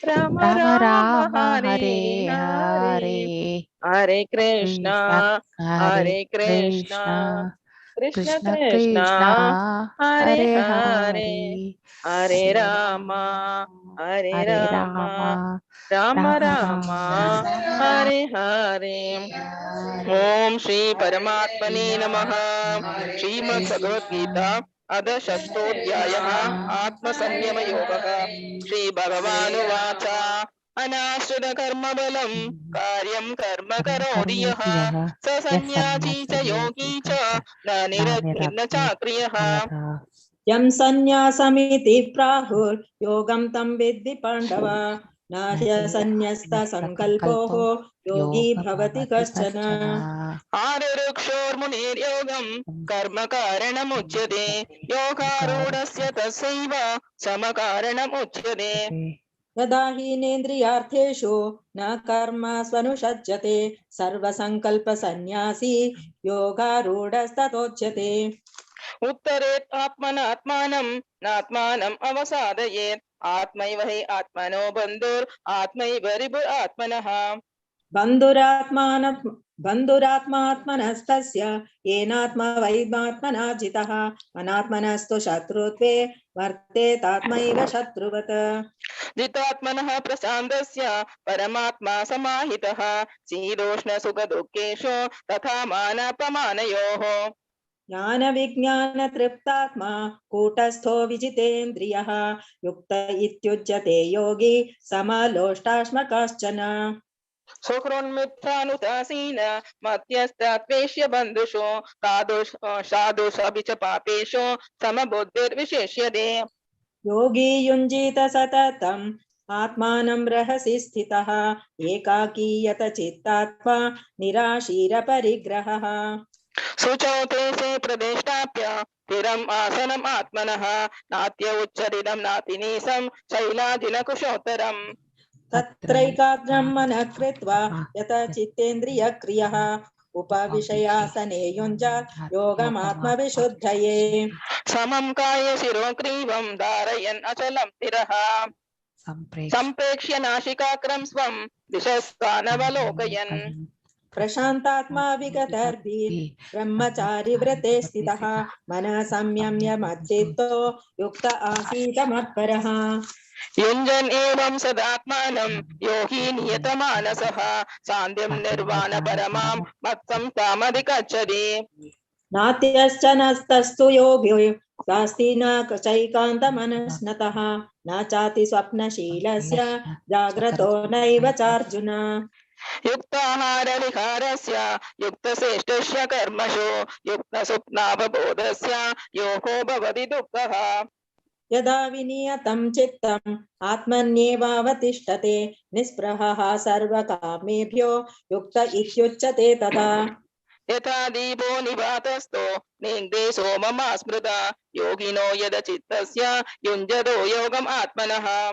राम राम राम राम हरे हरे हरे। हरे। हरे कृष्णा कृष्ण हरे हरे कृष्णा कृष्ण कृष्ण कृष्ण कृष्णा कृष्ण हरे हरे हरे। हरे। हरे हरे राम राम हरे हरे राम राम राम राम राम राम हरे हरे। हरे। ओम श्री परमात्मने नमः। श्रीमद् भगवद्गीता अध षष्ठोऽध्यायः आत्मसंयमयोगः। श्री भगवानुवाच। अनाश्रित कर्मबलं कार्यं कर्म कर्म करोति यः करोति यः स यः सन्न्यासी च सन्न्यासी योगी योगी च च न न निरग्निर्न चाक्रियः। निरग्निर्न यं सन्न्यासमिति प्राहुर्योगं तं विद्धि पाण्डव। न ह्यसन्न्यस्तसङ्कल्पोः योगी योग भवति भवति कश्चन। कश्चन। आरुरुक्षोर्मुनिर्योगं कर्म कारणमुच्यते योगारूढस्य तस्यैव समकारणमुच्यते। यदा हीनेन्द्रियार्थेषु न कर्म स्वनुषज्यते सर्वसङ्कल्पसन्न्यासी योगारूढस्ततोच्यते। उत्तरेत् आत्मनात्मानं नात्मानम् अवसादयेत् आत्मैव हि आत्मनो बन्धुर् आत्मैव रिपुरात्मनः। बन्धुरात्मान बन्धुरात्मात्मनस्तस्य येनात्मवैमात्मना जितः अनात्मनस्तु शत्रुत्वे वर्तेतात्मैव शत्रुवत्। जितात्मनः प्रशान्तस्य परमात्मा समाहितः शीतोष्णसुखदुःखेषु तथा मानापमानयोः। ज्ञानविज्ञानतृप्तात्मा कूटस्थो विजितेन्द्रियः युक्त इत्युच्यते योगी समलोष्टाश्मकाश्चन। सुहृन्मित्रानुदासीन मध्यस्थात्वेष्य बन्धुषु साधुष साधुषु च पापेषु समबुद्धिर्विशेष्यते। योगी युञ्जीत सततम् आत्मानं रहसि स्थितः एकाकीयत चित्तात्मा निराशीरपरिग्रहः। शुचौ तेषे प्रतिष्ठाप्य स्थिरम् आसनम् आत्मनः नात्य उच्चरितं नातिनीसं शैलाजिनकुशोत्तरम्। तत्रैकाग्रं मनः कृत्वा यत चित्तेन्द्रियक्रियः उपविशयासने युञ्जात् योगमात्मविशुद्धये। समं काय शिरो ग्रीवं धारयन् अचलं स्थिरः संप्रेक्ष्य नासिकाग्रं स्वं दिशस्तानवलोकयन्। प्रशान्तात्मा विगतर्भिः ब्रह्मचारि व्रते स्थितः मनः संयम्य मच्चित्तो युक्त आसीत मत्परः। युञ्जन् एवं सदात्मानं योगी नियतमानसः शान्तिं निर्वाण परमां मत्संस्थामधिगच्छति। नात्यश्च नस्तस्तु योगी नास्ति न चैकान्तमनस्नतः न चाति स्वप्नशीलस्य जाग्रतो नैव चार्जुन। युक्ताहार विहारस्य युक्तश्रेष्ठस्य कर्मसु युक्तस्वप्नावबोधस्य योगो भवति दुःखः। यदा विनियतं चित्तम् आत्मन्येवावतिष्ठते निःस्पृहः सर्वकामेभ्यो युक्त इत्युच्यते तदा। यथा दीपो निवातस्थो नेङ्गे सोममा स्मृता योगिनो यद चित्तस्य युञ्जतो योगम् आत्मनः।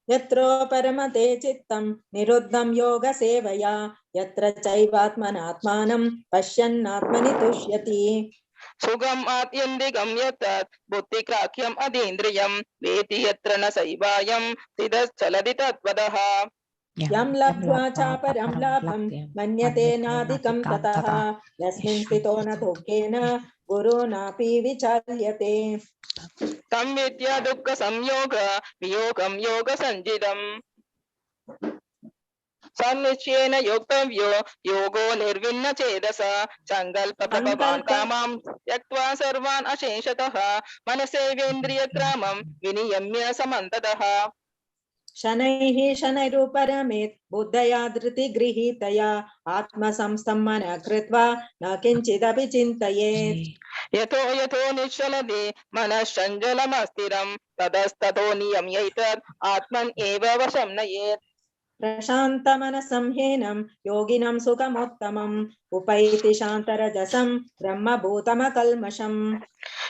यत्रो परमते चित्तं निरुद्धं योगसेवया यत्र चैवात्मनात्मानं पश्यन्नात्मनि तुष्यति। सुखम् आत्यन्तिकं यत्तत् बुद्धिग्राह्यम् अतीन्द्रियं वेति यत्र न सैवायं स्थितश्चलति तत्त्वतः। यं लब्ध्वा चापरं लाभं मन्यते नाधिकं ततः यस्मिन् स्थितो न दुःखेन गुरुनापि विचाल्यते। तं विद्या दुःख संयोग वियोगं योग संजितम् सन्निश्चयेन योक्तव्यो योगो निर्विण्ण चेतसा सङ्कल्प प्रभवान् सङ्कल्प कामां त्यक्त्वा सर्वान् अशेषतः मनसेवेन्द्रियग्रामं विनियम्य समन्ततः। शनैः शनैरुपरमेत् बुद्धया धृतिगृहीतया आत्मसंस्थं मनः कृत्वा न किञ्चिदपि चिन्तयेत्। यतो यतो निश्चलति मनश्चञ्चलमस्थिरं ततस्ततो नियम्यैतत् आत्मन् एव वशं नयेत्। प्रशान्तमनसं हीनं योगिनं सुखमुत्तमम् उपैति शान्तरजसं ब्रह्मभूतमकल्मषम्।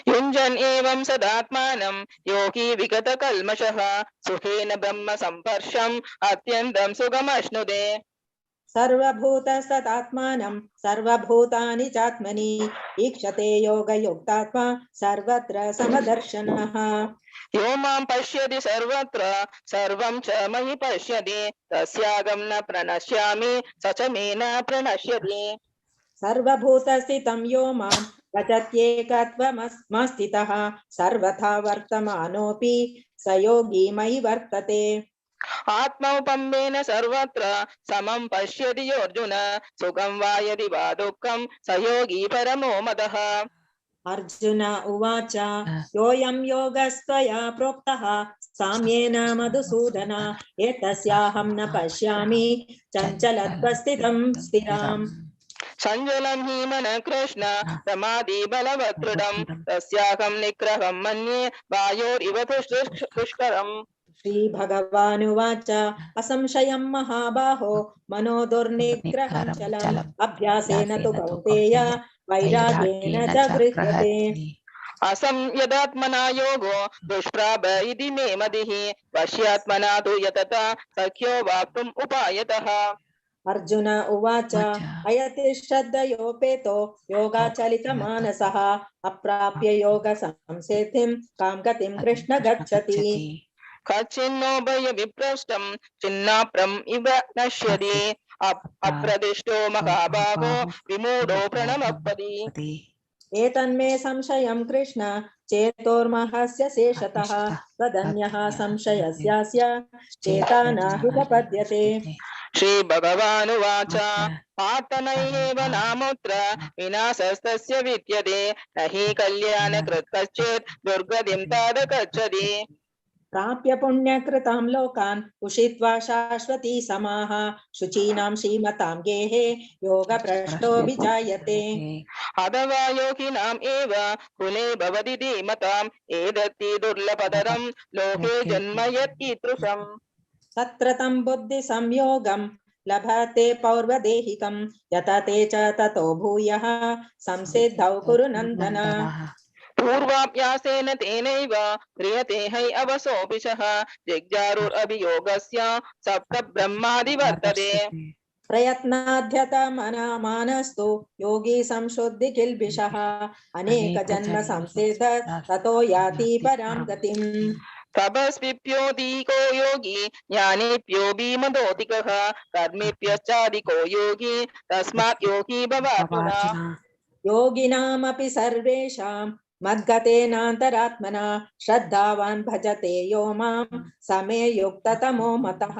युञ्जन् एवं सदात्मानं योगी विगतकल्मषः सुखेन ब्रह्म सम्पर्शम् अत्यन्तं सुखमश्नुते। सर्वभूतसदात्मानं सर्वभूतानि चात्मनि ईक्षते योगयुक्तात्मा सर्वत्र समदर्शनः। यो मां पश्यति सर्वत्र सर्वं च मयि पश्यति तस्यागं न प्रणश्यामि स च मे न प्रणश्यति। सर्वभूतस्थितं यो मां भजत्येकत्वमस्थितः सर्वथा वर्तमानोऽपि स योगी मयि वर्तते। आत्मौपम्येन सर्वत्र समं पश्यति योऽर्जुन सुखं वा यदि वा दुःखं स योगी परमो मतः। अर्जुन उवाच योऽयं योगस्त्वया प्रोक्तः साम्येन मधुसूदन एतस्याहं न पश्यामि चञ्चलत्वस्थितं स्थिराम्। चञ्चलं हि मनः कृष्ण प्रमादी बलवत्दृढं तस्याहं निग्रहं मन्ये वायोरिव दुष्करम्। श्रीभगवानुवाच असंशयं महाबाहो मनो दुर्निग्रहं चलम् अभ्यासेन तु कौन्तेय वैराग्येण च गृह्यते। असं यदात्मना योगो दुष्प्राप इति मे मतिः वश्यात्मना तु यतता सख्यो वाप्तुम् उपायतः। अर्जुन उवाच अयति श्रद्धयोपेतो योगाचलितमानसः अप्राप्य योगसंसिद्धिं कां गतिं कृष्ण गच्छति। कच्चिन्नोभय विप्रष्टं छिन्नाप्रम् इव नश्यति अप्रदिष्टो महाबाहो विमूढो प्रणमपति। एतन्मे संशयं कृष्ण चेतोर्महस्य शेषतः त्वदन्यः संशयस्यास्य चेता नाहुपपद्यते। श्री भगवानुवाच पार्थनैव नामुत्र विनाशस्तस्य विद्यते न हि कल्याणकृत् कश्चित् दुर्गतिं ताद गच्छति। प्राप्य पुण्यकृतां लोकान् उषित्वा शाश्वती समाः शुचीनां श्रीमतां गेहे योगभ्रष्टो विजायते। अथवा योगिनाम् एव कुले भवति धीमताम् एतत्ति दुर्लभतरं लोके जन्म यत्कीदृशम्। तत्र तं बुद्धिसंयोगं लभते पौर्वदेहिकं यतते च ततो भूयः संसिद्धौ कुरु नन्दन। पूर्वाभ्यासेन तेनैव क्रियते है अवसोऽपि सः जिज्ञारुरभियोगस्य सप्त ब्रह्मादिवर्तते। प्रयत्नाध्यतमनामानस्तु योगी संशुद्धि किल्बिषः अनेक जन्म संसिद्ध ततो याति परां गतिम्। तपस्विभ्योऽधिको योगी ज्ञानेभ्यो भीमदोधिकः कर्मेभ्यश्चाधिको योगी तस्मात् योगी भवार्जुन। योगिनामपि सर्वेषां मद्गतेनान्तरात्मना श्रद्धावान् भजते यो मां समे युक्ततमो मतः।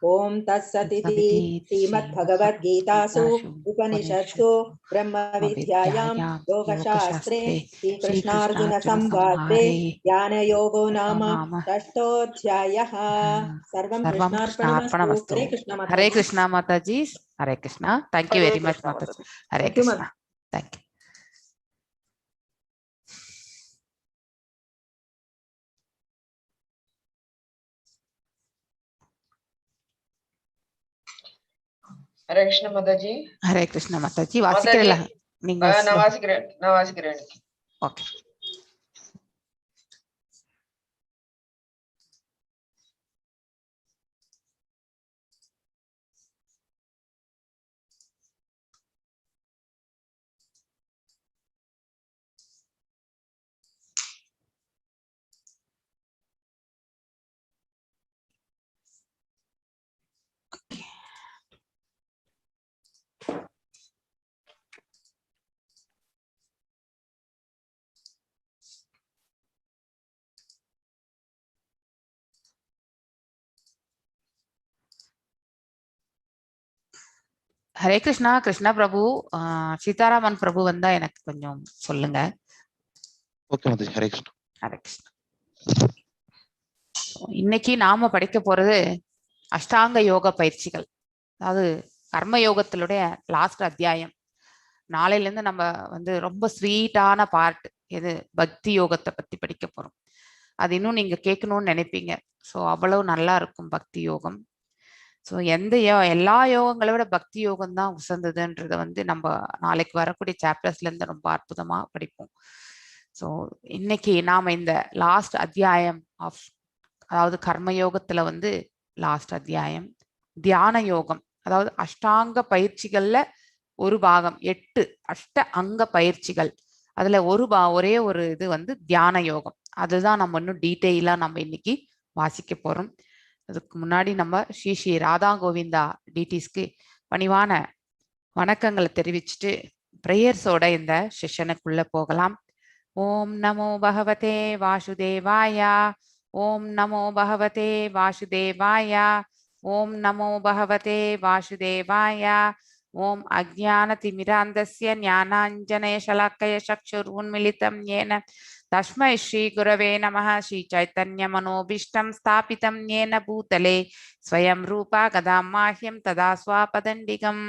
ॐ तत्सदिति श्रीमद्भगवद्गीतासु उपनिषत्सु ब्रह्मविद्यायां योगशास्त्रे श्रीकृष्णार्जुनसंवादे ध्यानयोगो नाम षष्ठोऽध्यायः। सर्वं कृष्णार्पणमस्तु। हरे कृष्ण माताजी। Hare Krishna Mataji. Hare Krishna. Thank you Hare very much Krishna, Mataji. Hare Thank you, Krishna. Thank you. Hare Krishna Mataji. Hare Krishna Mataji. வாசிக்கிறீங்களா நீங்க? நான் வாசிக்கிறேன், நான் வாசிக்கிறேன். ஓகே. ஹரே கிருஷ்ணா. கிருஷ்ணா பிரபு, சீதாராமன் பிரபு வந்தா எனக்கு கொஞ்சம் சொல்லுங்க. ஓகே மாதாஜி. ஹரே கிருஷ்ணா. ஹரே கிருஷ்ணா. இன்னைக்கு நாம படிக்க போறது அஷ்டாங்க யோக பயிற்சிகள், அதாவது கர்ம யோகத்தினுடைய லாஸ்ட் அத்தியாயம். நாளையில இருந்து நம்ம வந்து ரொம்ப ஸ்வீட்டான பார்ட் எது, பக்தி யோகத்தை பத்தி படிக்க போறோம். அது இன்னும் நீங்க கேட்கணும்னு நினைப்பீங்க. ஸோ அவ்வளவு நல்லா இருக்கும் பக்தி யோகம். ஸோ எல்லா யோகங்களை விட பக்தி யோகம் தான் உசந்ததுன்றதை வந்து நம்ம நாளைக்கு வரக்கூடிய சாப்டர்ஸ்ல இருந்து ரொம்ப அற்புதமா படிப்போம். ஸோ இன்னைக்கு நாம இந்த லாஸ்ட் அத்தியாயம் ஆஃப், அதாவது கர்ம யோகத்துல வந்து லாஸ்ட் அத்தியாயம் தியான யோகம். அதாவது அஷ்டாங்க பயிற்சிகள்ல ஒரு பாகம், 8 அஷ்ட அங்க பயிற்சிகள். அதுல ஒரே ஒரு இது வந்து தியான யோகம். அதுதான் நம்ம இன்னும் டீட்டெயிலா நம்ம இன்னைக்கு வாசிக்க போறோம். அதுக்கு முன்னாடி நம்ம ஸ்ரீ ஸ்ரீ ராதா கோவிந்தா டிடிஸ்க்கு பணிவான வணக்கங்களை தெரிவிச்சுட்டு பிரேயர்ஸோட இந்த செஷனுக்குள்ள போகலாம். ஓம் நமோ பகவதே வாசுதேவாயா. ஓம் நமோ பகவதே வாசுதேவாயா. ஓம் நமோ பகவதே வாசுதேவாயா. ஓம் அஜ்ஞானதிமிராந்தஸ்ய ஞானாஞ்சனயசலாக்கய சக்ஷுர்உன்மிலிதம் யேன தஸ்மை ஸ்ரீ குரவே நமः. ஸ்ரீ சைத்தன்ய மனோபீஷ்டம் ஸ்தாபிதம் யேன பூதலே ஸ்வயம் ரூபா கதாம் மாஹ்யம் ததா ஸ்வாபதண்டிகம்.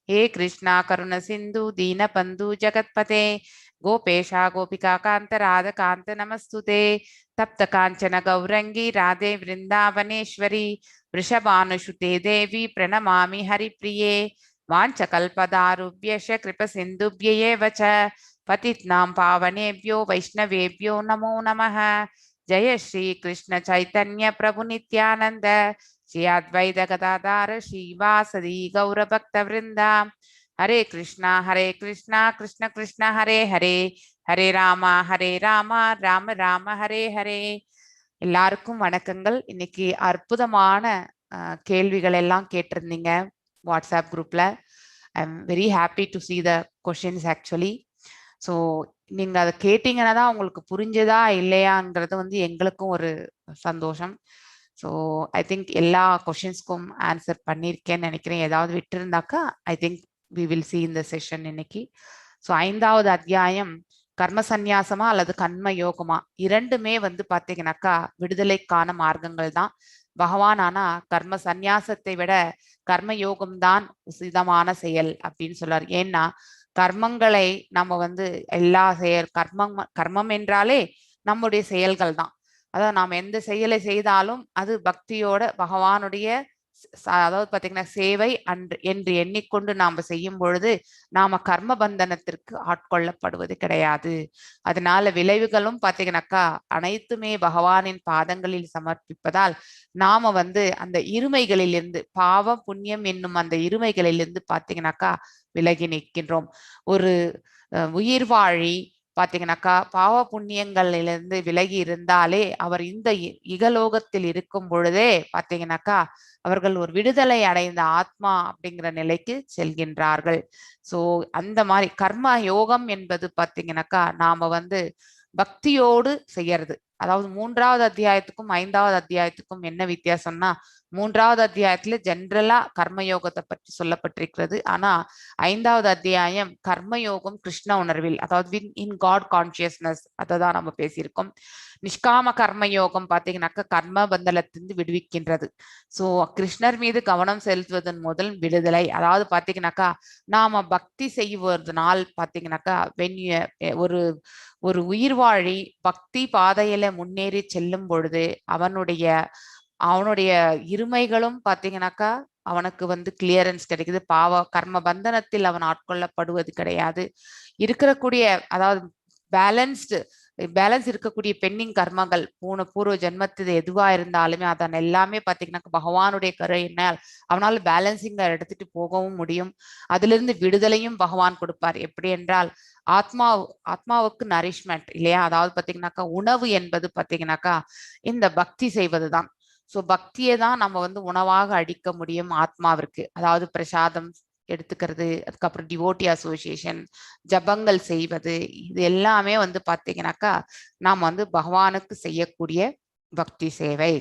ஹே கிருஷ்ணா கருண சிந்து தீனபந்து ஜகத்பதே கோபேஷா கோபிகா காந்த ராதகாந்த நமஸ்துதே. தப்த காஞ்சன கௌரங்கி ராதே விருந்தாவனேஸ்வரி वृषभानुसुते தேவி பிரணமாமி ஹரிப்ரியே. வாஞ்சகல்பதாருभ्यश्च கிருபசிந்துभ्य एव च पतितानां पावनेभ्यो वैष्णवेभ्यो नमो नमः. जय श्री कृष्ण चैतन्य प्रभु नित्यानंद श्री अद्वैत गदाधर श्रीवासदि गौर भक्त वृंदा. हरे कृष्णा हरे कृष्णा कृष्ण कृष्ण हरे हरे ஹரே ராமா ஹரே ராமா ராம ராம ஹரே ஹரே. எல்லாருக்கும் வணக்கங்கள். இன்னைக்கு அற்புதமான கேள்விகள் எல்லாம் கேட்டிருந்தீங்க வாட்ஸ்அப் குரூப்ல. I am very happy to see the questions actually. So நீங்க அதை கேட்டீங்கன்னா தான் உங்களுக்கு புரிஞ்சதா இல்லையாங்கிறது வந்து எங்களுக்கும் ஒரு சந்தோஷம். ஸோ I think எல்லா கொஷின்ஸ்க்கும் ஆன்சர் பண்ணியிருக்கேன்னு நினைக்கிறேன். ஏதாவது விட்டுருந்தாக்கா I think we will see in the session இன்னைக்கு. ஸோ 5வது அத்தியாயம் கர்ம சந்நியாசமா அல்லது கர்ம யோகமா, இரண்டுமே வந்து பாத்தீங்கன்னாக்கா விடுதலைக்கான மார்க்கங்கள் தான். பகவான் ஆனா கர்ம சந்நியாசத்தை விட கர்ம யோகம்தான் உசிதமான செயல் அப்படின்னு சொல்றார். ஏன்னா கர்மங்களை நம்ம வந்து எல்லா செயல் கர்மம் கர்மம் என்றாலே நம்முடைய செயல்கள் தான். அதாவது நாம் எந்த செயலை செய்தாலும் அது பக்தியோட பகவானுடைய அதாவது பாத்தீங்கன்னா சேவை அன்று என்று எண்ணிக்கொண்டு நாம செய்யும் பொழுது நாம கர்ம பந்தனத்திற்கு ஆட்கொள்ளப்படுவது கிடையாது. அதனால விளைவுகளும் பாத்தீங்கன்னாக்கா அனைத்துமே பகவானின் பாதங்களில் சமர்ப்பிப்பதால் நாம வந்து அந்த இருமைகளிலிருந்து பாவம் புண்ணியம் என்னும் அந்த இருமைகளிலிருந்து பாத்தீங்கன்னாக்கா விலகி நிற்கின்றோம். ஒரு உயிர் வாழி பாத்தீங்கன்னாக்கா பாவ புண்ணியங்களிலிருந்து விலகி இருந்தாலே அவர் இந்த இகலோகத்தில் இருக்கும் பொழுதே பாத்தீங்கன்னாக்கா அவர்கள் ஒரு விடுதலை அடைந்த ஆத்மா அப்படிங்கிற நிலைக்கு செல்கின்றார்கள். சோ அந்த மாதிரி கர்ம யோகம் என்பது பாத்தீங்கன்னாக்கா நாம வந்து பக்தியோடு செய்யறது. அதாவது 3வது அத்தியாயத்துக்கும் 5வது அத்தியாயத்துக்கும் என்ன வித்தியாசம்னா, 3வது அத்தியாயத்துல ஜென்ரலா கர்மயோகத்தை பற்றி சொல்லப்பட்டிருக்கிறது. ஆனா 5வது அத்தியாயம் கர்மயோகம் கிருஷ்ண உணர்வில், அதாவது இன் காட் கான்சியஸ்னஸ், அதை தான் நம்ம பேசியிருக்கோம். நிஷ்காம கர்மயோகம் பாத்தீங்கன்னாக்கா கர்ம பந்தனத்திலிருந்து விடுவிக்கின்றது. சோ கிருஷ்ணர் மீது கவனம் செலுத்துவதன் முதல் விடுதலை. அதாவது பாத்தீங்கன்னாக்கா நாம பக்தி செய்வதனால் பாத்தீங்கன்னாக்கா ஒரு ஒரு உயிர்வாழி பக்தி பாதையில முன்னேறி செல்லும் பொழுது அவனுடைய அவனுடைய இருமைகளும் பாத்தீங்கன்னாக்கா அவனுக்கு வந்து கிளியரன்ஸ் கிடைக்குது. பாவ கர்ம பந்தனத்தில் அவன் ஆட்கொள்ளப்படுவது கிடையாது. இருக்கக்கூடிய அதாவது பேலன்ஸ் இருக்கக்கூடிய பெண்ணின் கர்மங்கள் போன பூர்வ ஜென்மத்து எதுவா இருந்தாலுமே அதன் எல்லாமே பாத்தீங்கன்னா பகவானுடைய கருணையினால் அவனால் பேலன்சிங்க எடுத்துட்டு போகவும் முடியும். அதிலிருந்து விடுதலையும் பகவான் கொடுப்பார். எப்படி என்றால் ஆத்மாவுக்கு நரிஷ்மெண்ட் இல்லையா, அதாவது பாத்தீங்கன்னாக்கா உணவு என்பது பாத்தீங்கன்னாக்கா இந்த பக்தி செய்வதுதான். ஸோ பக்தியை தான் நம்ம வந்து உணவாக அடிக்க முடியும் ஆத்மாவிற்கு. அதாவது பிரசாதம் எடுத்துக்கிறது, அதுக்கப்புறம் டிவோட்டி அசோசியேஷன், ஜபங்கள் செய்வது, இது எல்லாமே வந்து பாத்தீங்கன்னாக்கா நாம் வந்து பகவானுக்கு செய்யக்கூடிய பக்தி சேவை.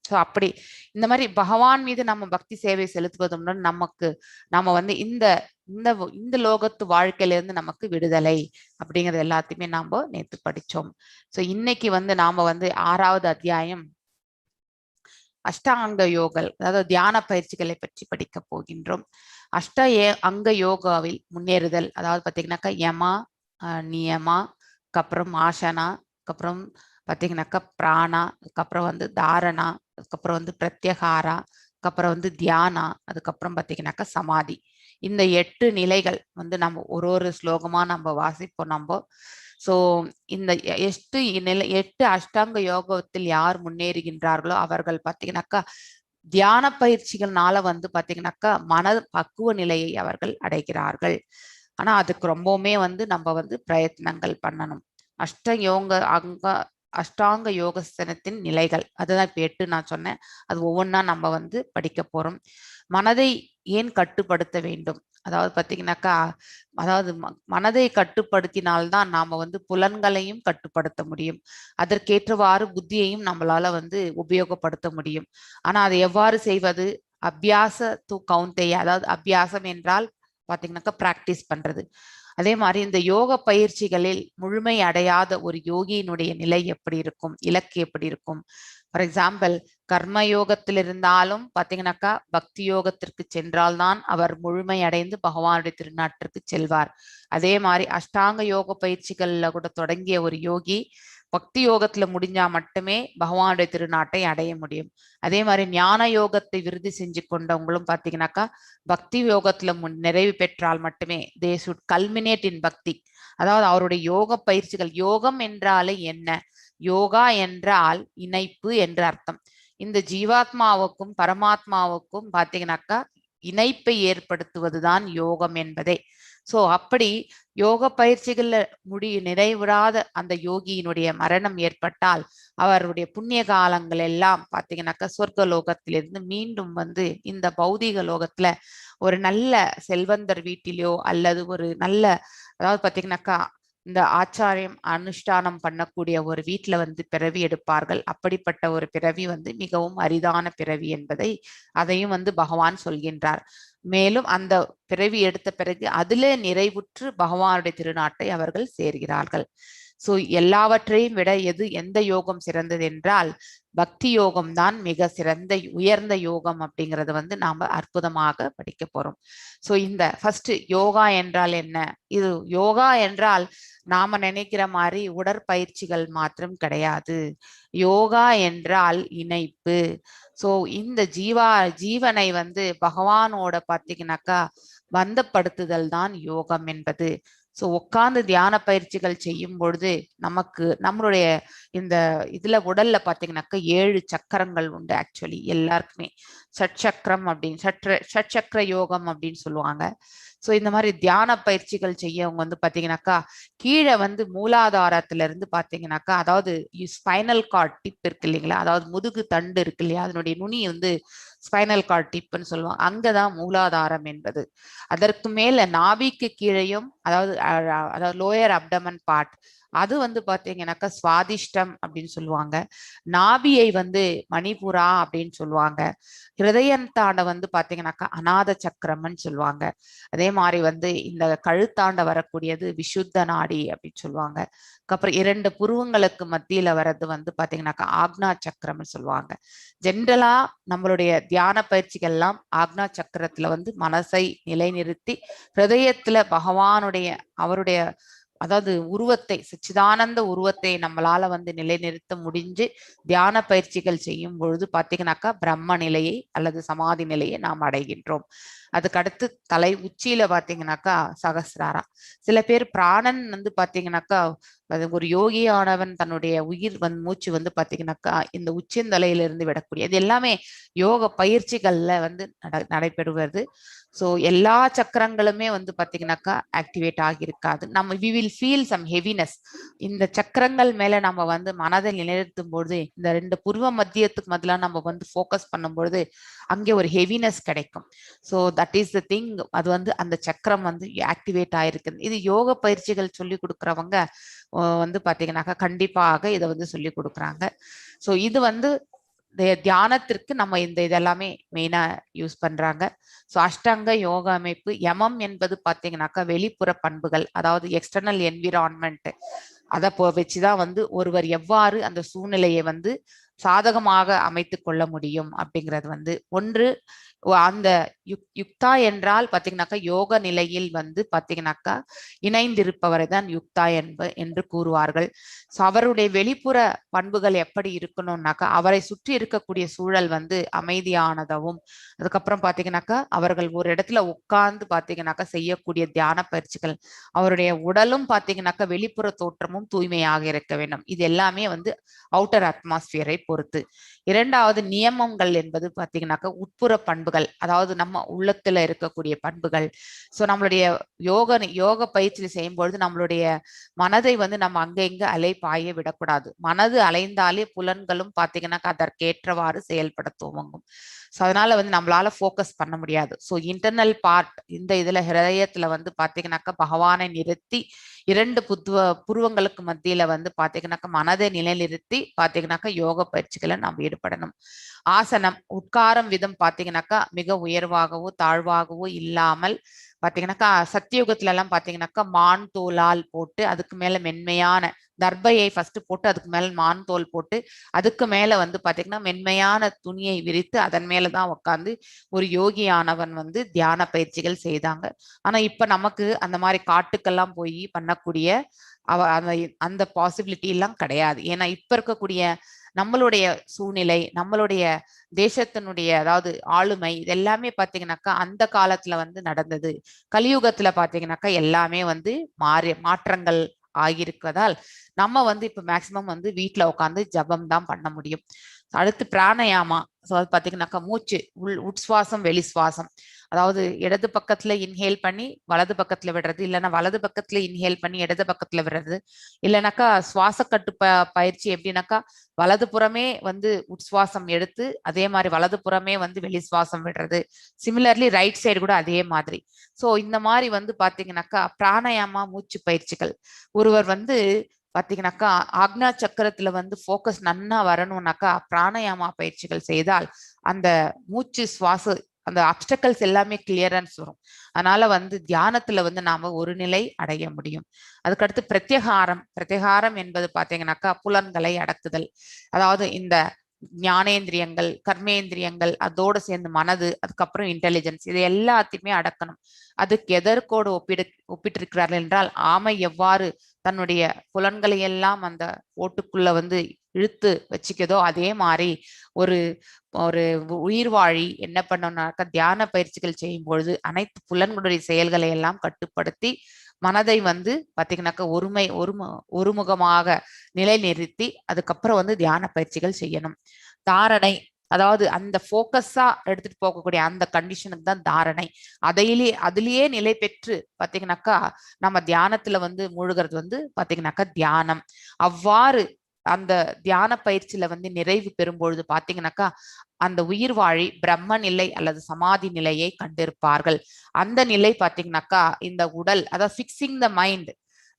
ஸோ அப்படி இந்த மாதிரி பகவான் மீது நம்ம பக்தி சேவை செலுத்துவதுடன் நமக்கு நாம வந்து இந்த இந்த இந்த லோகத்து வாழ்க்கையிலிருந்து நமக்கு விடுதலை அப்படிங்கிறது எல்லாத்தையுமே நாம நேத்து படிச்சோம். ஸோ இன்னைக்கு வந்து நாம வந்து 6வது அத்தியாயம் அஷ்டாங்க யோகல், அதாவது தியான பயிற்சிகளை பற்றி படிக்க போகின்றோம். அஷ்ட அங்க யோகாவில் முன்னேறுதல், அதாவது பாத்தீங்கன்னாக்கா யமா, நியமா, அதுக்கப்புறம் ஆசனா, அதுக்கப்புறம் பாத்தீங்கன்னாக்கா பிராணா, அதுக்கப்புறம் வந்து தாரணா, அதுக்கப்புறம் வந்து பிரத்யகாரா, அதுக்கப்புறம் வந்து தியானா, அதுக்கப்புறம் பாத்தீங்கன்னாக்கா சமாதி. இந்த 8 நிலைகள் வந்து நம்ம ஒரு ஒரு ஸ்லோகமா நம்ம வாசிப்போம் நம்ம. சோ இந்த 8 நிலை 8 அஷ்டாங்க யோகத்தில் யார் முன்னேறுகின்றார்களோ அவர்கள் பாத்தீங்கன்னாக்கா தியான பயிற்சிகள்னால வந்து பாத்தீங்கன்னாக்கா மன பக்குவ நிலையை அவர்கள் அடைகிறார்கள். ஆனா அதுக்கு ரொம்பவுமே வந்து நம்ம வந்து பிரயத்னங்கள் பண்ணணும். அஷ்ட யோக அங்க அஷ்டாங்க யோகஸ்தனத்தின் நிலைகள் அதுதான் இப்ப 8 நான் சொன்னேன். அது ஒவ்வொன்றா நம்ம வந்து படிக்க போறோம். மனதை ஏன் கட்டுப்படுத்த வேண்டும்? அதாவது பாத்தீங்கன்னாக்கா, அதாவது மனதை கட்டுப்படுத்தினால்தான் நாம வந்து புலன்களையும் கட்டுப்படுத்த முடியும். அதற்கேற்றவாறு புத்தியையும் நம்மளால வந்து உபயோகப்படுத்த முடியும். ஆனா அதை எவ்வாறு செய்வது? அபியாச து கௌந்தேய, அதாவது அபியாசம் என்றால் பாத்தீங்கன்னாக்கா பிராக்டிஸ் பண்றது. அதே மாதிரி இந்த யோக பயிற்சிகளில் முழுமை அடையாத ஒரு யோகியினுடைய நிலை எப்படி இருக்கும், இலக்கு எப்படி இருக்கும்? ஃபார் எக்ஸாம்பிள், கர்ம யோகத்தில் இருந்தாலும் பாத்தீங்கன்னாக்கா பக்தி யோகத்திற்கு சென்றால்தான் அவர் முழுமை அடைந்து பகவானுடைய திருநாட்டிற்கு செல்வார். அதே மாதிரி அஷ்டாங்க யோக பயிற்சிகள்ல கூட தொடங்கிய ஒரு யோகி பக்தி யோகத்துல முடிஞ்சா மட்டுமே பகவானுடைய திருநாட்டை அடைய முடியும். அதே மாதிரி ஞான யோகத்தை விருத்தி செஞ்சு கொண்டவங்களும் பாத்தீங்கன்னாக்கா பக்தி யோகத்துல நிறைவு பெற்றால் மட்டுமே, they should culminate in bhakti. அதாவது அவருடைய யோக பயிற்சிகள், யோகம் என்றாலே என்ன? யோகா என்றால் இணைப்பு என்று அர்த்தம். இந்த ஜீவாத்மாவுக்கும் பரமாத்மாவுக்கும் பாத்தீங்கன்னாக்கா இணைப்பை ஏற்படுத்துவதுதான் யோகம் என்பதே. சோ அப்படி யோக பயிற்சிகள்ல நிறைவுறாத அந்த யோகியினுடைய மரணம் ஏற்பட்டால் அவருடைய புண்ணிய காலங்கள் எல்லாம் பாத்தீங்கன்னாக்கா சொர்க்க லோகத்திலிருந்து மீண்டும் வந்து இந்த பௌதிக லோகத்துல ஒரு நல்ல செல்வந்தர் வீட்டிலோ அல்லது ஒரு நல்ல, அதாவது பாத்தீங்கன்னாக்கா இந்த ஆச்சாரியம் அனுஷ்டானம் பண்ணக்கூடிய ஒரு வீட்டுல வந்து பிறவி எடுப்பார்கள். அப்படிப்பட்ட ஒரு பிறவி வந்து மிகவும் அரிதான பிறவி என்பதை அதையும் வந்து பகவான் சொல்கின்றார். மேலும் அந்த பிறவி எடுத்த பிறகு அதிலே நிறைவுற்று பகவானுடைய திருநாட்டை அவர்கள் சேர்கிறார்கள். சோ எல்லாவற்றையும் விட எந்த யோகம் சிறந்தது என்றால் பக்தி யோகம் தான் மிக சிறந்த உயர்ந்த யோகம் அப்படிங்கறத வந்து நாம அற்புதமாக படிக்க போறோம். சோ இந்த ஃபர்ஸ்ட் யோகா என்றால் என்ன? இது யோகா என்றால் நாம நினைக்கிற மாதிரி உடற்பயிற்சிகள் மாத்திரம் கிடையாது. யோகா என்றால் இணைப்பு. சோ இந்த ஜீவனை வந்து பகவானோட பாத்தீங்கன்னாக்கா பந்தப்படுத்துதல் தான் யோகம் என்பது. சோ உட்கார்ந்து தியான பயிற்சிகள் செய்யும் பொழுது நமக்கு நம்மளுடைய இந்த இதுல உடல்ல பாத்தீங்கன்னாக்கா 7 சக்கரங்கள் உண்டு. ஆக்சுவலி எல்லாருக்குமே ஷட்சக்கரம் அப்படின்னு ஷட்சக்கர யோகம் அப்படின்னு சொல்லுவாங்க. சோ இந்த மாதிரி தியான பயிற்சிகள் செய்யவங்க வந்து பாத்தீங்கன்னாக்கா கீழே வந்து மூலாதாரத்துல இருந்து பாத்தீங்கன்னாக்கா, அதாவது ஸ்பைனல் கார்ட் டிப் இருக்கு இல்லைங்களா, அதாவது முதுகு தண்டு இருக்கு இல்லையா, அதனுடைய நுனி வந்து ஸ்பைனல் கார்ட் டிப்னு சொல்லுவாங்க. அங்கதான் மூலாதாரம் என்பது. அதற்கு மேல நாபிக்கு கீழேயும், அதாவது அதாவது லோயர் அப்டமன் பார்ட், அது வந்து பாத்தீங்கன்னாக்கா சுவாதிஷ்டம் அப்படின்னு சொல்லுவாங்க. நாபியை வந்து மணிபுரா அப்படின்னு சொல்லுவாங்க. ஹிருதயத்தாண்ட வந்து பாத்தீங்கன்னாக்கா அநாத சக்கரம்னு சொல்லுவாங்க. அதே மாதிரி வந்து இந்த கழுத்தாண்ட வரக்கூடியது விசுத்த நாடி அப்படின்னு சொல்லுவாங்க. அதுக்கப்புறம் 2 புருவங்களுக்கு மத்தியில வர்றது வந்து பாத்தீங்கன்னாக்கா ஆக்னா சக்கரம்னு சொல்லுவாங்க. ஜென்ரலா நம்மளுடைய தியான பயிற்சிகள்லாம் ஆக்னா சக்கரத்துல வந்து மனசை நிலைநிறுத்தி ஹிருதயத்துல பகவானுடைய அவருடைய அதாவது உருவத்தை, சச்சிதானந்த உருவத்தை நம்மளால வந்து நிலைநிறுத்த முடிஞ்சு தியான பயிற்சிகள் செய்யும் பொழுது பாத்தீங்கன்னாக்கா பிரம்ம நிலையை அல்லது சமாதி நிலையை நாம் அடைகின்றோம். அதுக்கடுத்து தலை உச்சியில பாத்தீங்கன்னாக்கா சகசிராரா. சில பேர் பிராணன் வந்து பாத்தீங்கன்னாக்கா அது ஒரு யோகியானவன் தன்னுடைய உயிர் வந்து மூச்சு வந்து பாத்தீங்கன்னாக்கா இந்த உச்சந்தலையிலிருந்து விடக்கூடிய இது எல்லாமே யோக பயிற்சிகள்ல வந்து நடைபெறுவது. ஸோ எல்லா சக்கரங்களுமே வந்து பாத்தீங்கன்னாக்கா ஆக்டிவேட் ஆகியிருக்காது. நம்ம we will feel some heaviness. இந்த சக்கரங்கள் மேல நம்ம வந்து மனதை நிலைநிறுத்தும் பொழுது இந்த 2 புருவ மத்தியத்துக்கு முதல்ல நம்ம வந்து ஃபோக்கஸ் பண்ணும் பொழுது அங்கே ஒரு ஹெவினஸ் கிடைக்கும். So that is the thing. அது வந்து அந்த சக்கரம் வந்து ஆக்டிவேட் ஆயிருக்கு. இது யோக பயிற்சிகள் சொல்லி கொடுக்குறவங்க வந்து பாத்தீங்கன்னாக்கா கண்டிப்பாக இதை வந்து சொல்லி கொடுக்குறாங்க. ஸோ இது வந்து தியானத்திற்கு நம்ம இந்த இதெல்லாமே மெயினா யூஸ் பண்றாங்க. ஸோ அஷ்டாங்க யோக அமைப்பு. யமம் என்பது பாத்தீங்கன்னாக்கா வெளிப்புற பண்புகள், அதாவது எக்ஸ்டர்னல் என்விரான்மெண்ட், அதை வச்சுதான் வந்து ஒருவர் எவ்வாறு அந்த சூழ்நிலையை வந்து சாதகமாக அமைத்து கொள்ள முடியும் அப்படிங்கிறது வந்து ஒன்று. அந்த யுக்தா என்றால் பாத்தீங்கன்னாக்கா யோக நிலையில் வந்து பாத்தீங்கன்னாக்கா இணைந்திருப்பவரை தான் யுக்தா என்று கூறுவார்கள். ஸோ அவருடைய வெளிப்புற பண்புகள் எப்படி இருக்கணும்னாக்கா அவரை சுற்றி இருக்கக்கூடிய சூழல் வந்து அமைதியானதாகவும், அதுக்கப்புறம் பாத்தீங்கன்னாக்கா அவர்கள் ஒரு இடத்துல உட்கார்ந்து பாத்தீங்கன்னாக்கா செய்யக்கூடிய தியான பயிற்சிகள், அவருடைய உடலும் பாத்தீங்கன்னாக்கா வெளிப்புற தோற்றமும் தூய்மையாக இருக்க வேண்டும். இது எல்லாமே வந்து அவுட்டர் அட்மாஸ்பியரை பொறுத்து. இரண்டாவது நியமங்கள் என்பது பாத்தீங்கன்னாக்கா உட்புற பண்புகள், அதாவது நம்ம உள்ளத்துல இருக்கக்கூடிய பண்புகள். ஸோ நம்மளுடைய யோக யோக பயிற்சி செய்யும் பொழுது நம்மளுடைய மனதை வந்து நம்ம அங்க இங்க அலை பாய விடக்கூடாது. மனது அலைந்தாலே புலன்களும் பாத்தீங்கன்னாக்கா அதற்கேற்றவாறு செயல்பட துவங்கும். ஸோ அதனால வந்து நம்மளால ஃபோக்கஸ் பண்ண முடியாது. ஸோ இன்டர்னல் பார்ட் இந்த இதுல ஹிரதயத்துல வந்து பாத்தீங்கன்னாக்கா பகவானை நிறுத்தி இரண்டு புருவங்களுக்கு மத்தியில வந்து பாத்தீங்கன்னாக்கா மனதை நிலைநிறுத்தி பாத்தீங்கன்னாக்கா யோக பயிற்சிகளை நாம் ஈடுபடணும். ஆசனம் உட்காரும் விதம் பாத்தீங்கன்னாக்கா மிக உயர்வாகவோ தாழ்வாகவோ இல்லாமல் பாத்தீங்கன்னாக்கா சத்தியுகத்துல எல்லாம் பாத்தீங்கன்னாக்கா மான் தோலால் போட்டு அதுக்கு மேல மென்மையான தர்பையை ஃபர்ஸ்ட் போட்டு அதுக்கு மேல மான் தோல் போட்டு அதுக்கு மேல வந்து பாத்தீங்கன்னா மென்மையான துணியை விரித்து அதன் மேலதான் உட்காந்து ஒரு யோகியானவன் வந்து தியான பயிற்சிகள் செய்தாங்க. ஆனா இப்ப நமக்கு அந்த மாதிரி காட்டுக்கெல்லாம் போய் பண்ணக்கூடிய அந்த அந்த பாசிபிலிட்டி எல்லாம் கிடையாது. ஏன்னா இப்ப இருக்கக்கூடிய நம்மளுடைய சூழ்நிலை, நம்மளுடைய தேசத்தினுடைய அதாவது ஆளுமை, இது எல்லாமே பாத்தீங்கன்னாக்கா அந்த காலத்துல வந்து நடந்தது. கலியுகத்துல பாத்தீங்கன்னாக்கா எல்லாமே வந்து மாற்றங்கள் ஆகியிருப்பதால் நம்ம வந்து இப்ப மேக்சிமம் வந்து வீட்டுல உட்காந்து ஜபம் தான் பண்ண முடியும். அடுத்து பிராணயாமா. ஸோ அது பாத்தீங்கன்னாக்கா மூச்சு உட்சுவாசம் வெளி சுவாசம், அதாவது இடது பக்கத்துல இன்ஹேல் பண்ணி வலது பக்கத்துல விடுறது, இல்லைன்னா வலது பக்கத்துல இன்ஹேல் பண்ணி இடது பக்கத்துல விடுறது, இல்லைனாக்கா சுவாச கட்டு பயிற்சி எப்படின்னாக்கா வலது புறமே வந்து உட்சுவாசம் எடுத்து அதே மாதிரி வலது புறமே வந்து வெளி சுவாசம் விடுறது. சிமிலர்லி ரைட் சைடு கூட அதே மாதிரி. ஸோ இந்த மாதிரி வந்து பாத்தீங்கன்னாக்கா பிராணாயாமா மூச்சு பயிற்சிகள். ஒருவர் வந்து பாத்தீங்கன்னாக்கா ஆக்னா சக்கரத்துல வந்து ஃபோக்கஸ் நன்னா வரணும்னாக்கா பிராணாயாமா பயிற்சிகள் செய்தால் அந்த மூச்சு சுவாச அந்த அப்டக்கல்ஸ் எல்லாமே கிளியரன்ஸ் வரும். அதனால வந்து தியானத்துல வந்து நாம ஒரு நிலை அடைய முடியும். அதுக்கடுத்து பிரத்யகாரம். பிரத்யகாரம் என்பது பாத்தீங்கன்னாக்கா புலன்களை அடக்குதல், அதாவது இந்த ஞானேந்திரியங்கள் கர்மேந்திரியங்கள் அதோடு சேர்ந்து மனது, அதுக்கப்புறம் இன்டெலிஜென்ஸ், இது எல்லாத்தையுமே அடக்கணும். அதுக்கு எதற்கோடு ஒப்பிட்டிருக்கிறார்கள் என்றால் ஆமை எவ்வாறு தன்னுடைய புலன்களை எல்லாம் அந்த ஓட்டுக்குள்ள வந்து இழுத்து வச்சுக்கதோ அதே மாதிரி ஒரு ஒரு உயிர்வாழி என்ன பண்ணணும்னாக்கா தியான பயிற்சிகள் செய்யும் பொழுது அனைத்து புலன்களுடைய செயல்களை எல்லாம் கட்டுப்படுத்தி மனதை வந்து பாத்தீங்கன்னாக்கா ஒருமுகமாக நிலைநிறுத்தி அதுக்கப்புறம் வந்து தியான பயிற்சிகள் செய்யணும். தாரணை, அதாவது அந்த ஃபோக்கஸா எடுத்துட்டு போகக்கூடிய அந்த கண்டிஷனுக்கு தான் தாரணை. அதிலேயே நிலை பெற்று பாத்தீங்கன்னாக்கா நம்ம தியானத்துல வந்து மூழ்கிறது வந்து பாத்தீங்கன்னாக்கா தியானம். அவ்வாறு அந்த தியான பயிற்சியில வந்து நிறைவு பெறும்பொழுது பாத்தீங்கன்னாக்கா அந்த உயிர் வாழி பிரம்ம நிலை அல்லது சமாதி நிலையை கண்டிருப்பார்கள். அந்த நிலை பாத்தீங்கன்னாக்கா இந்த உடல், அதாவது ஃபிக்ஸிங் the mind.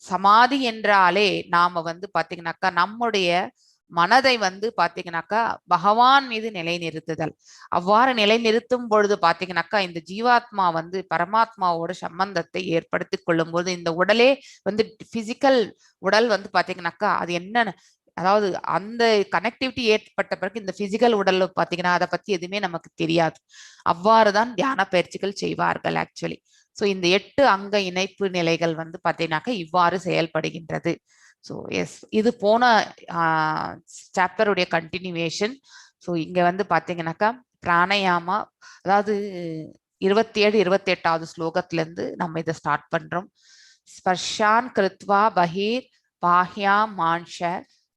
சமாதி என்றாலே நாம வந்து பாத்தீங்கன்னாக்கா நம்முடைய மனதை வந்து பாத்தீங்கன்னாக்கா பகவான் மீது நிலைநிறுத்துதல். அவ்வாறு நிலைநிறுத்தும் பொழுது பாத்தீங்கன்னாக்கா இந்த ஜீவாத்மா வந்து பரமாத்மாவோட சம்பந்தத்தை ஏற்படுத்தி கொள்ளும் போது இந்த உடலே வந்து பிசிக்கல் உடல் வந்து பாத்தீங்கன்னாக்கா அது என்னன்னு, அதாவது அந்த கனெக்டிவிட்டி ஏற்பட்ட பிறகு இந்த பிசிக்கல் உடல் பாத்தீங்கன்னா அதை பத்தி எதுவுமே நமக்கு தெரியாது. அவ்வாறுதான் தியான பயிற்சிகள் செய்வார்கள் ஆக்சுவலி. ஸோ இந்த 8 அங்க இணைப்பு நிலைகள் வந்து பாத்தீங்கன்னாக்கா இவ்வாறு செயல்படுகின்றது. ஸோ எஸ், இது போன சாப்டருடைய கண்டினியூவேஷன். ஸோ இங்க வந்து பாத்தீங்கன்னாக்கா பிராணயாமா, அதாவது 27 28வது ஸ்லோகத்துல இருந்து நம்ம இதை ஸ்டார்ட் பண்றோம். ஸ்பர்ஷான் கிருத்வா பஹீர் பாஹ்யாம் மான்ஷ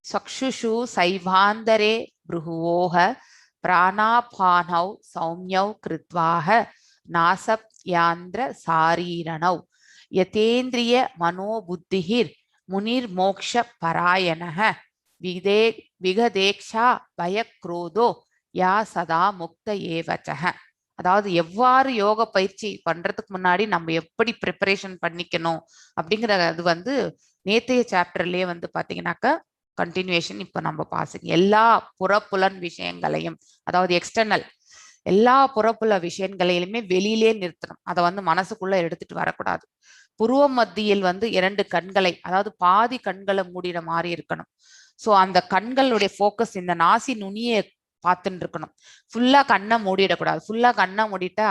சக்ஷுஷு சைவாந்தரே ப்ருஹுவோஹ பிராணாபானௌ சௌம்யௌ கிருத்வாஹ நாசப்யாந்திர சாரீரணௌ யதேந்திரிய மனோபுத்திஹிர் முனிர் மோக்ஷ பராயணஹ விகதேக்ஷா பயக்ரோதோ யா சதா முக்த ஏவச்சக. அதாவது எவ்வாறு யோக பயிற்சி பண்றதுக்கு முன்னாடி நம்ம எப்படி ப்ரிப்பரேஷன் பண்ணிக்கணும் அப்படிங்கிற அது வந்து நேத்தைய சாப்டர்லயே வந்து பாத்தீங்கன்னாக்கா கண்டினியூவேஷன் இப்ப நம்ம பாசிங் எல்லா புறப்புலன் விஷயங்களையும், அதாவது எக்ஸ்டர்னல் எல்லா புறப்புல விஷயங்களையுமே வெளியிலே நிறுத்தணும். அதை வந்து மனசுக்குள்ள எடுத்துட்டு வரக்கூடாது. புருவ மத்தியில் வந்து 2 கண்களை, அதாவது பாதி கண்களை மூடின மாதிரி இருக்கணும். ஸோ அந்த கண்களுடைய ஃபோக்கஸ் இந்த நாசி நுனியை பார்த்துட்டு இருக்கணும். ஃபுல்லா கண்ணை மூடிடக்கூடாது. ஃபுல்லா கண்ணை மூடிட்டா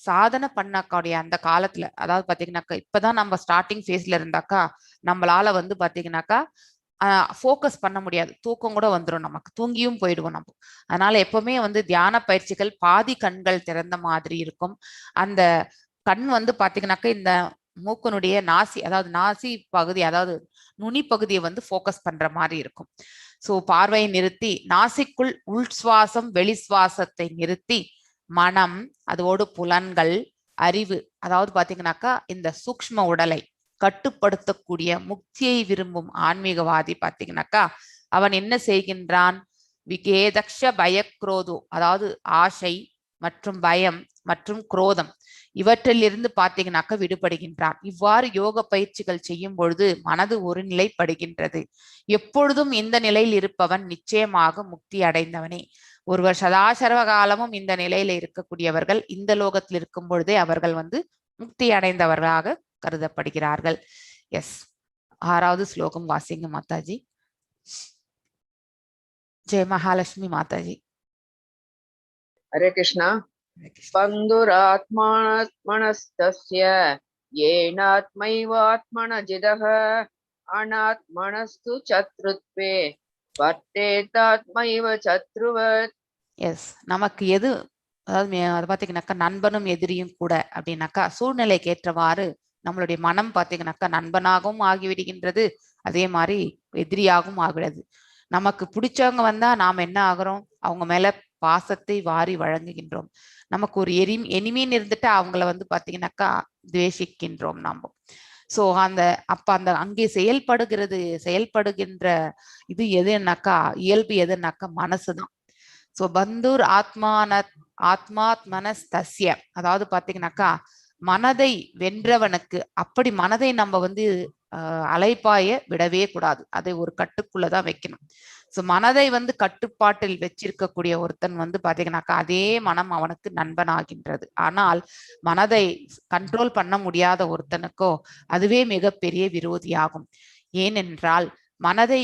சாதனை பண்ணக்கூடிய அந்த காலத்துல, அதாவது பாத்தீங்கன்னாக்கா இப்பதான் நம்ம ஸ்டார்டிங் ஃபேஸ்ல இருந்தாக்கா நம்மளால வந்து பாத்தீங்கன்னாக்கா ஃபோக்கஸ் பண்ண முடியாது. தூக்கம் கூட வந்துடும் நமக்கு, தூங்கியும் போயிடுவோம் நம்ம. அதனால எப்பவுமே வந்து தியான பயிற்சிகள் பாதி கண்கள் திறந்த மாதிரி இருக்கும். அந்த கண் வந்து பாத்தீங்கன்னாக்கா இந்த மூக்கனுடைய நாசி, அதாவது நாசி பகுதி, அதாவது நுனி பகுதியை வந்து ஃபோக்கஸ் பண்ற மாதிரி இருக்கும். சோ பார்வையை நிறுத்தி நாசிக்குள் உள் சுவாசம் வெளி சுவாசத்தை நிறுத்தி மனம், அதோடு புலன்கள், அறிவு, அதாவது பாத்தீங்கன்னாக்கா இந்த சூக்ஷ்ம உடலை கட்டுப்படுத்தக்கூடிய முக்தியை விரும்பும் ஆன்மீகவாதி பாத்தீங்கன்னாக்கா அவன் என்ன செய்கின்றான்? விகேதக்ஷ பயக்ரோதோ, அதாவது ஆசை மற்றும் பயம் மற்றும் குரோதம் இவற்றிலிருந்து பாத்தீங்கன்னாக்கா விடுபடுகின்றான். இவ்வாறு யோக பயிற்சிகள் செய்யும் பொழுது மனது ஒரு நிலைப்படுகின்றது. எப்பொழுதும் இந்த நிலையில் இருப்பவன் நிச்சயமாக முக்தி அடைந்தவனே. ஒருவர் சதாசர்வ காலமும் இந்த நிலையில இருக்கக்கூடியவர்கள் இந்த லோகத்தில் இருக்கும் பொழுதே அவர்கள் வந்து முக்தி அடைந்தவர்களாக கருதப்படுகிறார்கள். எஸ், 6வது ஸ்லோகம் வாசிங்க மாதாஜி. ஜெய மகாலட்சுமி மாதாஜி. ஹரே கிருஷ்ணா. பந்துராத்மானஸ்தஸ்ய येनात्मैवात्मनजिदः अनात्मनस्तु சத்ருத்வே வர்த்தேதாத்மைவ சத்ருவத். எஸ், நமக்கு எது, அதாவது அது பாத்தீங்கன்னாக்கா நண்பனும் எதிரியும் கூட அப்படின்னாக்கா சூழ்நிலைக்கு ஏற்றவாறு நம்மளுடைய மனம் பாத்தீங்கன்னாக்கா நண்பனாகவும் ஆகிவிடுகின்றது, அதே மாதிரி எதிரியாகவும் ஆகிறது. நமக்கு பிடிச்சவங்க வந்தா நாம் என்ன ஆகுறோம்? அவங்க மேல பாசத்தை வாரி வழங்குகின்றோம். நமக்கு ஒரு எனிமின்னு இருந்துட்டா அவங்கள வந்து பாத்தீங்கன்னாக்கா துவேஷிக்கின்றோம் நாம. சோ அந்த அப்ப அந்த அங்கே செயல்படுகின்ற இது எதுன்னாக்கா இயல்பு எதுன்னாக்கா மனசுதான். சோ பந்தூர் ஆத்மாத்மனஸ்தஸ்ய, அதாவது பாத்தீங்கன்னாக்கா மனதை வென்றவனுக்கு, அப்படி மனதை நம்ம வந்து அலைப்பாய விடவே கூடாது, அதை ஒரு கட்டுக்குள்ளதான் வைக்கணும். சோ மனதை வந்து கட்டுப்பாட்டில் வச்சிருக்கக்கூடிய ஒருத்தன் வந்து பாத்தீங்கன்னாக்கா அதே மனம் அவனுக்கு நண்பனாகின்றது. ஆனால் மனதை கண்ட்ரோல் பண்ண முடியாத ஒருத்தனுக்கோ அதுவே மிகப்பெரிய விரோதியாகும். ஏனென்றால் மனதை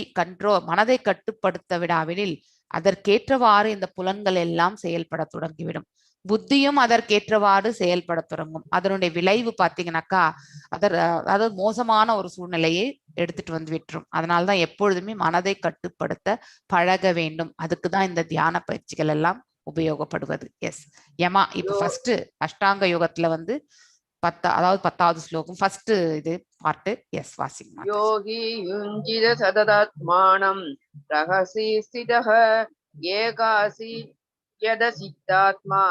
கட்டுப்படுத்த விடாவிடில் அதற்கேற்றவாறு இந்த புலன்கள் எல்லாம் செயல்பட தொடங்கிவிடும், புத்தியும் அதற்கேற்றவாறு செயல்பட தொடங்கும். அதனுடைய விளைவு பாத்தீங்கன்னாக்கா அதாவது மோசமான ஒரு சூழ்நிலையை எடுத்துட்டு வந்து விட்டுரும். அதனால்தான் எப்பொழுதுமே மனதை கட்டுப்படுத்த பழக வேண்டும். அதுக்குதான் இந்த தியான பயிற்சிகள் எல்லாம் உபயோகப்படுவது. எஸ், யமா இப்ப ஃபர்ஸ்ட் அஷ்டாங்க யோகத்துல வந்து 10வது ஸ்லோகம் ஃபர்ஸ்ட் இது பார்ட். எஸ், வாசிங்க. யோகி யுஞ்சித சததாத்மானம் ரகசி ஸ்திதஹ ஏகாசி யதசித்தாத்மா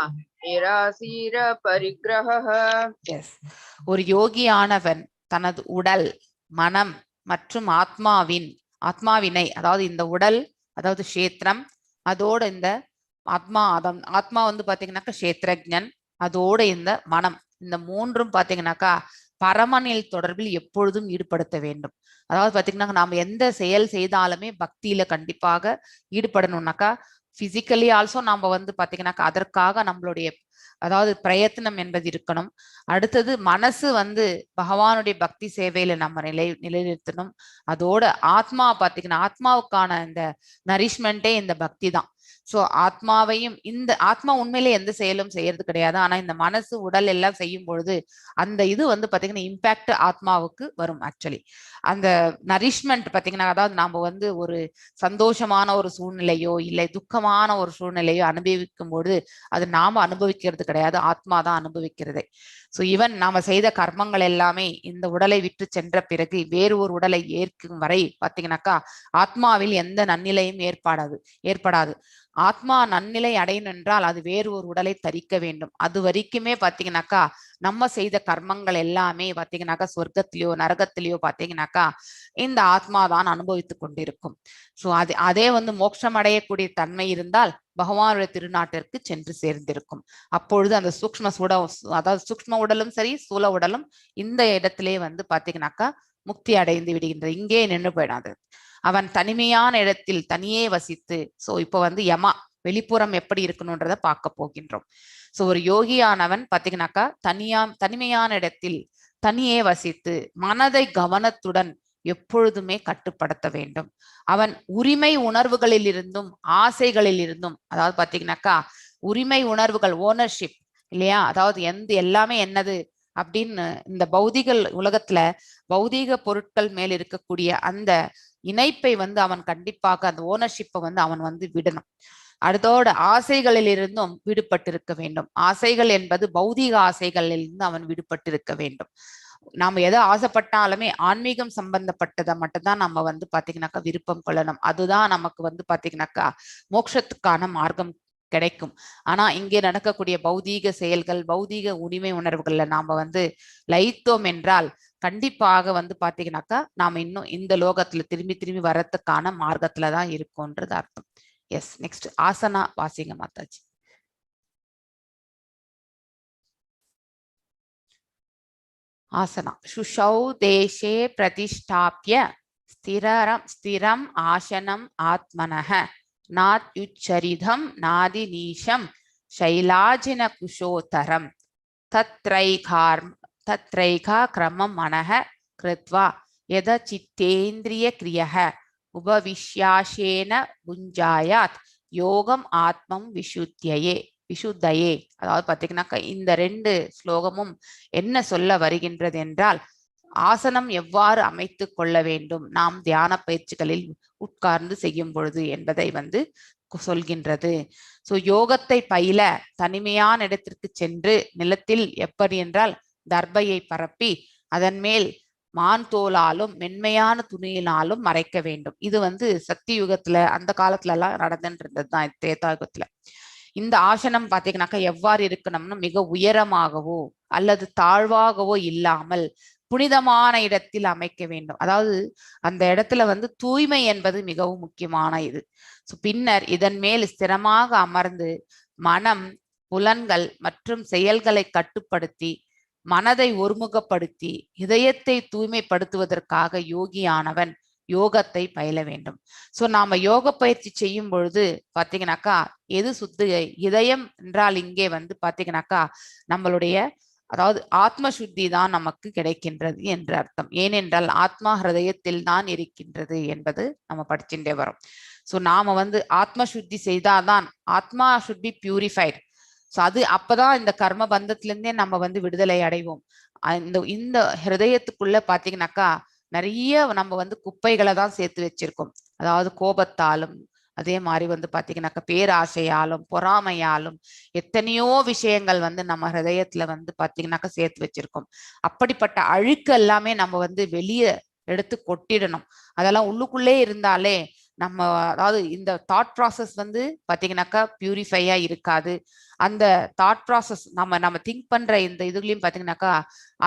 நிராசீர பரிக்ரஹ. எஸ், ஒரு யோகியானவன் தனது உடல், மனம் மற்றும் ஆத்மாவினை, அதாவது இந்த உடல், அதாவது கஷேத்திரம், அதோட இந்த ஆத்மா, ஆத்மா வந்து பாத்தீங்கன்னாக்கா கஷேத்திரஜன், அதோட இந்த மனம், இந்த மூன்றும் பாத்தீங்கன்னாக்கா பரமனில் தொடர்பில் எப்பொழுதும் ஈடுபடுத்த வேண்டும். அதாவது பாத்தீங்கன்னா நாம எந்த செயல் செய்தாலுமே பக்தியில கண்டிப்பாக ஈடுபடணும்னாக்கா பிசிக்கலி ஆல்சோ நாம வந்து பாத்தீங்கன்னாக்கா அதற்காக நம்மளுடைய அதாவது பிரயத்தனம் என்பது இருக்கணும். அடுத்தது மனசு வந்து பகவானுடைய பக்தி சேவையில நம்ம நிலைநிறுத்தணும். அதோட ஆத்மா பாத்தீங்கன்னா ஆத்மாவுக்கான இந்த நரிஷ்மெண்டே இந்த பக்தி தான். சோ ஆத்மாவையும் இந்த ஆத்மா உண்மையிலே எந்த செயலும் செய்யறது கிடையாது. ஆனா இந்த மனசு உடல் எல்லாம் செய்யும் பொழுது அந்த இது வந்து பாத்தீங்கன்னா இம்பாக்ட் ஆத்மாவுக்கு வரும். ஆக்சுவலி அந்த நரிஷ்மெண்ட் பாத்தீங்கன்னா அதாவது நாம வந்து ஒரு சந்தோஷமான ஒரு சூழ்நிலையோ இல்லை துக்கமான ஒரு சூழ்நிலையோ அனுபவிக்கும் பொழுது அது நாம அனுபவிக்கிறது கிடையாது, ஆத்மா தான் அனுபவிக்கிறதே. சோ ஈவன் நாம செய்த கர்மங்கள் எல்லாமே இந்த உடலை விட்டு சென்ற பிறகு வேறு ஒரு உடலை ஏற்கும் வரை பாத்தீங்கன்னாக்கா ஆத்மாவில் எந்த நன்னிலையும் ஏற்படாது. ஆத்மா நன்னிலை அடையணும் என்றால் அது வேறு ஒரு உடலை தரிக்க வேண்டும். அது வரைக்குமே பாத்தீங்கன்னாக்கா நம்ம செய்த கர்மங்கள் எல்லாமே பாத்தீங்கன்னாக்கா சொர்க்கத்திலேயோ நரகத்திலேயோ பாத்தீங்கன்னாக்கா இந்த ஆத்மாதான் அனுபவித்துக் கொண்டிருக்கும். சோ அதே வந்து மோட்சம் அடையக்கூடிய தன்மை இருந்தால் பகவானுடைய திருநாட்டிற்கு சென்று சேர்ந்திருக்கும். அப்பொழுது அந்த சூக்ஷ்ம சூட, அதாவது சூக்ஷ்ம உடலும் சரி ஸ்தூல உடலும் இந்த இடத்திலே வந்து பாத்தீங்கன்னாக்கா முக்தி அடைந்து விடுகின்றது. இங்கே நின்று போயிடாது. அவன் தனிமையான இடத்தில் தனியே வசித்து. சோ இப்போ வந்து யமா வெளிப்புறம் எப்படி இருக்கணும்ன்றத பார்க்க போகின்றோம். சோ ஒரு யோகியானவன் பாத்தீங்கன்னாக்கா தனிமையான இடத்தில் தனியே வசித்து மனதை கவனத்துடன் எப்பொழுதுமே கட்டுப்படுத்த வேண்டும். அவன் உரிமை உணர்வுகளில் இருந்தும் ஆசைகளில் இருந்தும், அதாவது பாத்தீங்கன்னாக்கா உரிமை உணர்வுகள் ஓனர்ஷிப் இல்லையா, அதாவது எந்த எல்லாமே என்னது அப்படின்னு இந்த பௌதிக உலகத்துல பௌதீக பொருட்கள் மேல் இருக்கக்கூடிய அந்த இணைப்பை வந்து அவன் கண்டிப்பாக அந்த ஓனர்ஷிப்பை வந்து அவன் வந்து விடணும். அடுத்தோட ஆசைகளில் இருந்தும் விடுபட்டிருக்க வேண்டும். ஆசைகள் என்பது பௌதீக ஆசைகளில் இருந்து அவன் விடுபட்டிருக்க வேண்டும். நாம எதை ஆசைப்பட்டாலுமே ஆன்மீகம் சம்பந்தப்பட்டதை மட்டும்தான் நம்ம வந்து பாத்தீங்கன்னாக்கா விருப்பம் கொள்ளணும். அதுதான் நமக்கு வந்து பாத்தீங்கன்னாக்கா மோட்சத்துக்கான மார்க்கம் கிடைக்கும். ஆனா இங்கே நடக்கக்கூடிய பௌதீக செயல்கள், பௌதீக உரிமை உணர்வுகள்ல நாம வந்து லயித்தோம் என்றால் கண்டிப்பாக வந்து பாத்தீங்கன்னாக்கா நாம இன்னும் இந்த லோகத்துல திரும்பி திரும்பி வர்றதுக்கான மார்க்கத்துலதான் இருக்கோன்றது அர்த்தம். எஸ், நெக்ஸ்ட் ஆசனா வாசிங்க மாதாஜி. ஆசனா சுஷௌ தேசே பிரதிஷ்டாப்ய ஸ்திரம் ஸ்திரம் ஆசனம் ஆத்மனஹ நாத்யுச்சரிதம் நாதிநீஷம் சைலாஜின குஷோதரம் தத்ரைகா கிரமம் மனஹ கிருத்வா யத சித்தேந்திரிய கிரியஹ உபவிஷ்யாசேன புஞ்சாயாத் யோகம் ஆத்மம் விசுத்தியே விசுத்தையே. அதாவது பாத்தீங்கன்னாக்கா இந்த ரெண்டு ஸ்லோகமும் என்ன சொல்ல வருகின்றது என்றால், ஆசனம் எவ்வாறு அமைத்து கொள்ள வேண்டும் நாம் தியான பயிற்சிகளில் உட்கார்ந்து செய்யும் பொழுது என்பதை வந்து சொல்கின்றது. சோ யோகத்தை பயில தனிமையான இடத்திற்கு சென்று நிலத்தில் எப்படி என்றால் தர்பையை பரப்பி அதன் மேல் மான் தோலாலும் மென்மையான துணியினாலும் மறைக்க வேண்டும். இது வந்து சக்தி யுகத்துல அந்த காலத்துல எல்லாம் நடந்துட்டு இருந்ததுதான் திரேதா யுகத்துல. இந்த ஆசனம் பாத்தீங்கன்னாக்கா எவ்வாறு இருக்கணும்னா மிக உயரமாகவோ அல்லது தாழ்வாகவோ இல்லாமல் புனிதமான இடத்தில் அமைக்க வேண்டும். அதாவது அந்த இடத்துல வந்து தூய்மை என்பது மிகவும் முக்கியமான இது. ஸோ பின்னர் இதன் மேல் ஸ்திரமாக அமர்ந்து மனம், புலன்கள் மற்றும் செயல்களை கட்டுப்படுத்தி மனதை ஒருமுகப்படுத்தி இதயத்தை தூய்மைப்படுத்துவதற்காக யோகியானவன் யோகத்தை பயில வேண்டும். சோ நாம யோக பயிற்சி செய்யும் பொழுது பாத்தீங்கன்னாக்கா எது சுத்த இதயம் என்றால் இங்கே வந்து பாத்தீங்கன்னாக்கா நம்மளுடைய அதாவது ஆத்ம சுத்தி தான் நமக்கு கிடைக்கின்றது என்று அர்த்தம். ஏனென்றால் ஆத்மா ஹிருதயத்தில் தான் இருக்கின்றது என்பது நம்ம படிச்சுட்டே வரோம். சோ நாம வந்து ஆத்ம சுத்தி செய்தாதான் ஆத்மா should be purified. So அது அப்பதான் இந்த கர்ம பந்தத்திலிருந்தே நம்ம வந்து விடுதலை அடைவோம். இந்த இந்த ஹிருதயத்துக்குள்ள பாத்தீங்கன்னாக்கா நிறைய நம்ம வந்து குப்பைகளை தான் சேர்த்து வச்சிருக்கோம். அதாவது கோபத்தாலும் அதே மாதிரி வந்து பாத்தீங்கன்னாக்கா பேராசையாலும் பொறாமையாலும் எத்தனையோ விஷயங்கள் வந்து நம்ம ஹிருதயத்துல வந்து பாத்தீங்கன்னாக்கா சேர்த்து வச்சிருக்கோம். அப்படிப்பட்ட அழுக்கு எல்லாமே நம்ம வந்து வெளியே எடுத்து கொட்டிடணும். அதெல்லாம் உள்ளுக்குள்ளே இருந்தாலே நம்ம அதாவது இந்த தாட் ப்ராசஸ் வந்து பாத்தீங்கன்னாக்கா பியூரிஃபையா இருக்காது. அந்த தாட் ப்ராசஸ் நம்ம நம்ம திங்க் பண்ற இந்த இதுலயும் பாத்தீங்கன்னாக்கா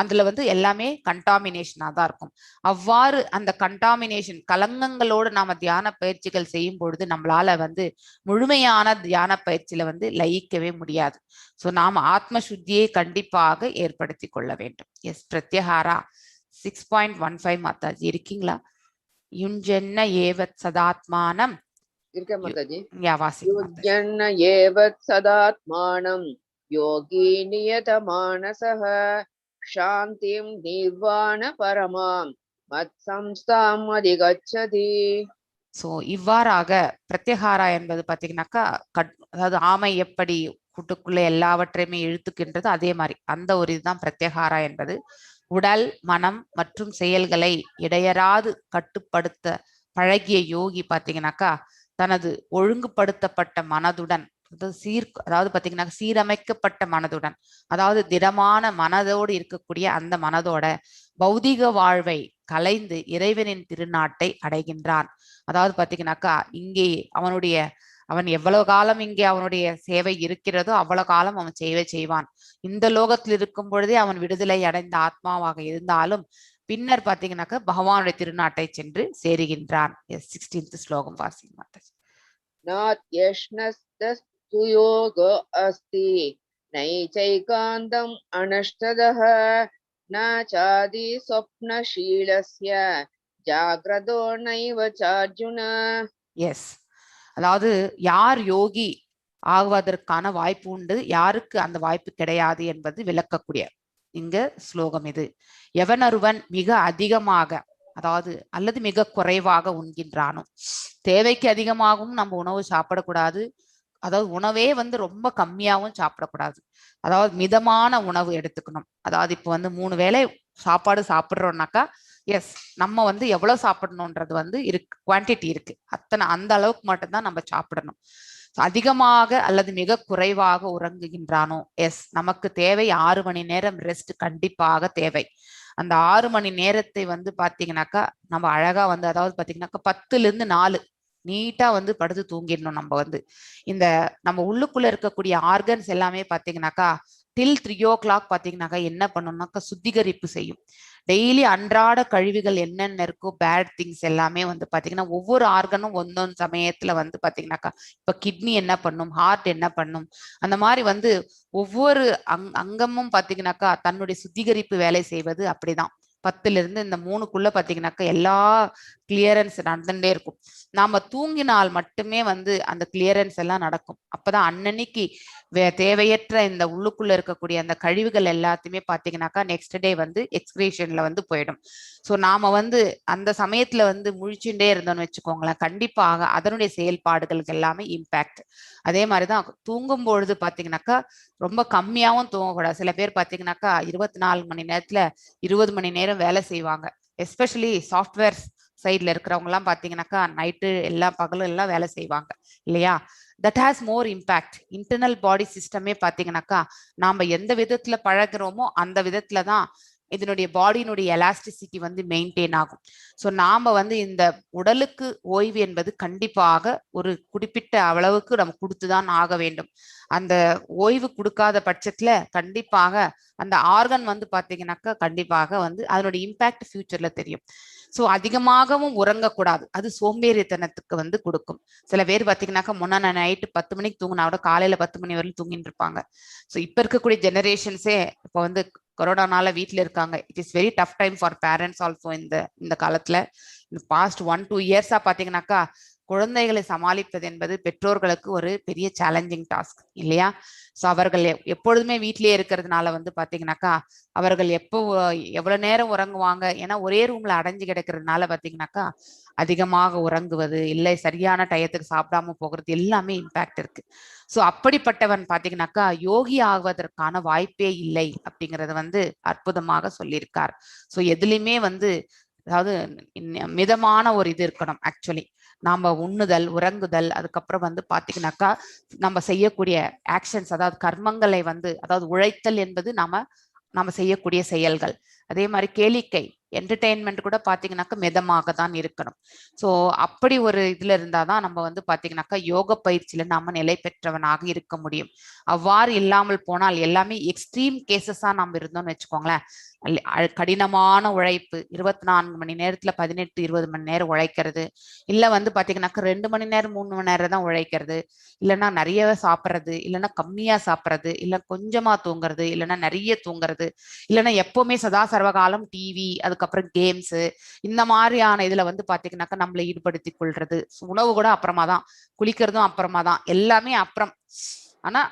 அதுல வந்து எல்லாமே கண்டாமினேஷனா தான் இருக்கும். அவ்வாறு அந்த கண்டாமினேஷன் கலங்கங்களோடு நாம தியான பயிற்சிகள் செய்யும் பொழுது நம்மளால வந்து முழுமையான தியான பயிற்சியில வந்து லயிக்கவே முடியாது. ஸோ நாம ஆத்ம சுத்தியை கண்டிப்பாக ஏற்படுத்தி கொள்ள வேண்டும். எஸ், பிரத்யஹாரா 6.15 மாதாஜி இருக்கீங்களா? யுஞ்சன்ன ஏவத் சதாத்மானம் இருக்க மாதாஜி. யுஜ்ஜன்ன ஏவத் சதாத்மானம் யோகி நியதமானசः சாந்திம் நிர்வாண பரமாம் மத் சம்ஸ்தாம் அதிகச்சதி. சோ இவ்வாறாக பிரத்யஹாரா என்பது பாத்தீங்கன்னாக்கா அதாவது ஆமை எப்படி கூட்டுக்குள்ளே எல்லாவற்றையுமே இழுத்துக்கின்றது அதே மாதிரி அந்த ஒரு இதுதான் பிரத்யஹாரா என்பது. உடல், மனம் மற்றும் செயல்களை இடையறாது கட்டுப்படுத்த பழகிய யோகி பாத்தீங்கன்னாக்கா தனது ஒழுங்குபடுத்தப்பட்ட மனதுடன், அதாவது பாத்தீங்கன்னா சீரமைக்கப்பட்ட மனதுடன், அதாவது திடமான மனதோடு இருக்கக்கூடிய அந்த மனதோட பௌதிக வாழ்வை கலைந்து இறைவனின் திருநாட்டை அடைகின்றான். அதாவது பாத்தீங்கன்னாக்கா இங்கே அவன் எவ்வளவு காலம் இங்கே அவனுடைய சேவை இருக்கிறதோ அவ்வளவு காலம் அவன் சேவை செய்வான். இந்த லோகத்தில் இருக்கும் பொழுதே அவன் விடுதலை அடைந்த ஆத்மாவாக இருந்தாலும் பின்னர் பாத்தீங்கன்னாக்கா பகவானுடைய திருநாட்டை சென்று சேருகின்றான். 16th ஸ்லோகம் வாசிங்க மாதாஜி. நாத்யஷ்ணஸ்தஸ்து யோக அஸ்தி நைச்சைகாந்தம் அனஷ்டதஹ ந சாதி ஸ்வப்னசீலஸ்ய ஜாக்ரதோ நைவ சார்ஜுன. எஸ், அதாவது யார் யோகி ஆகுவதற்கான வாய்ப்பு உண்டு, யாருக்கு அந்த வாய்ப்பு கிடையாது என்பது விளக்கக்கூடிய இங்க ஸ்லோகம் இது. எவனொருவன் மிக அதிகமாக, அதாவது அல்லது மிக குறைவாக உண்கின்றானோ, தேவைக்கு அதிகமாகவும் நம்ம உணவு சாப்பிடக்கூடாது, அதாவது உணவே வந்து ரொம்ப கம்மியாகவும் சாப்பிடக்கூடாது, அதாவது மிதமான உணவு எடுத்துக்கணும். அதாவது இப்போ வந்து 3 வேளை சாப்பாடு சாப்பிட்றோம்னாக்கா எஸ் நம்ம வந்து எவ்வளவு சாப்பிடணும்ன்றது வந்து இருக்கு, குவான்டிட்டி இருக்கு, அத்தனை அந்த அளவுக்கு மட்டும்தான் நம்ம சாப்பிடணும். அதிகமாக அல்லது மிக குறைவாக உறங்குகின்றானோ, எஸ் நமக்கு தேவை 6 மணி நேரம் ரெஸ்ட் கண்டிப்பாக தேவை. அந்த 6 மணி நேரத்தை வந்து பாத்தீங்கன்னாக்கா நம்ம அழகா வந்து, அதாவது பாத்தீங்கன்னாக்கா 10ல இருந்து 4 நீட்டா வந்து படுத்து தூங்கிடணும். நம்ம வந்து இந்த நம்ம உள்ளுக்குள்ள இருக்கக்கூடிய ஆர்கன்ஸ் எல்லாமே பாத்தீங்கன்னாக்கா டில் 3 o'clock பாத்தீங்கன்னாக்கா என்ன பண்ணணும்னாக்கா சுத்திகரிப்பு செய்யும். டெய்லி அன்றாட கழிவுகள் என்னென்ன இருக்கோ பேட் திங்ஸ் எல்லாமே வந்து பாத்தீங்கன்னா ஒவ்வொரு ஆர்கனும் ஒன்னொன்னு சமயத்துல வந்து பாத்தீங்கன்னாக்கா இப்ப கிட்னி என்ன பண்ணும், ஹார்ட் என்ன பண்ணும், அந்த மாதிரி வந்து ஒவ்வொரு அங்கமும் பாத்தீங்கன்னாக்கா தன்னுடைய சுத்திகரிப்பு வேலை செய்வது அப்படிதான். 10ல இருந்து இந்த 3க்குள்ள பாத்தீங்கன்னாக்கா எல்லா கிளியரன்ஸ் நடந்துட்டே இருக்கும். நாம தூங்கினால் மட்டுமே வந்து அந்த கிளியரன்ஸ் எல்லாம் நடக்கும். அப்பதான் அன்னன்னைக்கு தேவையற்ற இந்த உள்ளுக்குள்ள இருக்கக்கூடிய அந்த கழிவுகள் எல்லாத்தையுமே பாத்தீங்கன்னாக்கா நெக்ஸ்ட் டே வந்து எக்ஸ்கிரேஷன்ல வந்து போயிடும். ஸோ நாம வந்து அந்த சமயத்துல வந்து முழிச்சுட்டே இருந்தோம்னு வச்சுக்கோங்களேன், கண்டிப்பாக அதனுடைய செயல்பாடுகளுக்கு எல்லாமே இம்பேக்ட். அதே மாதிரிதான் தூங்கும் பொழுது பாத்தீங்கன்னாக்கா ரொம்ப கம்மியாவும் தூங்கக்கூடாது. சில பேர் பாத்தீங்கன்னாக்கா 24 மணி நேரத்துல 20 மணி நேரம் வேலை செய்வாங்க. எஸ்பெஷலி சாஃப்ட்வேர் சைட்ல இருக்கிறவங்க எல்லாம் பாத்தீங்கன்னாக்கா நைட்டு எல்லா பகலும் எல்லாம் வேலை செய்வாங்க இல்லையா? That has more impact. Internal body சிஸ்டமே பாத்தீங்கன்னாக்கா நாம எந்த விதத்துல பழகுறோமோ அந்த விதத்துலதான் இதனுடைய பாடியினுடைய எலாஸ்டிசிட்டி வந்து மெயின்டைன் ஆகும். ஸோ நாம வந்து இந்த உடலுக்கு ஓய்வு என்பது கண்டிப்பாக ஒரு குறிப்பிட்ட அளவுக்கு நம்ம கொடுத்துதான் ஆக வேண்டும். அந்த ஓய்வு கொடுக்காத பட்சத்துல கண்டிப்பாக அந்த ஆர்கன் வந்து பாத்தீங்கன்னாக்கா கண்டிப்பாக வந்து அதனுடைய இம்பேக்ட் ஃபியூச்சர்ல தெரியும். ஸோ அதிகமாகவும் உறங்கக்கூடாது, அது சோம்பேறித்தனத்துக்கு வந்து கொடுக்கும். சில பேர் பாத்தீங்கன்னாக்கா முன்னா நைட்டு 10 மணிக்கு தூங்கினா கூட காலையில 10 மணி வரையிலும் தூங்கிட்டு இருப்பாங்க. ஸோ இப்ப இருக்கக்கூடிய ஜெனரேஷன்ஸே இப்போ வந்து கொரோனானால வீட்டுல இருக்காங்க. It is very tough time for parents also. இந்த இந்த காலத்துல இந்த பாஸ்ட் 1-2 இயர்ஸா பாத்தீங்கன்னாக்கா குழந்தைகளை சமாளிப்பது என்பது பெற்றோர்களுக்கு ஒரு பெரிய சேலஞ்சிங் டாஸ்க் இல்லையா? ஸோ அவர்கள் எப்பொழுதுமே வீட்லயே இருக்கிறதுனால வந்து பாத்தீங்கன்னாக்கா அவர்கள் எப்போ எவ்வளவு நேரம் உறங்குவாங்க? ஏன்னா ஒரே ரூம்ல அடைஞ்சு கிடக்கிறதுனால பாத்தீங்கன்னாக்கா அதிகமாக உறங்குவது இல்லை, சரியான டயத்துக்கு சாப்பிடாம போகிறது எல்லாமே இம்பேக்ட் இருக்கு. ஸோ அப்படிப்பட்டவன் பாத்தீங்கன்னாக்கா யோகி ஆகுவதற்கான வாய்ப்பே இல்லை அப்படிங்கறத வந்து அற்புதமாக சொல்லியிருக்கார். ஸோ எதுலையுமே வந்து அதாவது மிதமான ஒரு இது இருக்கணும். ஆக்சுவலி நாம உண்ணுதல், உறங்குதல், அதுக்கப்புறம் வந்து பாத்தீங்கன்னாக்கா நம்ம செய்யக்கூடிய ஆக்ஷன்ஸ், அதாவது கர்மங்களை வந்து, அதாவது உழைத்தல் என்பது நாம நாம செய்யக்கூடிய செயல்கள். அதே மாதிரி கேளிக்கை, என்டர்டெயின்மெண்ட் கூட பாத்தீங்கன்னாக்கா மிதமாக தான் இருக்கணும். ஸோ அப்படி ஒரு இதுல இருந்தாதான் நம்ம வந்து பாத்தீங்கன்னாக்கா யோக பயிற்சியில நாம நிலை பெற்றவனாக இருக்க முடியும். அவ்வாறு இல்லாமல் போனால் எல்லாமே எக்ஸ்ட்ரீம் கேசஸா நாம இருந்தோம்னு வச்சுக்கோங்களேன். கடினமான உழைப்பு, 24 மணி நேரத்துல 18-20 மணி நேரம் உழைக்கிறது, இல்ல வந்து பாத்தீங்கன்னாக்கா 2 மணி நேரம் 3 மணி நேரம் தான் உழைக்கிறது, இல்லைன்னா நிறைய சாப்பிட்றது, இல்லைன்னா கம்மியா சாப்பிட்றது, இல்ல கொஞ்சமா தூங்குறது, இல்லைன்னா நிறைய தூங்குறது, இல்லைன்னா எப்பவுமே சதா சர்வகாலம் டிவி, அதுக்கப்புறம் கேம்ஸ், இந்த மாதிரியான இதுல வந்து பாத்தீங்கன்னாக்கா நம்மளை ஈடுபடுத்தி கொள்றது. உணவு கூட அப்புறமா தான், குளிக்கிறதும் அப்புறமா தான், எல்லாமே அப்புறம். ஆனா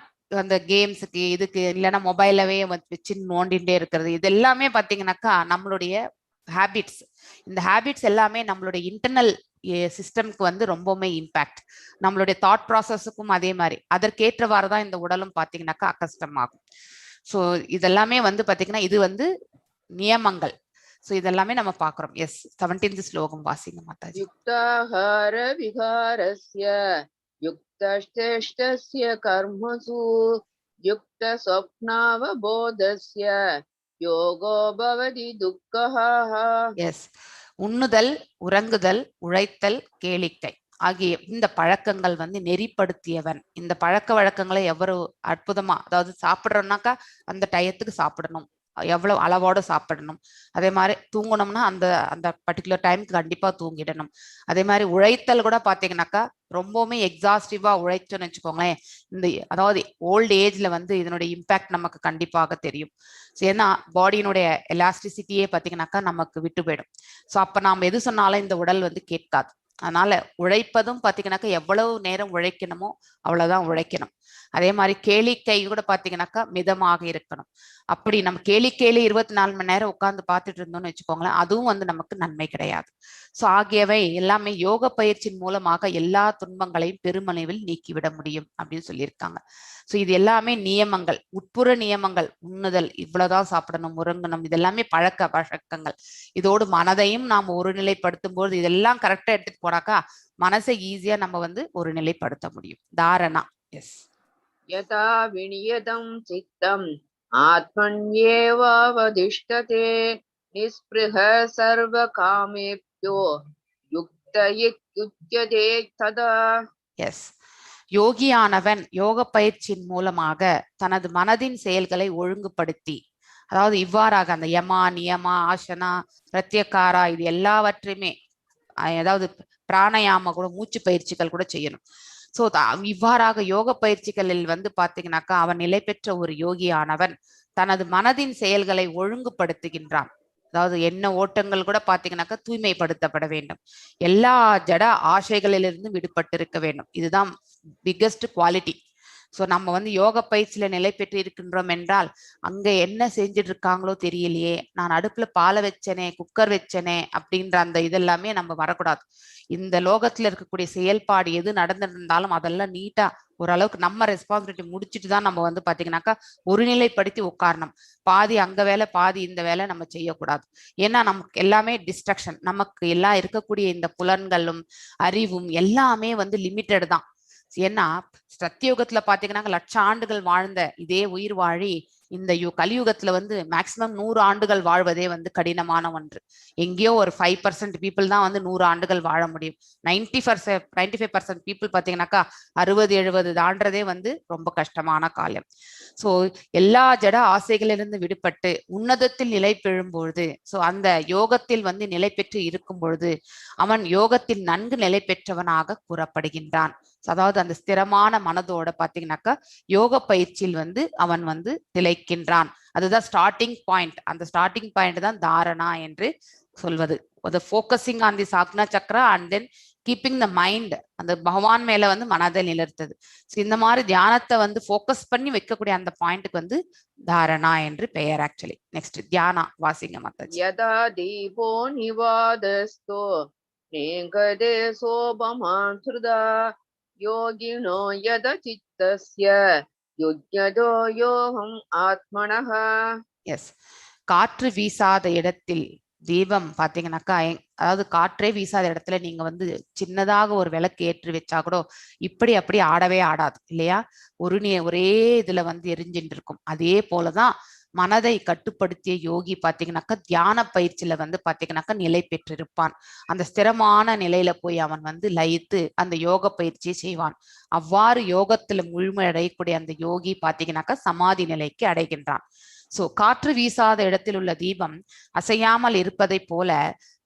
அந்த கேம்ஸுக்கு இதுக்கு இல்லைன்னா மொபைலவே வச்சு நோண்டிகிட்டே இருக்கிறது, இது எல்லாமே பாத்தீங்கன்னாக்கா நம்மளுடைய ஹேபிட்ஸ். இந்த ஹேபிட்ஸ் எல்லாமே நம்மளுடைய இன்டர்னல் சிஸ்டம்க்கு வந்து ரொம்பவுமே இம்பேக்ட். நம்மளுடைய தாட் ப்ராசஸுக்கும் அதே மாதிரி அதற்கேற்றவாறு தான் இந்த உடலும் பாத்தீங்கன்னாக்கா அக்கஸ்டம் ஆகும். ஸோ இதெல்லாமே வந்து பாத்தீங்கன்னா இது வந்து நியமங்கள். ஸோ இதெல்லாமே நம்ம பாக்குறோம். எஸ், 17th ஸ்லோகம் வாசிங்க மாதாஜி. யுக்தாஹார விஹாரஸ்ய யுக்தஸ்தேஷ்டஸ்ய கர்மசு யுக்த ஸ்வப்னாவபோதஸ்ய யோகோ பவதி துக்கஹ. எஸ், உண்ணுதல், உறங்குதல், உழைத்தல், கேளிக்கை ஆகிய இந்த பழக்கங்கள் வந்து நெறிப்படுத்தியவன். இந்த பழக்க வழக்கங்களை எவ்வளவு அற்புதமா, அதாவது சாப்பிடுறோம்னாக்கா அந்த டயத்துக்கு சாப்பிடணும், எவ்வளவு அளவோட சாப்பிடணும், அதே மாதிரி தூங்கணும்னா அந்த அந்த பர்டிகுலர் டைமுக்கு கண்டிப்பா தூங்கிடணும். அதே மாதிரி உழைத்தல் கூட பாத்தீங்கன்னாக்கா ரொம்பவுமே எக்ஸாஸ்டிவா உழைச்சோன்னு வச்சுக்கோங்களேன், இந்த அதாவது ஓல்டு ஏஜ்ல வந்து இதனுடைய இம்பேக்ட் நமக்கு கண்டிப்பாக தெரியும். ஸோ ஏன்னா பாடியினுடைய எலாஸ்டிசிட்டியே பாத்தீங்கன்னாக்கா நமக்கு விட்டு போயிடும். ஸோ அப்ப நாம் எது சொன்னாலும் இந்த உடல் வந்து கேட்காது. அதனால உழைப்பதும் பாத்தீங்கன்னாக்கா எவ்வளவு நேரம் உழைக்கணுமோ அவ்வளவுதான் உழைக்கணும். அதே மாதிரி கேளிக்கை கூட பாத்தீங்கன்னாக்கா மிதமாக இருக்கணும். அப்படி நம்ம கேளிக்கையில 24 மணி நேரம் உட்கார்ந்து பார்த்துட்டு இருந்தோம்னு வச்சுக்கோங்களேன், அதுவும் வந்து நமக்கு நன்மை கிடையாது. ஸோ ஆகியவை எல்லாமே யோக பயிற்சியின் மூலமாக எல்லா துன்பங்களையும் பெருமளவில் நீக்கிவிட முடியும் அப்படின்னு சொல்லியிருக்காங்க. ஸோ இது எல்லாமே நியமங்கள், உட்புற நியமங்கள். உண்ணுதல், இவ்வளவுதான் சாப்பிடணும், உறங்கணும், இதெல்லாமே பழக்க வழக்கங்கள். இதோடு மனதையும் நாம் ஒருநிலைப்படுத்தும் போது இதெல்லாம் கரெக்டா எடுத்துட்டு போனாக்கா மனசை ஈஸியா நம்ம வந்து ஒருநிலைப்படுத்த முடியும். தாரணா. எஸ். யதா விநியதம் சித்தம் ஆத்மன்யேவாவதிஷ்டதே निःस्पृह सर्वकामेभ्यो युक्त इत्युच्यते तदा. எஸ், யோகியானவன் யோக பயிற்சியின் மூலமாக தனது மனதின் செயல்களை ஒழுங்குபடுத்தி, அதாவது இவ்வாறாக அந்த யமா, நியமா, ஆசனா, பிரத்யகாரா இது எல்லாவற்றையுமே, அதாவது பிராணயாம கூட மூச்சு பயிற்சிகள் கூட செய்யணும். ஸோ இவ்வாறாக யோக பயிற்சிகளில் வந்து பாத்தீங்கன்னாக்கா அவன் நிலை பெற்ற ஒரு யோகியானவன் தனது மனதின் செயல்களை ஒழுங்குபடுத்துகின்றான். அதாவது என்ன ஓட்டங்கள் கூட பாத்தீங்கன்னாக்கா தூய்மைப்படுத்தப்பட வேண்டும், எல்லா ஜட ஆசைகளிலிருந்தும் விடுபட்டிருக்க வேண்டும். இதுதான் பிக்கஸ்ட் குவாலிட்டி. ஸோ நம்ம வந்து யோக பயிற்சியில நிலை பெற்று இருக்கின்றோம் என்றால் அங்க என்ன செஞ்சுட்டு இருக்காங்களோ தெரியலையே, நான் அடுப்புல பாலை வச்சனே, குக்கர் வச்சனே அப்படின்ற அந்த இதெல்லாமே நம்ம வரக்கூடாது. இந்த லோகத்துல இருக்கக்கூடிய செயல்பாடு எது நடந்திருந்தாலும் அதெல்லாம் நீட்டா ஓரளவுக்கு நம்ம ரெஸ்பான்சிபிலிட்டி முடிச்சுட்டு தான் நம்ம வந்து பாத்தீங்கன்னாக்கா ஒருநிலைப்படுத்தி உட்காரணும். பாதி அங்க வேலை பாதி இந்த வேலை நம்ம செய்யக்கூடாது. ஏன்னா நமக்கு எல்லாமே டிஸ்ட்ரக்ஷன், நமக்கு எல்லாம் இருக்கக்கூடிய இந்த புலன்களும் அறிவும் எல்லாமே வந்து லிமிட்டெட் தான். ஏன்னா சத்தியுகத்துல பாத்தீங்கன்னா லட்ச ஆண்டுகள் வாழ்ந்த இதே உயிர் வாழி இந்த கலியுகத்துல வந்து மேக்சிமம் 100 ஆண்டுகள் வாழ்வதே வந்து கடினமான ஒன்று. எங்கேயோ ஒரு 5% பீப்புள் தான் வந்து 100 ஆண்டுகள் வாழ முடியும். 95% பீப்புள் பாத்தீங்கன்னாக்கா 60-70 தாண்டதே வந்து ரொம்ப கஷ்டமான காலம். ஸோ எல்லா ஜட ஆசைகளிலிருந்து விடுபட்டு உன்னதத்தில் நிலை பெறும் பொழுது, ஸோ அந்த யோகத்தில் வந்து நிலை பெற்று இருக்கும் பொழுது அவன் யோகத்தில் நன்கு நிலை பெற்றவனாக கூறப்படுகின்றான். அதாவது அந்த ஸ்திரமான மனதோட பாத்தீங்கன்னாக்கா யோக பயிற்சியில் வந்து அவன் வந்து திளைக்கின்றான். அதுதான் ஸ்டார்டிங் பாயிண்ட். அந்த ஸ்டார்டிங் பாயிண்ட் தான் தாரணா என்று சொல்வது. The focusing on the Agna chakra and then keeping the mind அந்த பகவான் மேல வந்து மனதை நிலர்த்தது. ஸோ இந்த மாதிரி தியானத்தை வந்து ஃபோக்கஸ் பண்ணி வைக்கக்கூடிய அந்த பாயிண்ட்டுக்கு வந்து தாரணா என்று பெயர். ஆக்சுவலி நெக்ஸ்ட் தியானா வாசிங்க மாதாஜி. யதா தீபோ நிவாதஸ்தோ நேங்கதே சோபமான் ஸ்ருதா யோகினோ யத சித்தஸ்ய யுஜ்யதோ யோகம் ஆத்மனஹ. எஸ், காற்று வீசாத இடத்தில் தீபம் பாத்தீங்கன்னாக்கா, அதாவது காற்றே வீசாத இடத்துல நீங்க வந்து சின்னதாக ஒரு விளக்கு ஏற்றி வச்சா கூட இப்படி அப்படி ஆடவே ஆடாது இல்லையா? ஒரே இதுல வந்து எரிஞ்சின்னு இருக்கும். அதே போலதான் மனதை கட்டுப்படுத்திய யோகி பாத்தீங்கன்னாக்கா தியான பயிற்சியில வந்து பாத்தீங்கன்னாக்கா நிலை பெற்றிருப்பான். அந்த ஸ்திரமான நிலையில போய் அவன் வந்து லயித்து அந்த யோக பயிற்சியை செய்வான். அவ்வாறு யோகத்துல முழுமை அடையக்கூடிய அந்த யோகி பாத்தீங்கன்னாக்கா சமாதி நிலைக்கு அடைகின்றான். சோ காற்று வீசாத இடத்தில் உள்ள தீபம் அசையாமல் இருப்பதை போல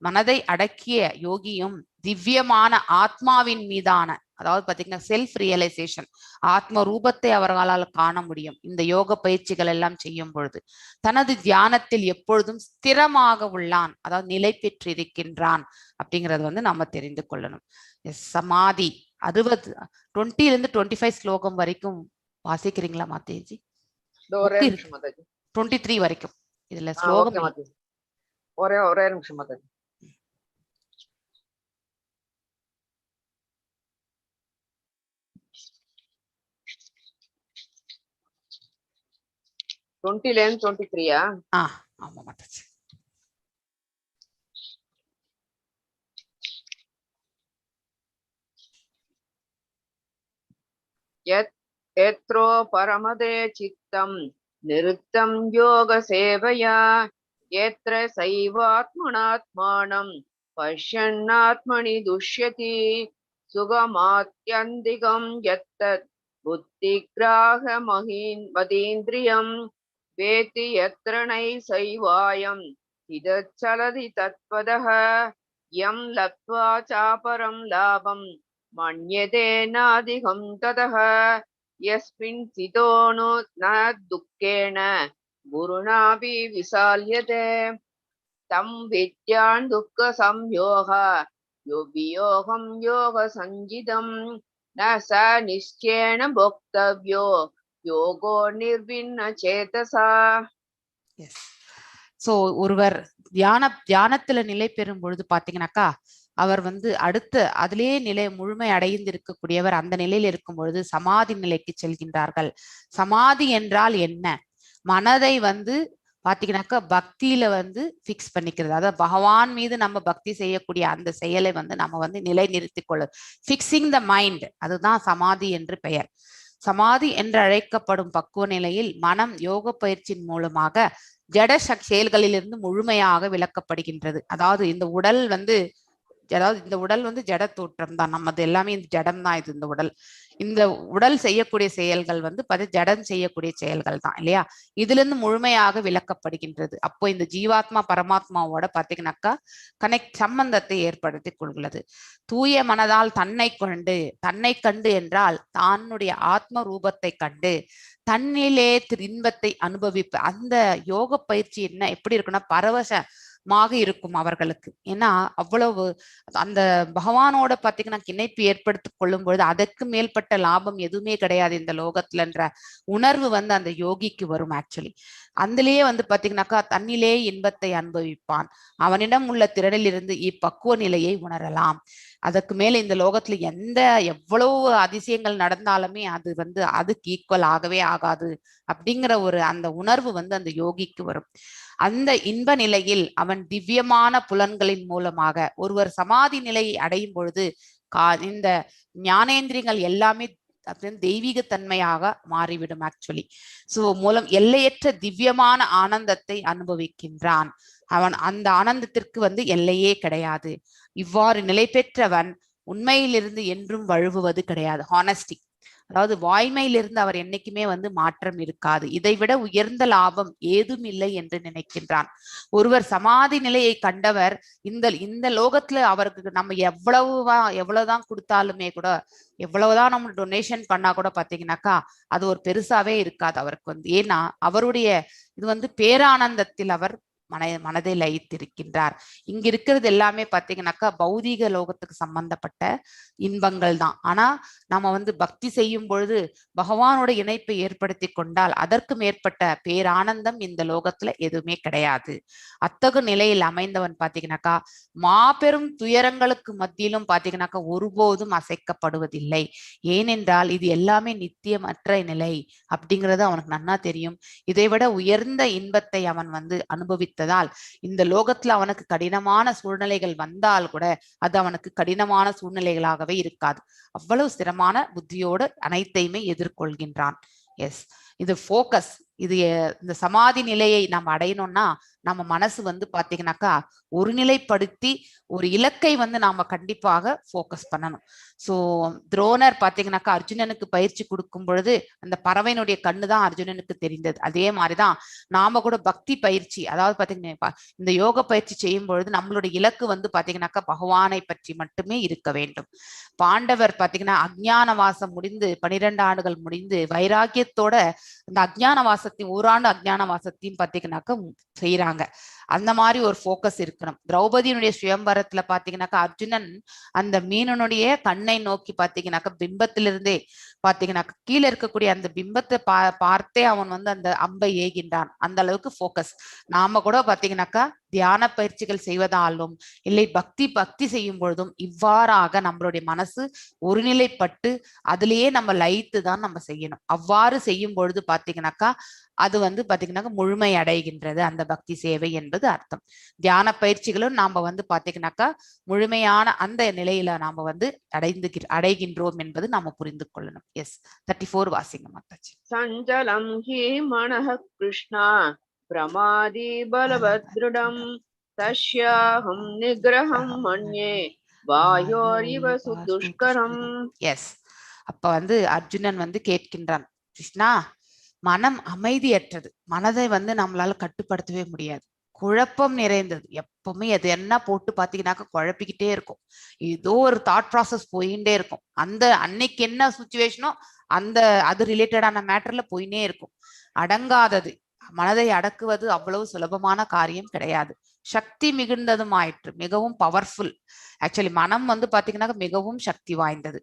மனதை அடக்கிய யோகியும் திவ்யமான ஆத்மாவின் மீதான, அதாவது பாத்தீங்கன்னா செல்ஃப் ரியலைசேஷன், ஆத்ம ரூபத்தை அவர்களால் காண முடியும். இந்த யோக பயிற்சிகள் எல்லாம் செய்யும் பொழுது தனது தியானத்தில் எப்பொழுதும் ஸ்திரமாக உள்ளான், அதாவது நிலை பெற்றிருக்கின்றான் அப்படிங்கறது வந்து நம்ம தெரிந்து கொள்ளணும். சமாதி 20 25 ஸ்லோகம் வரைக்கும் வாசிக்கிறீங்களா மாதேஜி? ஒரே நிமிஷம் மாதாஜி. 23 வரைக்கும் இதுல ஸ்லோகம். ஒரே ஒரே நிமிஷம் மாதாஜி. டுவெண்ட்டில இருந்து 23? ஆமா மாதாஜி. எத்ரோ பரமதே சித்தம் நிருத்தம் யோக சேவையா எத்ர சைவாத்மனாத்மானம் பஷ்யன்னாத்மனி துஷ்யதி சுகமாத்யந்திகம் யத்தத் புத்திகிராக மதீந்திரியம் வேதி யத்ர நைசைவாயம் இதச்சலதி தத்பதஹ யம் லப்த்வா சாபரம் லாபம் மன்யதே நாதிகம் ததஹ யஸ்மின் சிதோனு ந துக்கேன குருணாபி விசால்யதே தம் வித்யான் துக்க சம்யோக யோபியோகம் யோக சஞ்சிதம் ந ச நிச்சயேன போக்தவ்யோ யோகோ நிர்விண்ண சேதசா. எஸ், சோ ஒருவர் தியானத்துல நிலை பெறும் பொழுது பாத்தீங்கன்னாக்கா அவர் வந்து அடுத்த அதிலே நிலை முழுமை அடைந்து இருக்கக்கூடியவர். அந்த நிலையில் இருக்கும் பொழுது சமாதி நிலைக்கு செல்கின்றார்கள். சமாதி என்றால் என்ன? மனதை வந்து பாத்தீங்கன்னாக்கா பக்தியில வந்து பிக்ஸ் பண்ணிக்கிறது. அதாவது பகவான் மீது நம்ம பக்தி செய்யக்கூடிய அந்த செயலை வந்து நம்ம வந்து நிலை நிறுத்திக் கொள்ள, பிக்சிங் the mind, அதுதான் சமாதி என்று பெயர். சமாதி என்று அழைக்கப்படும் பக்குவ நிலையில் மனம் யோக பயிற்சியின் மூலமாக ஜட செயல்களிலிருந்து முழுமையாக விலக்கப்படுகின்றது. அதாவது இந்த உடல் வந்து, அதாவது இந்த உடல் வந்து ஜட தோற்றம் தான், நம்மது எல்லாமே இந்த ஜடம் தான். இது இந்த உடல், இந்த உடல் செய்யக்கூடிய செயல்கள் வந்து ஜடம் செய்யக்கூடிய செயல்கள் தான் இல்லையா? இதுல இருந்து முழுமையாக விலக்கப்படுகின்றது. அப்போ இந்த ஜீவாத்மா பரமாத்மாவோட பாத்தீங்கன்னாக்கா கனெக்ட் சம்பந்தத்தை ஏற்படுத்தி கொள்கிறது. தூய மனதால் தன்னை கொண்டு, தன்னை கண்டு என்றால் தன்னுடைய ஆத்ம ரூபத்தை கண்டு தன்னிலே இன்பத்தை அனுபவிப்பு. அந்த யோக பயிற்சி என்ன எப்படி இருக்குன்னா பரவசமாக இருக்கும் அவர்களுக்கு. ஏன்னா அவ்வளவு அந்த பகவானோட பாத்தீங்கன்னா இணைப்பு ஏற்படுத்திக் கொள்ளும் பொழுது அதற்கு மேற்பட்ட லாபம் எதுவுமே கிடையாது இந்த லோகத்துலன்ற உணர்வு வந்து அந்த யோகிக்கு வரும். ஆக்சுவலி அதுலயே வந்து பாத்தீங்கன்னாக்கா தன்னிலே இன்பத்தை அனுபவிப்பான். அவனிடம் உள்ள திறனிலிருந்து இப்பக்குவ நிலையை உணரலாம். அதற்கு மேல இந்த லோகத்துல எந்த எவ்வளவு அதிசயங்கள் நடந்தாலுமே அது வந்து அதுக்கு ஈக்குவல் ஆகவே ஆகாது அப்படிங்கிற ஒரு அந்த உணர்வு வந்து அந்த யோகிக்கு வரும். அந்த இன்ப நிலையில் அவன் திவ்யமான புலன்களின் மூலமாக ஒருவர் சமாதி நிலையை அடையும் பொழுது இந்த ஞானேந்திரியங்கள் எல்லாமே அப்படின்னு தெய்வீக தன்மையாக மாறிவிடும். ஆக்சுவலி சோ மூலம் எல்லையற்ற திவ்யமான ஆனந்தத்தை அனுபவிக்கின்றான் அவன். அந்த ஆனந்தத்திற்கு வந்து எல்லையே கிடையாது. இவ்வாறு நிலை பெற்றவன் உண்மையிலிருந்து என்றும் வழுவுவது கிடையாது. ஹானஸ்டி, அதாவது வாய்மையிலிருந்து அவர் என்னைக்குமே வந்து மாற்றம் இருக்காது. இதை விட உயர்ந்த லாபம் ஏதும் இல்லை என்று நினைக்கின்றான். ஒருவர் சமாதி நிலையை கண்டவர் இந்த இந்த லோகத்துல அவருக்கு நம்ம எவ்வளவுதான் கொடுத்தாலுமே கூட, எவ்வளவுதான் நம்ம டொனேஷன் பண்ணா கூட பாத்தீங்கன்னாக்கா அது ஒரு பெருசாவே இருக்காது அவருக்கு வந்து. ஏன்னா அவருடைய இது வந்து பேரானந்தத்தில் அவர் மனதை லயித்திருக்கின்றார். இங்க இருக்கிறது எல்லாமே பாத்தீங்கன்னாக்கா பௌதீக லோகத்துக்கு சம்பந்தப்பட்ட இன்பங்கள் தான். ஆனா நம்ம வந்து பக்தி செய்யும் பொழுது பகவானோட இணைப்பை ஏற்படுத்தி கொண்டால் அதற்கு மேற்பட்ட பேரானந்தம் இந்த லோகத்துல எதுவுமே கிடையாது. அத்தகு நிலையில் அமைந்தவன் பாத்தீங்கன்னாக்கா மாபெரும் துயரங்களுக்கு மத்தியிலும் பாத்தீங்கன்னாக்கா ஒருபோதும் அசைக்கப்படுவதில்லை. ஏனென்றால் இது எல்லாமே நித்தியமற்ற நிலை அப்படிங்கிறது அவனுக்கு நன்னா தெரியும். இதைவிட உயர்ந்த இன்பத்தை அவன் வந்து அனுபவித்த இந்த லோகத்துல அவனுக்கு கடினமான சூழ்நிலைகள் வந்தால் கூட அது அவனுக்கு கடினமான சூழ்நிலைகளாகவே இருக்காது. அவ்வளவு ஸ்திரமான புத்தியோடு அனைத்தையுமே எதிர்கொள்கின்றான். எஸ், இது ஃபோக்கஸ். இது இந்த சமாதி நிலையை நாம் அடையணும்னா நம்ம மனசு வந்து பாத்தீங்கன்னாக்கா ஒருநிலைப்படுத்தி ஒரு இலக்கை வந்து நாம கண்டிப்பாக ஃபோக்கஸ் பண்ணணும். ஸோ துரோணர் பாத்தீங்கன்னாக்கா அர்ஜுனனுக்கு பயிற்சி கொடுக்கும் பொழுது அந்த பறவையினுடைய கண்ணு தான் அர்ஜுனனுக்கு தெரிந்தது. அதே மாதிரிதான் நாம கூட பக்தி பயிற்சி, அதாவது பாத்தீங்கன்னா இந்த யோக பயிற்சி செய்யும் பொழுது நம்மளுடைய இலக்கு வந்து பாத்தீங்கன்னாக்கா பகவானை பற்றி மட்டுமே இருக்க வேண்டும். பாண்டவர் பாத்தீங்கன்னா அஜ்ஞான வாசம் முடிந்து 12 ஆண்டுகள் முடிந்து வைராக்கியத்தோட அந்த அஜ்ஞான வாசத்தையும் ஓராண்டு அஜ்ஞான வாசத்தையும் பாத்தீங்கன்னாக்கா செய்யறாங்க. அந்த மாதிரி ஒரு ஃபோக்கஸ் இருக்கணும். திரௌபதியினுடைய சுயம்பரத்துல பாத்தீங்கன்னாக்கா அர்ஜுனன் அந்த மீனனுடைய கண்ணை நோக்கி பாத்தீங்கன்னாக்கா பிம்பத்திலிருந்தே பாத்தீங்கன்னாக்கா கீழே இருக்கக்கூடிய அந்த பிம்பத்தை பார்த்தே அவன் வந்து அந்த அம்பை ஏகின்றான். அந்த அளவுக்கு ஃபோக்கஸ். நாம கூட பாத்தீங்கன்னாக்கா தியான பயிற்சிகள் செய்வதாலும் இல்லை பக்தி பக்தி செய்யும் பொழுதும் இவ்வாறாக நம்மளுடைய மனசு ஒருநிலைப்பட்டு அதுலயே நம்ம லயித்து தான் நம்ம செய்யணும். அவ்வாறு செய்யும் பொழுது பாத்தீங்கன்னாக்கா அது வந்து பாத்தீங்கன்னாக்கா முழுமை அடைகின்றது அந்த பக்தி சேவை என்பது அர்த்தம். தியான பயிற்சிகளும் நாம வந்து பாத்தீங்கன்னாக்கா முழுமையான அந்த நிலையில நாம வந்து அடைகின்றோம் என்பது நாம புரிந்து கொள்ளணும். எஸ், 34 வாசிங்க மாதாஜி. சஞ்சலம் he மனஹ கிருஷ்ணா பிரமாதி பலவத்ருடம் தஸ்யாஹம் நிக்ரஹம் மன்யே வாயோரிவ சுதுஷ்கரம். எஸ், அப்ப வந்து அர்ஜுனன் வந்து கேட்கின்றான், கிருஷ்ணா மனம் அமைதியற்றது, மனதை வந்து நம்மளால கட்டுப்படுத்தவே முடியாது, குழப்பம் நிறைந்தது, எப்பவுமே அது என்ன போட்டு பாத்தீங்கன்னாக்கா குழப்பிக்கிட்டே இருக்கும், ஏதோ ஒரு தாட் ப்ராசஸ் போயிட்டே இருக்கும், அந்த அன்னைக்கு என்ன சுச்சுவேஷனோ அந்த அது ரிலேட்டடான மேட்டர்ல போயினே இருக்கும். அடங்காதது, மனதை அடக்குவது அவ்வளவு சுலபமான காரியம் கிடையாது. சக்தி மிகுந்ததும் ஆயிற்று, மிகவும் பவர்ஃபுல். ஆக்சுவலி மனம் வந்து பாத்தீங்கன்னாக்கா மிகவும் சக்தி வாய்ந்தது.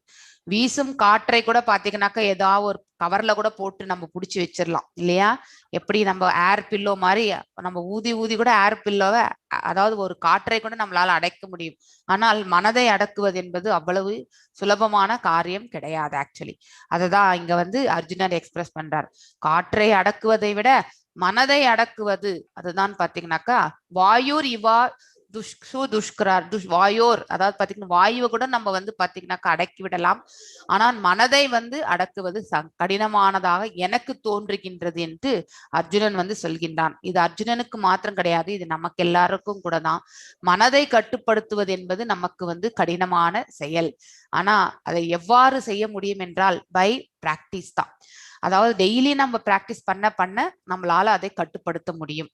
வீசும் காற்றை கூட பாத்தீங்கன்னாக்கா ஏதாவது ஒரு கவர்ல கூட போட்டு நம்ம புடிச்சு வச்சிடலாம் இல்லையா? எப்படி நம்ம ஏர் பில்லோ மாதிரி நம்ம ஊதி ஊதி கூட ஏர் பில்லோவை, அதாவது ஒரு காற்றை கூட நம்மளால அடைக்க முடியும். ஆனால் மனதை அடக்குவது என்பது அவ்வளவு சுலபமான காரியம் கிடையாது. ஆக்சுவலி அததான் இங்க வந்து அர்ஜுனர் எக்ஸ்பிரஸ் பண்றார். காற்றை அடக்குவதை விட மனதை அடக்குவது அதுதான் பாத்தீங்கன்னாக்கா வாயூர் இவா துஷ்கரார் துஷ் வாயோர், அதாவது பாத்தீங்கன்னா வாயுவை கூட நம்ம வந்து பாத்தீங்கன்னாக்கா அடக்கி விடலாம். ஆனால் மனதை வந்து அடக்குவது கடினமானதாக எனக்கு தோன்றுகின்றது என்று அர்ஜுனன் வந்து சொல்கின்றான். இது அர்ஜுனனுக்கு மாத்திரம் கிடையாது, இது நமக்கு எல்லாருக்கும் கூட தான். மனதை கட்டுப்படுத்துவது என்பது நமக்கு வந்து கடினமான செயல். ஆனா அதை எவ்வாறு செய்ய முடியும் என்றால் பை பிராக்டிஸ் தான். அதாவது டெய்லி நம்ம பிராக்டிஸ் பண்ண பண்ண நம்மளால அதை கட்டுப்படுத்த முடியும்.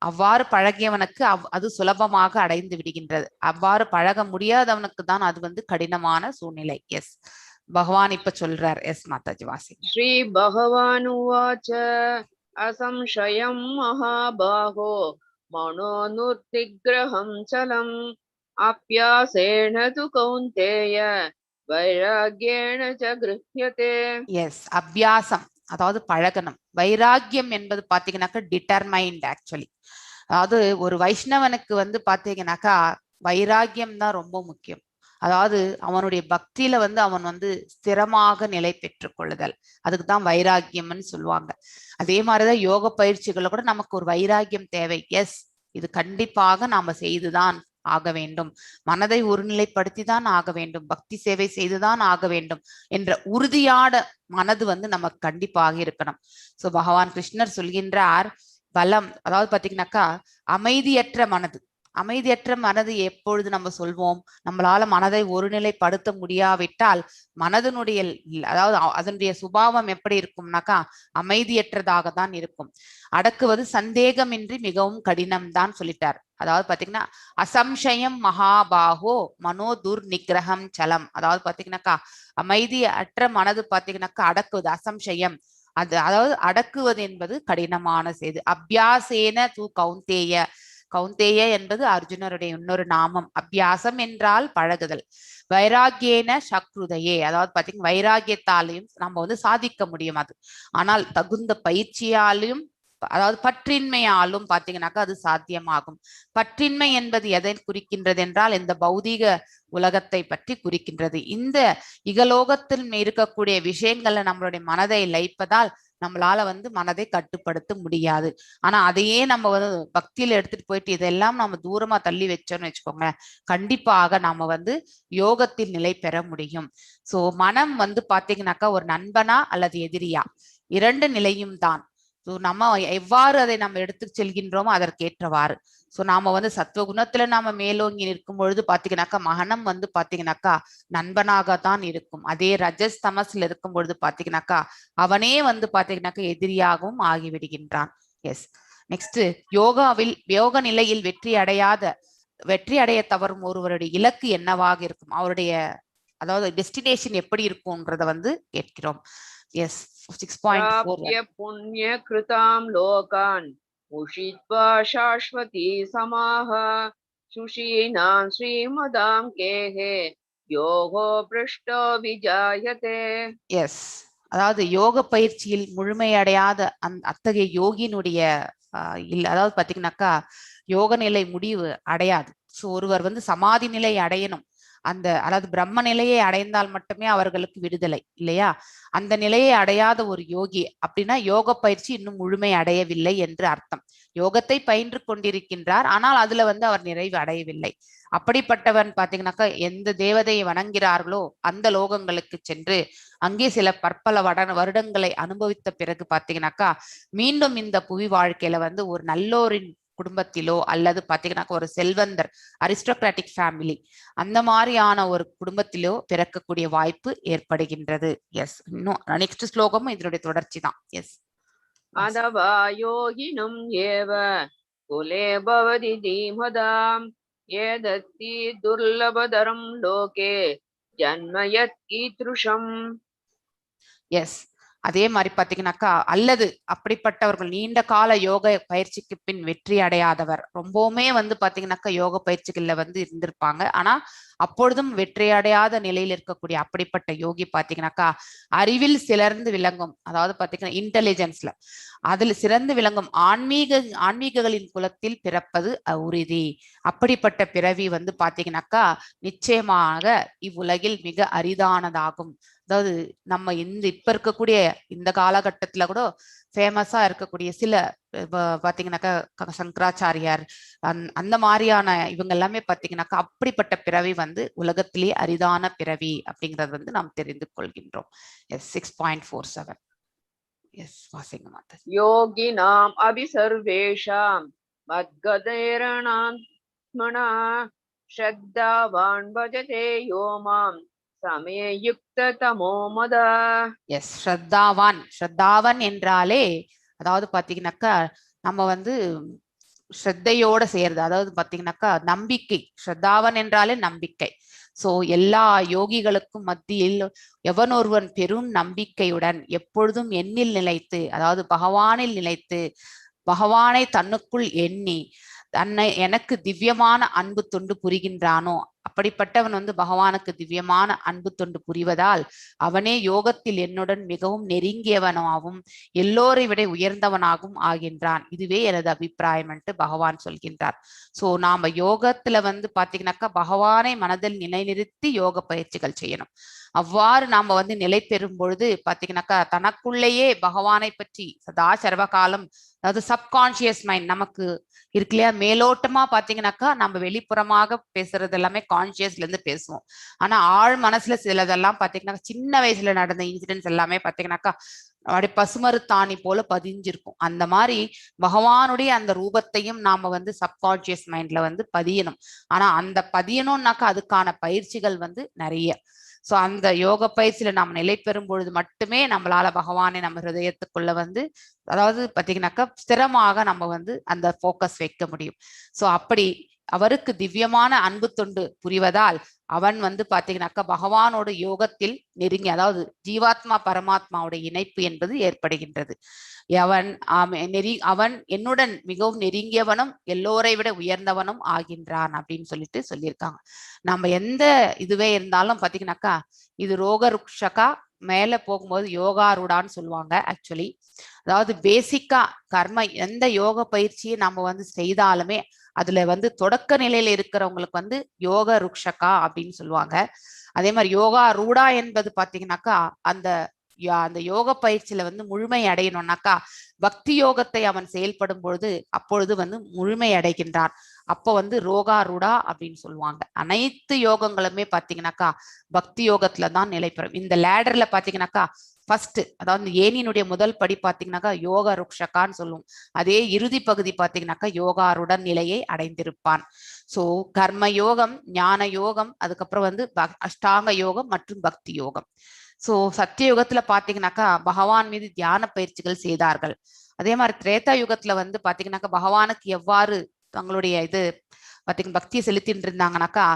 அவ்வாறு பழகியவனுக்கு அது சுலபமாக அடைந்து விடுகின்றது. அவ்வாறு பழக முடியாதவனுக்கு தான் அது வந்து கடினமான சூழ்நிலை. எஸ், பகவான் இப்ப சொல்றார். எஸ் மாதாஜி வாசி. ஸ்ரீ பகவான் உவாச்ச அசம்சயம் மகாபாகோ மனோனுர்திக்ரஹம் சலம் அப்யாசேன து கௌந்தேய வைராக்யேண ச கிருஹ்யதே. எஸ், அபியாசம் அதாவது பழகணும். வைராக்கியம் என்பது பாத்தீங்கன்னாக்கா டிட்டர்மைண்ட் ஆக்சுவலி. அதாவது ஒரு வைஷ்ணவனுக்கு வந்து பாத்தீங்கன்னாக்கா வைராக்கியம் தான் ரொம்ப முக்கியம். அதாவது அவனுடைய பக்தியில வந்து அவன் வந்து ஸ்திரமாக நிலை பெற்றுக் கொள்ளுதல், அதுக்குதான் வைராக்கியம்னு சொல்லுவாங்க. அதே மாதிரிதான் யோக பயிற்சிகளை கூட நமக்கு ஒரு வைராக்கியம் தேவை. எஸ், இது கண்டிப்பாக நாம செய்துதான் ஆக வேண்டும், மனதை ஒருநிலைப்படுத்தி தான் ஆக வேண்டும், பக்தி சேவை செய்துதான் ஆக வேண்டும் என்ற உறுதியான மனது வந்து நமக்கு கண்டிப்பாக இருக்கணும். சோ பகவான் கிருஷ்ணர் சொல்கின்றார், பலம் அதாவது பாத்தீங்கன்னாக்கா அமைதியற்ற மனது. அமைதியற்ற மனது எப்பொழுது நம்ம சொல்வோம்? நம்மளால மனதை ஒருநிலைப்படுத்த முடியாவிட்டால் மனதனுடைய அதாவது அதனுடைய சுபாவம் எப்படி இருக்கும்னாக்கா அமைதியற்றதாக தான் இருக்கும். அடக்குவது சந்தேகமின்றி மிகவும் கடினம் தான் சொல்லிட்டார். அதாவது பாத்தீங்கன்னா அசம்சயம் மகாபாகோ மனோ துர் நிகிரகம் சலம். அதாவது பாத்தீங்கன்னாக்கா அமைதி அற்ற மனது பாத்தீங்கன்னாக்கா அடக்குவது அசம்சயம், அது அதாவது அடக்குவது என்பது கடினமான செய்து. அபியாசேன தூ கௌந்தேய, கௌந்தேய என்பது அர்ஜுனருடைய இன்னொரு நாமம். அபியாசம் என்றால் பழகுதல். வைராகியேன சக்ருதையே, அதாவது பாத்தீங்கன்னா வைராகியத்தாலையும் நம்ம வந்து சாதிக்க முடியும் அது. ஆனால் தகுந்த பயிற்சியாலையும் அதாவது பற்றின்மையாலும் பாத்தீங்கன்னாக்கா அது சாத்தியமாகும். பற்றின்மை என்பது எதை குறிக்கின்றது என்றால் இந்த பௌதீக உலகத்தை பற்றி குறிக்கின்றது. இந்த இகலோகத்தில் இருக்கக்கூடிய விஷயங்களை நம்மளுடைய மனதை லயிப்பதால் நம்மளால வந்து மனதை கட்டுப்படுத்த முடியாது. ஆனா அதையே நம்ம வந்து பக்தியில எடுத்துட்டு போயிட்டு இதெல்லாம் நம்ம தூரமா தள்ளி வச்சோம்னு வச்சுக்கோங்க, கண்டிப்பாக நாம வந்து யோகத்தில் நிலை பெற முடியும். சோ மனம் வந்து பாத்தீங்கன்னாக்கா ஒரு நண்பனா அல்லது எதிரியா, இரண்டு நிலையும் தான். ஸோ நம்ம எவ்வாறு அதை நம்ம எடுத்து செல்கின்றோமோ அதற்கேற்றவாறு. ஸோ நாம வந்து சத்துவகுணத்துல நாம மேலோங்கி நிற்கும் பொழுது பாத்தீங்கன்னாக்கா மகனம் வந்து பாத்தீங்கன்னாக்கா நண்பனாகத்தான் இருக்கும். அதே ரஜஸ் தமஸ்ல இருக்கும் பொழுது பாத்தீங்கன்னாக்கா அவனே வந்து பாத்தீங்கன்னாக்கா எதிரியாகவும் ஆகிவிடுகின்றான். எஸ், நெக்ஸ்ட் யோகாவில் யோக நிலையில் வெற்றி அடைய தவறும் ஒருவருடைய இலக்கு என்னவாக இருக்கும், அவருடைய அதாவது டெஸ்டினேஷன் எப்படி இருக்கும்ன்றத வந்து கேட்கிறோம். எஸ், 6.4. புண்ணிய கிருதாம் லோகான் உஷித்வா சாஸ்வதி சமாக சுஷீனாம் ஸ்ரீமதாம் கேஹே யோகோ பிருஷ்டோ விஜாயதே. எஸ், அதாவது யோக பயிற்சியில் முழுமையடையாத அத்தகைய யோகியினுடைய அதாவது பாத்தீங்கன்னாக்கா யோக நிலை முடிவு அடையாது. ஸோ ஒருவர் வந்து சமாதி நிலை அடையணும், அந்த அதாவது பிரம்ம நிலையை அடைந்தால் மட்டுமே அவர்களுக்கு விடுதலை இல்லையா? அந்த நிலையை அடையாத ஒரு யோகி அப்படின்னா யோக பயிற்சி இன்னும் முழுமை அடையவில்லை என்று அர்த்தம். யோகத்தை பயின்று கொண்டிருக்கின்றார், ஆனால் அதுல வந்து அவர் நிறைவு அடையவில்லை. அப்படிப்பட்டவன் பாத்தீங்கன்னாக்கா எந்த தேவதையை வணங்குகிறார்களோ அந்த லோகங்களுக்கு சென்று அங்கே சில பற்பல வருடங்களை அனுபவித்த பிறகு பாத்தீங்கன்னாக்கா மீண்டும் இந்த புவி வாழ்க்கையில வந்து ஒரு நல்லோரின் குடும்பத்திலோ அல்லது பாத்தீங்கன்னாக்கா ஒரு செல்வந்தர் அரிஸ்டோகிராட்டிக் ஃபேமிலி அந்த மாதிரியான ஒரு குடும்பத்திலோ பிறக்கக்கூடிய வாய்ப்பு ஏற்படுகின்றது. எஸ், இன்னும் நெக்ஸ்ட் ஸ்லோகமும் இதனுடைய தொடர்ச்சி தான். எஸ், அதவா யோகினம் ஏவ குலே பவதி தீமதாம் ஏதத்தி துர்லபதரம் லோகே ஜன்மயத் கீத்ருஷம். எஸ், அதே மாதிரி பாத்தீங்கன்னாக்கா அல்லது அப்படிப்பட்டவர்கள் நீண்ட கால யோக பயிற்சிக்கு பின் வெற்றி அடையாதவர், ரொம்பவுமே வந்து பாத்தீங்கன்னாக்கா யோக பயிற்சிகள்ல வந்து இருந்திருப்பாங்க, ஆனா அப்பொழுதும் வெற்றி அடையாத நிலையில் இருக்கக்கூடிய அப்படிப்பட்ட யோகி பாத்தீங்கன்னாக்கா அறிவில் சிறந்து விளங்கும், அதாவது பாத்தீங்கன்னா இன்டெலிஜென்ஸ்ல அதில் சிறந்து விளங்கும் ஆன்மீகங்களின் குலத்தில் பிறப்பது உறுதி. அப்படிப்பட்ட பிறவி வந்து பாத்தீங்கன்னாக்கா நிச்சயமாக இவ்வுலகில் மிக அரிதானதாகும். அதாவது நம்ம இந்த இப்ப இருக்கக்கூடிய இந்த காலகட்டத்துல கூட ஃபேமஸா இருக்கக்கூடிய சில இப்ப பாத்தீங்கன்னாக்கா சங்கராச்சாரியார் அந்த மாதிரியான இவங்க எல்லாமே பாத்தீங்கன்னாக்கா அப்படிப்பட்ட பிறவி வந்து உலகத்திலேயே அரிதான பிறவி அப்படிங்கறது வந்து நாம் தெரிந்து கொள்கின்றோம். Yes, 6.47. Yes, வாசிங்க மாதா. योगिनाम् अपि सर्वेषां मद्गतेरणात्मना श्रद्धावान् भजते यो मां समे युक्ततमो मदा. எஸ், ஸ்ரத்தாவான். ஸ்ரத்தாவன் என்றாலே அதாவது பாத்தீங்கன்னாக்கா நம்ம வந்து ஸ்ரத்தையோட செய்யறது. அதாவது பாத்தீங்கன்னாக்கா நம்பிக்கை. ஸ்ரத்தாவன் என்றாலே நம்பிக்கை. சோ எல்லா யோகிகளுக்கும் மத்தியில் எவன் ஒருவன் பெரும் நம்பிக்கையுடன் எப்பொழுதும் என்னில் நிலைத்து, அதாவது பகவானில் நிலைத்து, பகவானை தன்னுக்குள் எண்ணி தன்னை எனக்கு திவ்யமான அன்பு தொண்டு புரிகின்றானோ அப்படிப்பட்டவன் வந்து பகவானுக்கு திவ்யமான அன்பு தொண்டு புரிவதால் அவனே யோகத்தில் என்னுடன் மிகவும் நெருங்கியவனாகவும் எல்லோரை விட உயர்ந்தவனாகவும் ஆகின்றான். இதுவே எனது அபிப்பிராயம் பகவான் சொல்கின்றார். சோ நாம யோகத்துல வந்து பாத்தீங்கன்னாக்கா பகவானை மனதில் நிலைநிறுத்தி யோக பயிற்சிகள் செய்யணும். அவ்வாறு நாம வந்து நிலை பெறும் பொழுது பாத்தீங்கன்னாக்கா தனக்குள்ளேயே பகவானை பற்றி சதா சர்வகாலம், அதாவது சப்கான்சியஸ் மைண்ட் நமக்கு இருக்கு இல்லையா, மேலோட்டமா பாத்தீங்கன்னாக்கா நம்ம வெளிப்புறமாக பேசுறது எல்லாமே கான்சியஸ்ல இருந்து பேசுவோம். ஆனா ஆழ் மனசுல சிலதெல்லாம் பாத்தீங்கன்னா சின்ன வயசுல நடந்த இன்சிடென்ட்ஸ் எல்லாமே பாத்தீங்கன்னாக்கா அப்படியே பசுமரத்தாணி போல பதிஞ்சிருக்கும். அந்த மாதிரி பகவானுடைய அந்த ரூபத்தையும் நாம வந்து சப்கான்சியஸ் மைண்ட்ல வந்து பதியணும். ஆனா அந்த பதியணும்னாக்கா அதுக்கான பயிற்சிகள் வந்து நிறைய. சோ அந்த யோக பயிற்சியில நாம் நிலை பெறும் பொழுது மட்டுமே நம்மளால பகவானை நம்ம ஹிருதயத்துக்குள்ள வந்து அதாவது பாத்தீங்கன்னாக்கா ஸ்திரமாக நம்ம வந்து அந்த போக்கஸ் வைக்க முடியும். சோ அப்படி அவருக்கு திவ்யமான அன்பு தொண்டு புரிவதால் அவன் வந்து பாத்தீங்கன்னாக்கா பகவானோட யோகத்தில் நெருங்கி, அதாவது ஜீவாத்மா பரமாத்மாவோட இணைப்பு என்பது ஏற்படுகின்றது. அவன் என்னுடன் மிகவும் நெருங்கியவனும் எல்லோரை விட உயர்ந்தவனும் ஆகின்றான் அப்படின்னு சொல்லிட்டு சொல்லியிருக்காங்க. நம்ம எந்த இதுவே இருந்தாலும் பாத்தீங்கன்னாக்கா இது ரோக ருக்ஷகா மேல போகும்போது யோகாரூடான்னு சொல்லுவாங்க. ஆக்சுவலி அதாவது பேசிக்கா கர்ம எந்த யோக பயிற்சியை நம்ம வந்து செய்தாலுமே அதுல வந்து தொடக்க நிலையில இருக்கிறவங்களுக்கு வந்து யோக ருக்ஷகா அப்படின்னு சொல்லுவாங்க. அதே மாதிரி யோகா ரூடா என்பது பாத்தீங்கன்னாக்கா அந்த அந்த யோக பயிற்சியில வந்து முழுமை அடையணும்னாக்கா பக்தி யோகத்தை அவன் செயல்படும் பொழுது அப்பொழுது வந்து முழுமை அடைகின்றான். அப்போ வந்து ரோகா ரூடா அப்படின்னு சொல்லுவாங்க. அனைத்து யோகங்களுமே பாத்தீங்கன்னாக்கா பக்தி யோகத்துலதான் நிலை பெறும். இந்த லேடர்ல பாத்தீங்கன்னாக்கா ஃபர்ஸ்ட் அதாவது ஏனியினுடைய முதல் படி பாத்தீங்கன்னாக்கா யோக ருக்ஷகான்னு சொல்லுவோம். அதே இறுதி பகுதி பாத்தீங்கன்னாக்கா யோகாருடன் நிலையை அடைந்திருப்பான். சோ கர்ம யோகம், ஞான யோகம், அதுக்கப்புறம் வந்து அஷ்டாங்க யோகம் மற்றும் பக்தி யோகம். சோ சத்தியயுகத்துல பாத்தீங்கன்னாக்கா பகவான் மீது தியான பயிற்சிகள் செய்தார்கள். அதே மாதிரி திரேதா யுகத்துல வந்து பாத்தீங்கன்னாக்கா பகவானுக்கு எவ்வாறு தங்களுடைய இது பாத்தீங்கன்னா பக்தியை செலுத்திட்டு இருந்தாங்கனாக்கா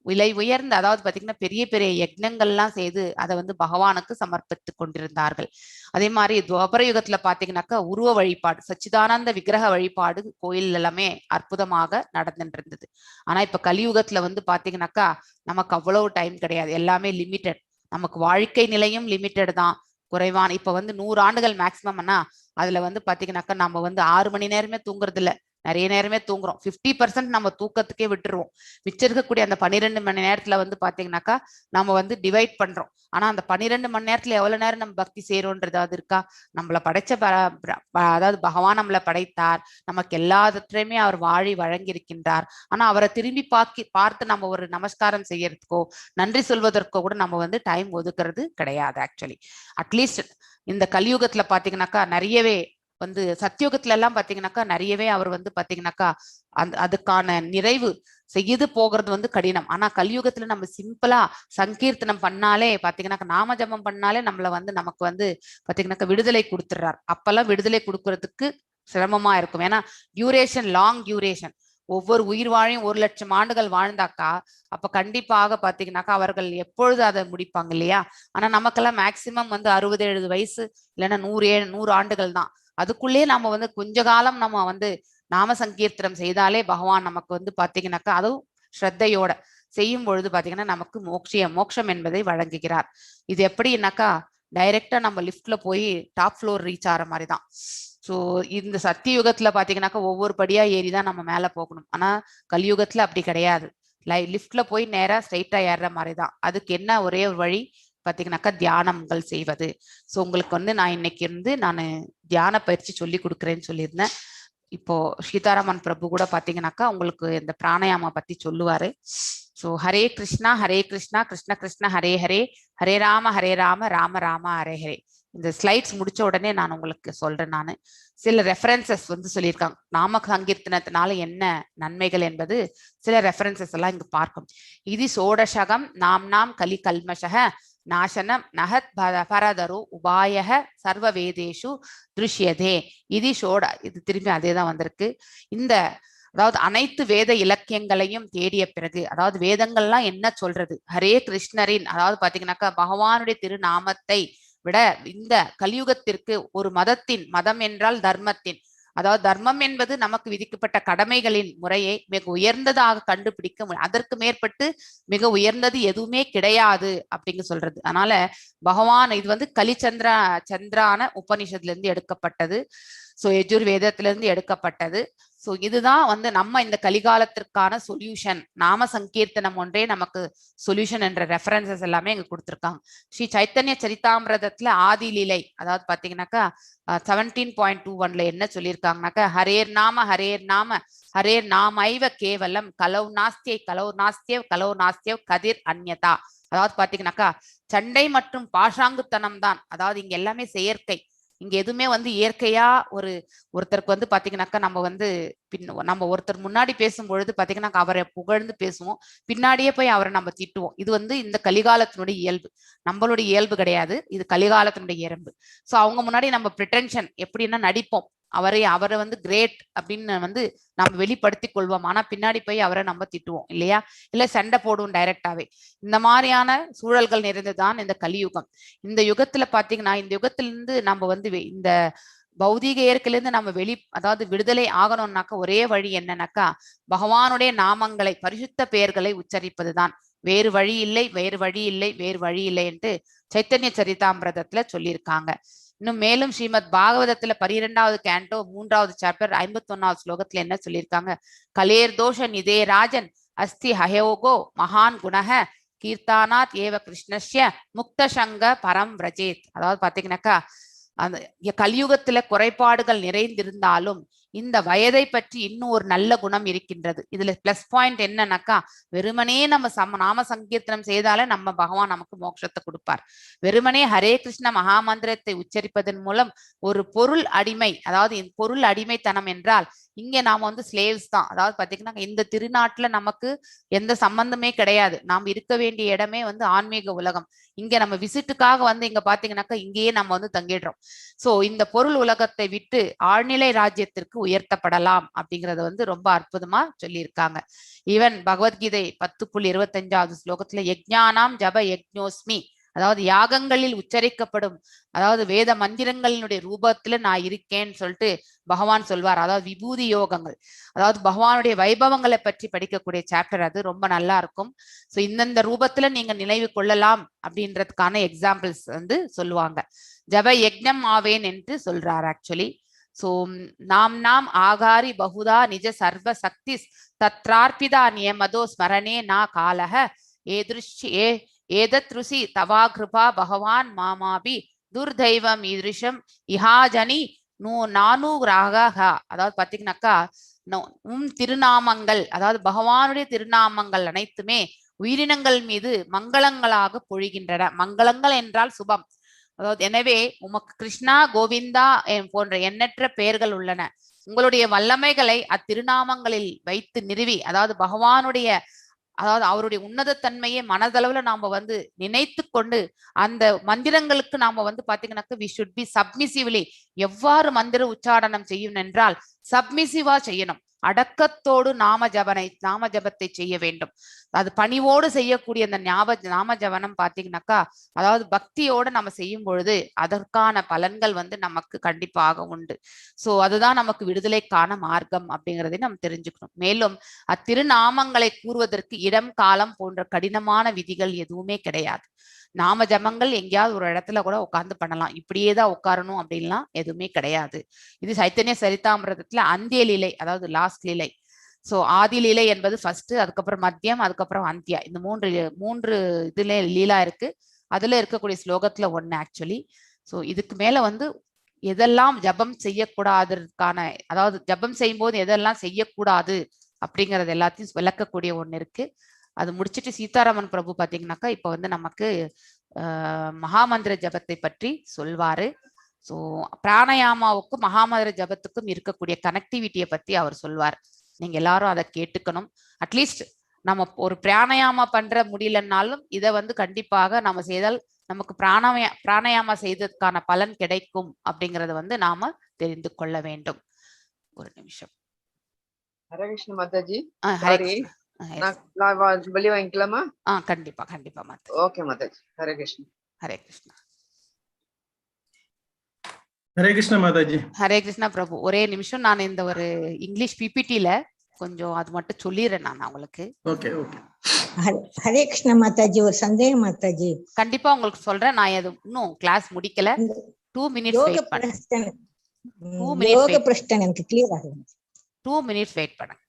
விலை உயர்ந்த அதாவது பாத்தீங்கன்னா பெரிய பெரிய யக்ஞங்கள்லாம் செய்து அதை வந்து பகவானுக்கு சமர்ப்பித்து கொண்டிருந்தார்கள். அதே மாதிரி துவாபர யுகத்துல பாத்தீங்கன்னாக்கா உருவ வழிபாடு, சச்சிதானந்த விக்கிரக வழிபாடு கோயில் எல்லாமே அற்புதமாக நடந்துட்டு இருந்தது. ஆனா இப்ப கலியுகத்துல வந்து பாத்தீங்கன்னாக்கா நமக்கு அவ்வளவு டைம் கிடையாது, எல்லாமே லிமிட்டெட். நமக்கு வாழ்க்கை நிலையும் லிமிட்டெட் தான், குறைவான. இப்ப வந்து 100 ஆண்டுகள் மேக்சிமம்னா அதுல வந்து பாத்தீங்கன்னாக்கா நம்ம வந்து 6 மணி நேரமே தூங்குறது இல்ல, நிறைய நேரமே தூங்குறோம். 50% நம்ம தூக்கத்துக்கே விட்டுருவோம். மிச்சம் இருக்கக்கூடிய அந்த 12 மணி நேரத்துல வந்து பாத்தீங்கன்னாக்கா நம்ம வந்து டிவைட் பண்றோம். ஆனா அந்த 12 மணி நேரத்துல எவ்வளவு நேரம் நம்ம பக்தி செய்யறோன்றது அது இருக்கா? நம்மளை படைச்ச அதாவது பகவான் நம்மளை படைத்தார், நமக்கு எல்லாத்துலயுமே அவர் வாழி வழங்கியிருக்கின்றார். ஆனா அவரை திரும்பி பார்த்து நம்ம ஒரு நமஸ்காரம் செய்யறதுக்கோ நன்றி சொல்வதற்கோ கூட நம்ம வந்து டைம் ஒதுக்குறது கிடையாது. ஆக்சுவலி அட்லீஸ்ட் இந்த கலியுகத்துல பாத்தீங்கன்னாக்கா நிறையவே வந்து சத்தியுகத்துல எல்லாம் பாத்தீங்கன்னாக்கா நிறையவே அவர் வந்து பாத்தீங்கன்னாக்கா அந்த அதுக்கான நிறைவு செய்து போகிறது வந்து கடினம். ஆனா கலியுகத்துல நம்ம சிம்பிளா சங்கீர்த்தனம் பண்ணாலே பாத்தீங்கன்னாக்கா நாம ஜபம் பண்ணாலே நம்மள வந்து நமக்கு வந்து பாத்தீங்கன்னாக்கா விடுதலை கொடுத்துடுறார். அப்பெல்லாம் விடுதலை கொடுக்கறதுக்கு சிரமமா இருக்கும். ஏன்னா டியூரேஷன், லாங் டியூரேஷன், ஒவ்வொரு உயிர் வாழையும் 1,00,000 ஆண்டுகள் வாழ்ந்தாக்கா அப்ப கண்டிப்பாக பாத்தீங்கன்னாக்கா அவர்கள் எப்பொழுது அதை முடிப்பாங்க இல்லையா? ஆனா நமக்கெல்லாம் மேக்சிமம் வந்து 60-70 வயசு இல்லைன்னா 100 ஆண்டுகள் தான். அதுக்குள்ளேயே நாம வந்து கொஞ்ச காலம் நம்ம வந்து நாம சங்கீர்த்தனம் செய்தாலே பகவான் நமக்கு வந்து பாத்தீங்கன்னாக்கா அதுவும் ஸ்ரத்தையோட செய்யும் பொழுது பாத்தீங்கன்னா நமக்கு மோட்சம் என்பதை வழங்குகிறார். இது எப்படின்னாக்கா டைரக்டா நம்ம லிஃப்ட்ல போய் டாப் ஃப்ளோர் ரீச் ஆற மாதிரி தான். ஸோ இந்த சத்தியுகத்துல பாத்தீங்கன்னாக்கா ஒவ்வொரு படியா ஏறிதான் நம்ம மேல போகணும். ஆனா கலியுகத்துல அப்படி கிடையாது. லிஃப்ட்ல போய் நேரா ஸ்ட்ரைட்டா ஏறுற மாதிரி தான். அதுக்கு என்ன ஒரே ஒரு வழி, பாத்தீங்கன்னாக்கா தியானங்கள் செய்வது. ஸோ உங்களுக்கு வந்து நான் இன்னைக்கு வந்து நான் தியான பயிற்சி சொல்லி கொடுக்குறேன்னு சொல்லியிருந்தேன். இப்போ சீதாராமன் பிரபு கூட பாத்தீங்கன்னாக்கா உங்களுக்கு இந்த பிராணாயாமா பத்தி சொல்லுவாரு. ஸோ ஹரே கிருஷ்ணா ஹரே கிருஷ்ணா கிருஷ்ண கிருஷ்ண ஹரே ஹரே, ஹரே ராம ஹரே ராம ராம ராம ஹரே ஹரே. இந்த ஸ்லைட்ஸ் முடிச்ச உடனே நான் உங்களுக்கு சொல்றேன். நான் சில ரெஃபரன்சஸ் வந்து சொல்லியிருக்காங்க. நாம சங்கீர்த்தனத்தினால என்ன நன்மைகள் என்பது சில ரெஃபரன்சஸ் எல்லாம் இங்கு பார்க்கும். இது சோடசகம் நாம் நாம் கலி கல்மஷக நாசனம் நகத் பரதரு உபாயக சர்வ வேதேஷு திருஷ்யதே. இது சோட, இது திரும்பி அதே தான் வந்திருக்கு. இந்த அதாவது அனைத்து வேத இலக்கியங்களையும் தேடிய பிறகு, அதாவது வேதங்கள்லாம் என்ன சொல்றது, ஹரே கிருஷ்ணரின் அதாவது பாத்தீங்கன்னாக்கா பகவானுடைய திருநாமத்தை விட இந்த கலியுகத்திற்கு ஒரு மதத்தின், மதம் என்றால் தர்மத்தின், அதாவது தர்மம் என்பது நமக்கு விதிக்கப்பட்ட கடமைகளின் முறையை மிக உயர்ந்ததாக கண்டுபிடிக்க, அதற்கு மேற்பட்டு மிக உயர்ந்தது எதுவுமே கிடையாது அப்படிங்க சொல்றது. அதனால பகவான் இது வந்து கலிச்சந்திரா சந்திரான உபனிஷத்துல இருந்து எடுக்கப்பட்டது. ஸோ யஜுர் வேதத்திலிருந்து இருந்து எடுக்கப்பட்டது. ஸோ இதுதான் வந்து நம்ம இந்த கலிகாலத்திற்கான சொல்யூஷன். நாம சங்கீர்த்தனம் ஒன்றே நமக்கு சொல்யூஷன் என்ற ரெஃபரன்சஸ் எல்லாமே இங்க கொடுத்துருக்காங்க. ஸ்ரீ சைத்தன்ய சரிதாமிரதத்துல ஆதி லீலை, அதாவது பாத்தீங்கன்னாக்கா 17.21 என்ன சொல்லியிருக்காங்கனாக்கா, ஹரேர் நாம ஹரேர் நாம ஹரேர் நாமைவ கேவலம் கலௌ நாஸ்தியை கலௌ நாஸ்தியவ் கலௌ நாஸ்தியவ் கதிர் அந்யதா. அதாவது பாத்தீங்கன்னாக்கா சண்டை மற்றும் பாஷாங்குத்தனம் தான். அதாவது இங்க எல்லாமே செயற்கை, இங்க எதுவுமே வந்து இயற்கையா ஒருத்தருக்கு வந்து பாத்தீங்கன்னாக்கா நம்ம வந்து நம்ம ஒருத்தர் முன்னாடி பேசும் பொழுது பாத்தீங்கன்னா அவரை புகழ்ந்து பேசுவோம், பின்னாடியே போய் அவரை நம்ம திட்டுவோம். இது வந்து இந்த கலிகாலத்தினுடைய இயல்பு, நம்மளுடைய இயல்பு கிடையாது, இது கலிகாலத்தினுடைய இயல்பு. ஸோ அவங்க முன்னாடி நம்ம ப்ரிட்டென்ஷன் எப்படின்னா நடிப்போம், அவரை வந்து கிரேட் அப்படின்னு வந்து நம்ம வெளிப்படுத்தி கொள்வோம். ஆனா பின்னாடி போய் அவரை நம்ம திட்டுவோம் இல்லையா, இல்ல சண்டை போடுவோம் டைரக்டாவே. இந்த மாதிரியான சூழல்கள் நிறைந்துதான் இந்த கலியுகம். இந்த யுகத்துல பாத்தீங்கன்னா இந்த யுகத்திலிருந்து நம்ம வந்து இந்த பௌதீக இயற்கையிலிருந்து நம்ம அதாவது விடுதலை ஆகணும்னாக்கா ஒரே வழி என்னன்னாக்கா பகவானுடைய நாமங்களை, பரிசுத்த பெயர்களை உச்சரிப்பதுதான். வேறு வழி இல்லை, வேறு வழி இல்லை, வேறு வழி இல்லை என்று சைத்தன்ய சரிதாமிரதத்துல சொல்லியிருக்காங்க. இன்னும் மேலும் ஸ்ரீமத் பாகவதத்துல 12வது கேண்டோ 3வது சாப்டர் 51வது ஸ்லோகத்துல என்ன சொல்லியிருக்காங்க, கலேர் தோஷ நிதே ராஜன் அஸ்தி ஹயோகோ மகான் குணக கீர்த்தானாத் ஏவ கிருஷ்ணஸ்ய முக்தசங்க பரம் விரஜேத். அதாவது பாத்தீங்கன்னாக்கா அந்த கலியுகத்துல குறைபாடுகள் நிறைந்திருந்தாலும் இந்த வயதை பற்றி இன்னும் ஒரு நல்ல குணம் இருக்கின்றது. இதுல பிளஸ் பாயிண்ட் என்னன்னாக்கா வெறுமனே நம்ம நாம சங்கீர்த்தனம் செய்தாலே நம்ம பகவான் நமக்கு மோட்சத்தை கொடுப்பார். வெறுமனே ஹரே கிருஷ்ண மகாமந்திரத்தை உச்சரிப்பதன் மூலம் ஒரு பொருள் அடிமை, அதாவது பொருள் அடிமைத்தனம் என்றால் இங்க நாம வந்து ஸ்லேவ்ஸ் தான். அதாவது பாத்தீங்கன்னா இந்த திருநாட்டுல நமக்கு எந்த சம்பந்தமே கிடையாது. நாம் இருக்க வேண்டிய இடமே வந்து ஆன்மீக உலகம். இங்க நம்ம விசிட்டுக்காக வந்து இங்க பாத்தீங்கன்னாக்கா இங்கேயே நம்ம வந்து தங்கிடுறோம். சோ இந்த பொருள் உலகத்தை விட்டு ஆழ்நிலை ராஜ்யத்திற்கு உயர்த்தப்படலாம் அப்படிங்கறத வந்து ரொம்ப அற்புதமா சொல்லியிருக்காங்க. ஈவன் பகவத்கீதை 10.25வது ஸ்லோகத்துல யஜ்ஞானாம் ஜப யஜ்ஞோஸ்மி, அதாவது யாகங்களில் உச்சரிக்கப்படும் அதாவது வேத மந்திரங்களினுடைய ரூபத்துல நான் இருக்கேன்னு சொல்லிட்டு பகவான் சொல்வார். அதாவது விபூதி யோகங்கள், அதாவது பகவானுடைய வைபவங்களை பற்றி படிக்கக்கூடிய சாப்டர் அது ரொம்ப நல்லா இருக்கும். ஸோ இந்தந்த ரூபத்துல நீங்க நினைவு கொள்ளலாம் அப்படின்றதுக்கான எக்ஸாம்பிள்ஸ் வந்து சொல்லுவாங்க. ஜப யஜ்ஞம் ஆவேன் என்று சொல்றார் ஆக்சுவலி. ஸோ நாம் நாம் ஆகாரி பகுதா நிஜ சர்வ சக்தி தத்ரார்பிதா நியமதோ ஸ்மரணே நா காலக ஏதிருஷ் ஏ ஏதத் ருசி தவா கிருபா பகவான் மாமாபி துர்தைவம் ஈதிருஷம் இஹாஜனி நூ நானு ராகா. அதாவது பாத்தீங்கன்னாக்கா உம் திருநாமங்கள், அதாவது பகவானுடைய திருநாமங்கள் அனைத்துமே உயிரினங்கள் மீது மங்களங்களாக பொழிகின்றன. மங்களங்கள் என்றால் சுபம். அதாவது எனவே உமக்கு கிருஷ்ணா கோவிந்தா போன்ற எண்ணற்ற பெயர்கள் உள்ளன. உங்களுடைய வல்லமைகளை அத்திருநாமங்களில் வைத்து நிறுவி, அதாவது பகவானுடைய அதாவது அவருடைய உன்னத தன்மையை மனதளவுல நாம வந்து நினைத்து கொண்டு அந்த மந்திரங்களுக்கு நாம வந்து பாத்தீங்கன்னாக்க we should be சப்மிசிவ்லி. எவ்வாறு மந்திர உச்சாரணம் செய்யும் என்றால் சப்மிசிவா செய்யணும். அடக்கத்தோடு நாம ஜபத்தை செய்ய வேண்டும். அது பணிவோடு செய்யக்கூடிய அந்த நாம ஜபனம் பாத்தீங்கன்னாக்கா அதாவது பக்தியோடு நம்ம செய்யும் பொழுது அதற்கான பலன்கள் வந்து நமக்கு கண்டிப்பாக உண்டு. சோ அதுதான் நமக்கு விடுதலைக்கான மார்க்கம் அப்படிங்கிறதை நம்ம தெரிஞ்சுக்கணும். மேலும் அத்திருநாமங்களை கூறுவதற்கு இடம் காலம் போன்ற கடினமான விதிகள் எதுவுமே கிடையாது. நாம ஜபங்கள் எங்கேயாவது ஒரு இடத்துல கூட உட்கார்ந்து பண்ணலாம். இப்படியேதான் உட்காரணும் அப்படின்லாம் எதுவுமே கிடையாது. இது சைத்தன்ய சரிதாமிரதத்துல அந்திய லீலை, அதாவது லாஸ்ட் லீலை. சோ ஆதி லீலை என்பது ஃபர்ஸ்ட், அதுக்கப்புறம் மத்தியம், அதுக்கப்புறம் அந்தியா. இந்த மூன்று இதுல லீலா இருக்கு. அதுல இருக்கக்கூடிய ஸ்லோகத்துல ஒண்ணு ஆக்சுவலி. ஸோ இதுக்கு மேல வந்து எதெல்லாம் ஜபம் செய்யக்கூடாதற்கான, அதாவது ஜபம் செய்யும் போது எதெல்லாம் செய்யக்கூடாது அப்படிங்கறது எல்லாத்தையும் விளக்கக்கூடிய ஒண்ணு இருக்கு. அது முடிச்சிட்டு சீதாராமன் பிரபு பாத்தீங்கன்னாக்கா இப்ப வந்து நமக்கு மகாமந்திர ஜபத்தை பற்றி சொல்வாரு. ஸோ பிராணாயாமாவுக்கும் மகாமந்திர ஜபத்துக்கும் இருக்கக்கூடிய கனெக்டிவிட்டியை பத்தி அவர் சொல்வார். நீங்க எல்லாரும் அதை கேட்டுக்கணும். அட்லீஸ்ட் நம்ம ஒரு பிராணாயாமா பண்ற முடியலன்னாலும் இதை வந்து கண்டிப்பாக நம்ம செய்தால் நமக்கு பிராணாயாமா செய்ததுக்கான பலன் கிடைக்கும் அப்படிங்கறத வந்து நாம தெரிந்து கொள்ள வேண்டும். ஒரு நிமிஷம். ஹரே கிருஷ்ண மாதாஜி. ஹரே சாரி, கிருஷ்ணா. நான் வெளிய வாங்கிக்கலாமா? கண்டிப்பா கண்டிப்பா மாதா. ஓகே மாதாஜி, ஹரே கிருஷ்ணா. ஹரே கிருஷ்ணா. ஹரே கிருஷ்ணா மாதாஜி. ஹரே கிருஷ்ணா பிரபு. ஒரே நிமிஷம், நான் இந்த ஒரு இங்கிலீஷ் பிபிடில கொஞ்சம் அது மட்டும் சொல்லிடுறேன் நான் உங்களுக்கு. Okay okay. Hare Krishna Mataji, ஒரு சந்தேகம் மாதாஜி. கண்டிப்பா உங்களுக்கு சொல்றேன். நான் எது இன்னும் கிளாஸ் முடிக்கல. இந்த 2 மினிட்ஸ் யோக வெயிட் பண்ணு. பிரஷ்டன், 2 மினிட்ஸ் யோக வெயிட். பிரஷ்டன் எனக்கு கிளியர் ஆகுது. 2 மினிட்ஸ் வெயிட் பண்ணுங்க.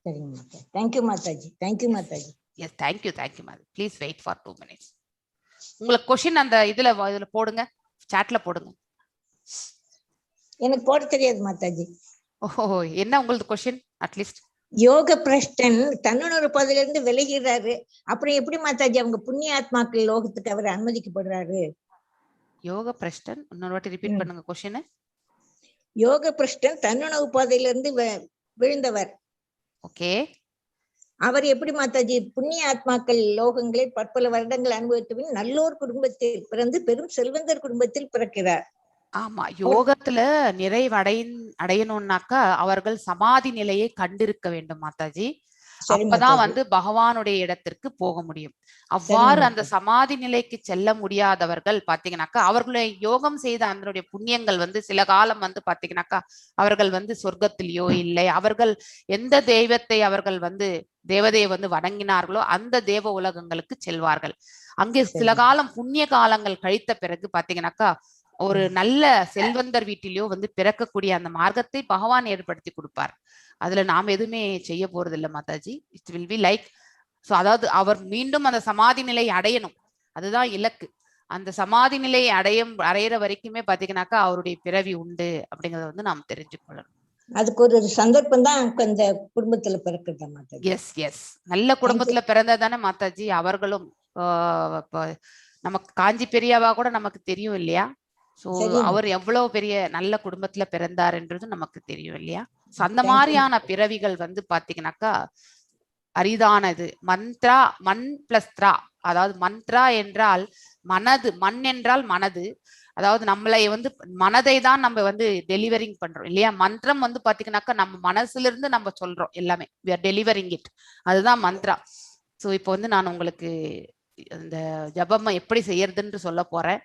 சரிங்க மாதா. Thank you Mataji, thank you Mataji. Yes, thank you, thank you Mataji. Please wait for 2 minutes. உங்களுக்கு கொஸ்டின் அந்த இதுல இதுல போடுங்க, சாட்ல போடுங்க. எனக்கு போட தெரியாது மாதாஜி. ஓஹோ, என்ன உங்களுக்கு question? At least யோக பிரஷ்டன் தன்னுணர்வு பாதையில இருந்து விலகிறாரு, அப்புறம் எப்படி மாதாஜி அவங்க புண்ணிய ஆத்மாக்கள் லோகத்துக்கு அவர் அனுமதிக்கப்படுறாரு? யோக பிரஷ்டன் இன்னொரு வாட்டி ரிப்பீட் பண்ணுங்க கொஸ்டின். யோக பிரஷ்டன் தன்னுணர்வு பாதையிலிருந்து விழுந்தவர். ஓகே. அவர் எப்படி மாதாஜி புண்ணிய ஆத்மாக்கள் லோகங்களை பற்பல வருடங்கள் அனுபவித்த பின் நல்லோர் குடும்பத்தில் பிறந்து பெரும் செல்வந்தர் குடும்பத்தில் பிறக்கிறார். ஆமா, யோகத்துல நிறைவடை அடையணும்னாக்கா அவர்கள் சமாதி நிலையை கண்டிருக்க வேண்டும் மாதாஜி. சரி அப்பதான் மாதாஜி. வந்து பகவானுடைய இடத்திற்கு போக முடியும். அவ்வாறு அந்த மாதாஜி. சமாதி நிலைக்கு செல்ல முடியாதவர்கள் பாத்தீங்கன்னாக்கா அவர்களுடைய யோகம் செய்த அதனுடைய புண்ணியங்கள் வந்து சில காலம் வந்து பாத்தீங்கன்னாக்கா அவர்கள் வந்து சொர்க்கத்திலேயோ இல்லை அவர்கள் எந்த தெய்வத்தை அவர்கள் வந்து தேவதையை வந்து வணங்கினார்களோ அந்த தேவ உலகங்களுக்கு செல்வார்கள். அங்கே சில சரி. காலம் புண்ணிய காலங்கள் கழித்த பிறகு பாத்தீங்கன்னாக்கா ஒரு நல்ல செல்வந்தர் வீட்டிலேயோ வந்து பிறக்கக்கூடிய அந்த மார்க்கத்தை பகவான் ஏற்படுத்தி கொடுப்பார். அதுல நாம் எதுவுமே செய்ய போறது இல்லை Mataji. It will be like so, அதாவது அவர் மீண்டும் அந்த சமாதி நிலை அடையணும், அதுதான் இலக்கு. அந்த சமாதி நிலை அடையிற வரைக்குமே பாத்தீங்கன்னாக்கா அவருடைய பிறவி உண்டு அப்படிங்கறத வந்து நாம் தெரிஞ்சுக்கொள்ளணும். அதுக்கு ஒரு சந்தர்ப்பம் தான் அந்த குடும்பத்துல பிறக்கிறதா மாதாஜி? எஸ் எஸ், நல்ல குடும்பத்துல பிறந்ததானே மாதாஜி. அவர்களும் நமக்கு காஞ்சி பெரியாவா கூட நமக்கு தெரியும் இல்லையா? சோ சரி. அவர் எவ்வளவு பெரிய நல்ல குடும்பத்துல பிறந்தார் என்றது நமக்கு தெரியும் இல்லையா? சோ அந்த Thank you. மாதிரியான பிறவிகள் வந்து பாத்தீங்கன்னாக்கா அரிதானது. மந்த்ரா, மண் பிளஸ் த்ரா, அதாவது மந்த்ரா என்றால் மனது, மண் என்றால் மனது, அதாவது நம்மளை வந்து மனதை தான் நம்ம வந்து டெலிவரிங் பண்றோம் இல்லையா? மந்திரம் வந்து பாத்தீங்கன்னாக்கா நம்ம மனசுல இருந்து நம்ம சொல்றோம் எல்லாமே, we are delivering it, அதுதான் மந்த்ரா. சோ இப்போ வந்து நான் உங்களுக்கு இந்த ஜபம் எப்படி செய்யறதுன்னு சொல்ல போறேன்.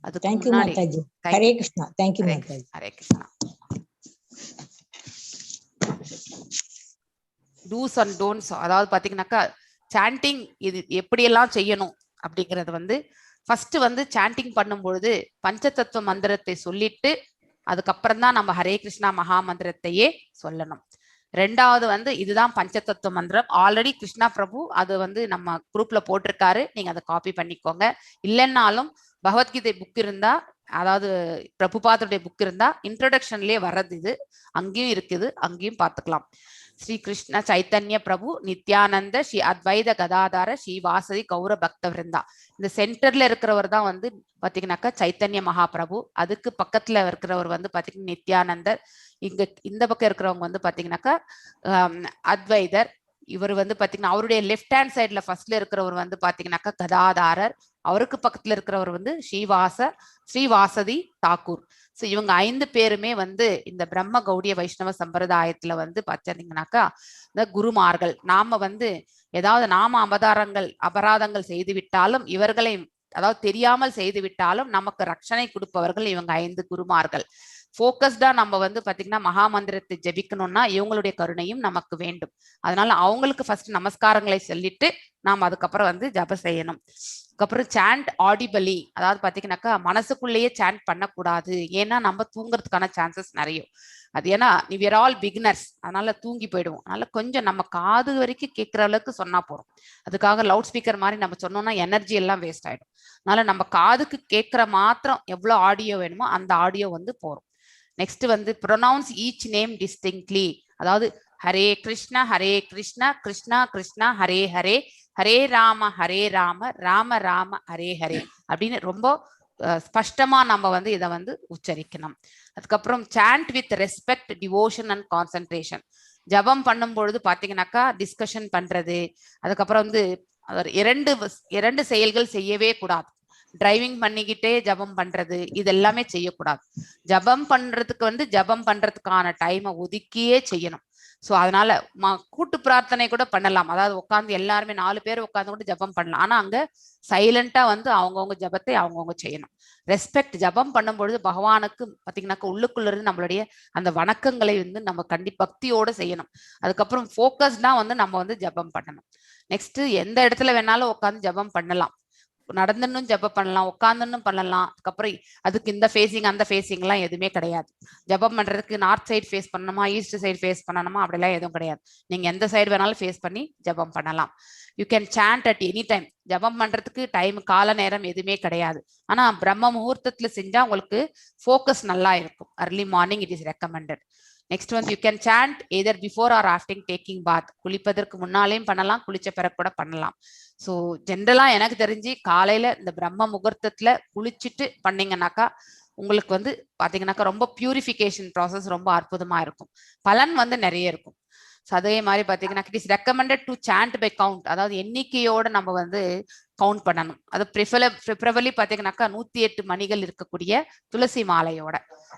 அதுக்கு thank you முன்னாடி Mataji. Thank Hare you. Krishna. Thank you Hare Mataji. Hare Krishna. Dos and don'ts, அதாவது பாத்தீங்கன்னாக்கா சாண்டிங் இது எப்படியெல்லாம் செய்யணும் அப்படிங்கறது வந்து ஃபர்ஸ்ட் வந்து சாண்டிங் பண்ணும்பொழுது பஞ்சதத்துவ மந்திரத்தை சொல்லிட்டு அதுக்கப்புறம் தான் நம்ம ஹரே கிருஷ்ணா மகா மந்திரத்தையே சொல்லணும். ரெண்டாவது வந்து இதுதான் பஞ்சதத்துவ மந்திரம். ஆல்ரெடி கிருஷ்ணா பிரபு அது வந்து நம்ம குரூப்ல போட்டிருக்காரு, நீங்க அதை காப்பி பண்ணிக்கோங்க. இல்லைன்னாலும் பகவத்கீதை புக் இருந்தா, அதாவது பிரபுபாதருடைய புக் இருந்தா இன்ட்ரோடக்ஷன்லயே வர்றது இது, அங்கேயும் இருக்குது, அங்கேயும் பார்த்துக்கலாம். ஸ்ரீ கிருஷ்ண சைத்தன்ய பிரபு நித்யானந்த ஸ்ரீ அத்வைத கதாதார ஸ்ரீ வாசதி கௌர பக்த விருந்தா. இந்த சென்டர்ல இருக்கிறவர் தான் வந்து பாத்தீங்கன்னாக்கா சைத்தன்ய மகாபிரபு. அதுக்கு பக்கத்துல இருக்கிறவர் வந்து பாத்தீங்கன்னா நித்யானந்தர். இங்க இந்த பக்கம் இருக்கிறவங்க வந்து பாத்தீங்கன்னாக்கா அத்வைதர். இவர் வந்து பாத்தீங்கன்னா அவருடைய லெஃப்ட் ஹேண்ட் சைட்ல ஃபர்ஸ்ட்ல இருக்கிறவர் வந்து பாத்தீங்கன்னாக்கா கதாதாரர். அவருக்கு பக்கத்துல இருக்கிறவர் வந்து ஸ்ரீவாசதி தாக்கூர். ஸோ இவங்க 5 பேருமே வந்து இந்த பிரம்ம கௌடிய வைஷ்ணவ சம்பிரதாயத்துல வந்து பார்த்தீங்கன்னாக்கா இந்த குருமார்கள். நாம வந்து ஏதாவது நாம அபராதங்கள் செய்து விட்டாலும் இவர்களை, அதாவது தெரியாமல் செய்து விட்டாலும் நமக்கு ரட்சணை கொடுப்பவர்கள் இவங்க 5 குருமார்கள். ஃபோக்கஸ்டா நம்ம வந்து பாத்தீங்கன்னா மகாமந்திரத்தை ஜெபிக்கணும்னா இவங்களுடைய கருணையும் நமக்கு வேண்டும். அதனால அவங்களுக்கு ஃபர்ஸ்ட் நமஸ்காரங்களை சொல்லிட்டு நாம் அதுக்கப்புறம் வந்து ஜப செய்யணும். அதுக்கப்புறம் சாண்ட் ஆடிபலி, அதாவது பாத்தீங்கன்னாக்கா மனசுக்குள்ளேயே சாண்ட் பண்ணக்கூடாது, ஏன்னா நம்ம தூங்குறதுக்கான சான்சஸ் நிறைய. அது ஏன்னா we are all beginners, அதனால தூங்கி போயிடுவோம். அதனால கொஞ்சம் நம்ம காது வரைக்கும் கேட்குற அளவுக்கு சொன்னா போதும். அதுக்காக லவுட் ஸ்பீக்கர் மாதிரி நம்ம சொன்னோம்னா எனர்ஜி எல்லாம் வேஸ்ட் ஆயிடும். அதனால நம்ம காதுக்கு கேட்குற மாத்திரம் எவ்வளோ ஆடியோ வேணுமோ அந்த ஆடியோ வந்து போறும். நெக்ஸ்ட் வந்து ப்ரொனவுன்ஸ் ஈச் நேம் டிஸ்டிங்க்ட்லி. அதாவது ஹரே கிருஷ்ணா ஹரே கிருஷ்ணா கிருஷ்ணா கிருஷ்ணா ஹரே ஹரே, ஹரே ராம ஹரே ராம ராம ராம ஹரே ஹரே அப்படின்னு ரொம்ப ஸ்பஷ்டமா நம்ம வந்து இதை வந்து உச்சரிக்கணும். அதுக்கப்புறம் chant with respect, devotion and concentration. ஜபம் பண்ணும் பொழுது பாத்தீங்கன்னாக்கா டிஸ்கஷன் பண்றது, அதுக்கப்புறம் வந்து அவர் இரண்டு செயல்கள் செய்யவே கூடாது. டிரைவிங் பண்ணிக்கிட்டே ஜபம் பண்றது, இது எல்லாமே செய்யக்கூடாது. ஜபம் பண்றதுக்கு வந்து ஜபம் பண்றதுக்கான டைமை ஒதுக்கியே செய்யணும். ஸோ அதனால கூட்டு பிரார்த்தனை கூட பண்ணலாம். அதாவது உட்காந்து எல்லாருமே 4 பேர் உட்காந்து கூட ஜபம் பண்ணலாம். ஆனா அங்க சைலண்டா வந்து அவங்கவுங்க ஜபத்தை அவங்கவுங்க செய்யணும். ரெஸ்பெக்ட், ஜபம் பண்ணும்பொழுது பகவானுக்கு பாத்தீங்கன்னாக்கா உள்ளுக்குள்ள இருந்து நம்மளுடைய அந்த வணக்கங்களை வந்து நம்ம பக்தியோட செய்யணும். அதுக்கப்புறம் ஃபோக்கஸ்டா வந்து நம்ம வந்து ஜபம் பண்ணணும். நெக்ஸ்ட் எந்த இடத்துல வேணாலும் உட்காந்து ஜபம் பண்ணலாம். நடந்துன்னும் ஜபம் பண்ணலாம், உட்காந்துன்னும் பண்ணலாம். அதுக்கப்புறம் அதுக்கு இந்த ஃபேஸிங் அந்த ஃபேஸிங் எல்லாம் எதுவுமே கிடையாது. ஜபம் பண்றதுக்கு நார்த் சைடு ஃபேஸ் பண்ணணுமா, ஈஸ்ட் சைடு ஃபேஸ் பண்ணணுமா அப்படிலாம் எதுவும் கிடையாது. நீங்க எந்த சைடு வேணாலும் ஃபேஸ் பண்ணி ஜபம் பண்ணலாம். You can chant at any time. ஜபம் பண்றதுக்கு டைம் கால நேரம் எதுவுமே கிடையாது. ஆனா பிரம்ம முகூர்த்தத்துல செஞ்சா உங்களுக்கு ஃபோக்கஸ் நல்லா இருக்கும். Early morning it is recommended. Next வந்து you can chant either before or after taking bath. குளிப்பதற்கு முன்னாலேயும் பண்ணலாம், குளிச்ச பிறகு கூட பண்ணலாம். ஸோ ஜென்ரலா எனக்கு தெரிஞ்சு காலையில இந்த பிரம்ம முகூர்த்தத்துல குளிச்சுட்டு பண்ணீங்கன்னாக்கா உங்களுக்கு வந்து பாத்தீங்கன்னாக்கா ரொம்ப பியூரிஃபிகேஷன் ப்ராசஸ் ரொம்ப அற்புதமா இருக்கும். பலன் வந்து நிறைய இருக்கும். ஸோ அதே மாதிரி பாத்தீங்கன்னா it is recommended to chant by count. அதாவது எண்ணிக்கையோட நம்ம வந்து கவுண்ட் பண்ணணும். அது ப்ரிஃபரபிளி பாத்தீங்கன்னாக்கா 108 மணிகள் இருக்கக்கூடிய துளசி மாலையோட.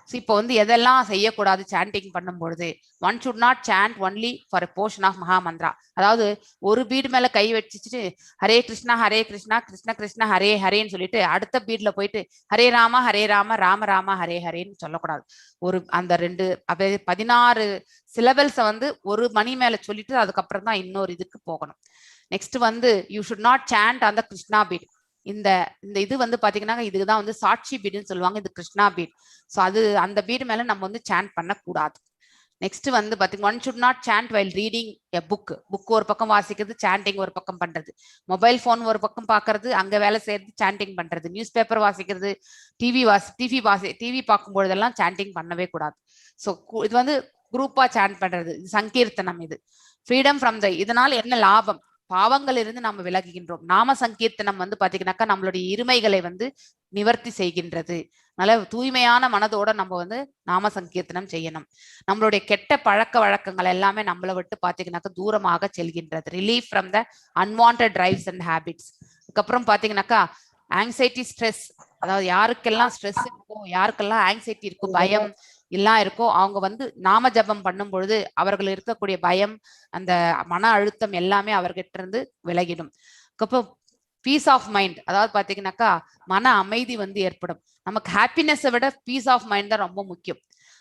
ஸோ இப்போ வந்து எதெல்லாம் செய்யக்கூடாது சாண்டிங் பண்ணும் பொழுது, one should not chant only for a portion of mahamantra. அதாவது ஒரு பீடு மேல கை வச்சுட்டு ஹரே கிருஷ்ணா ஹரே கிருஷ்ணா கிருஷ்ண கிருஷ்ணா ஹரே ஹரேன்னு சொல்லிட்டு அடுத்த பீட்ல போயிட்டு ஹரே ராம ஹரே ராம ராம ராம ஹரே ஹரேன்னு சொல்லக்கூடாது. ஒரு அந்த ரெண்டு அப்படியே 16 சிலபல்ஸை வந்து ஒரு மணி மேல சொல்லிட்டு அதுக்கப்புறம் தான் இன்னொரு இதுக்கு போகணும். நெக்ஸ்ட் வந்து you should not chant அந்த கிருஷ்ணா பீட். இந்த இந்த இது வந்து பாத்தீங்கன்னா இதுதான் வந்து சாட்சி பீடுன்னு சொல்லுவாங்க. இது கிருஷ்ணா பீட். ஸோ அது அந்த பீடு மேல நம்ம வந்து சாண்ட் பண்ணக்கூடாது. நெக்ஸ்ட் வந்து பாத்தீங்கன்னா one should not chant while reading a book. Book ஒரு பக்கம் வாசிக்கிறது, சாண்டிங் ஒரு பக்கம் பண்றது, மொபைல் ஃபோன் ஒரு பக்கம் பாக்குறது, அங்க வேலை செய்யறது, சாண்டிங் பண்றது, நியூஸ் பேப்பர் வாசிக்கிறது, டிவி பார்க்கும் பொழுதெல்லாம் சாண்டிங் பண்ணவே கூடாது. ஸோ இது வந்து குரூப்பா சாண்ட் பண்றது, இது சங்கீர்த்தனம். இது ஃப்ரீடம் ஃப்ரம் the, இதனால என்ன லாபம்? பாவங்கள் இருந்து நாம விலகுகின்றோம். நாம சங்கீர்த்தனம் வந்து பாத்தீங்கன்னாக்கா நம்மளுடைய இருமைகளை வந்து நிவர்த்தி செய்கின்றது. அதனால தூய்மையான மனதோட நம்ம வந்து நாம சங்கீர்த்தனம் செய்யணும். நம்மளுடைய கெட்ட பழக்க வழக்கங்கள் எல்லாமே நம்மளை விட்டு பாத்தீங்கன்னாக்கா தூரமாக செல்கின்றது. Relief from the unwanted drives and habits. அதுக்கப்புறம் பாத்தீங்கன்னாக்கா ஆங்ஸைட்டி, ஸ்ட்ரெஸ், அதாவது யாருக்கெல்லாம் ஸ்ட்ரெஸ் இருக்கோ, யாருக்கெல்லாம் ஆங்ஸைட்டி இருக்கோ, பயம் எல்லாம் இருக்கோ, அவங்க வந்து நாம ஜபம் பண்ணும் பொழுது அவர்கள் இருக்கக்கூடிய பயம், அந்த மன அழுத்தம் எல்லாமே அவர்கிட்ட இருந்து விலகிடும். அதுக்கப்புறம் பீஸ் ஆஃப் மைண்ட், அதாவது பாத்தீங்கன்னாக்கா மன அமைதி வந்து ஏற்படும். நமக்கு ஹாப்பினஸை விட பீஸ் ஆஃப் மைண்ட் தான் ரொம்ப முக்கியம்.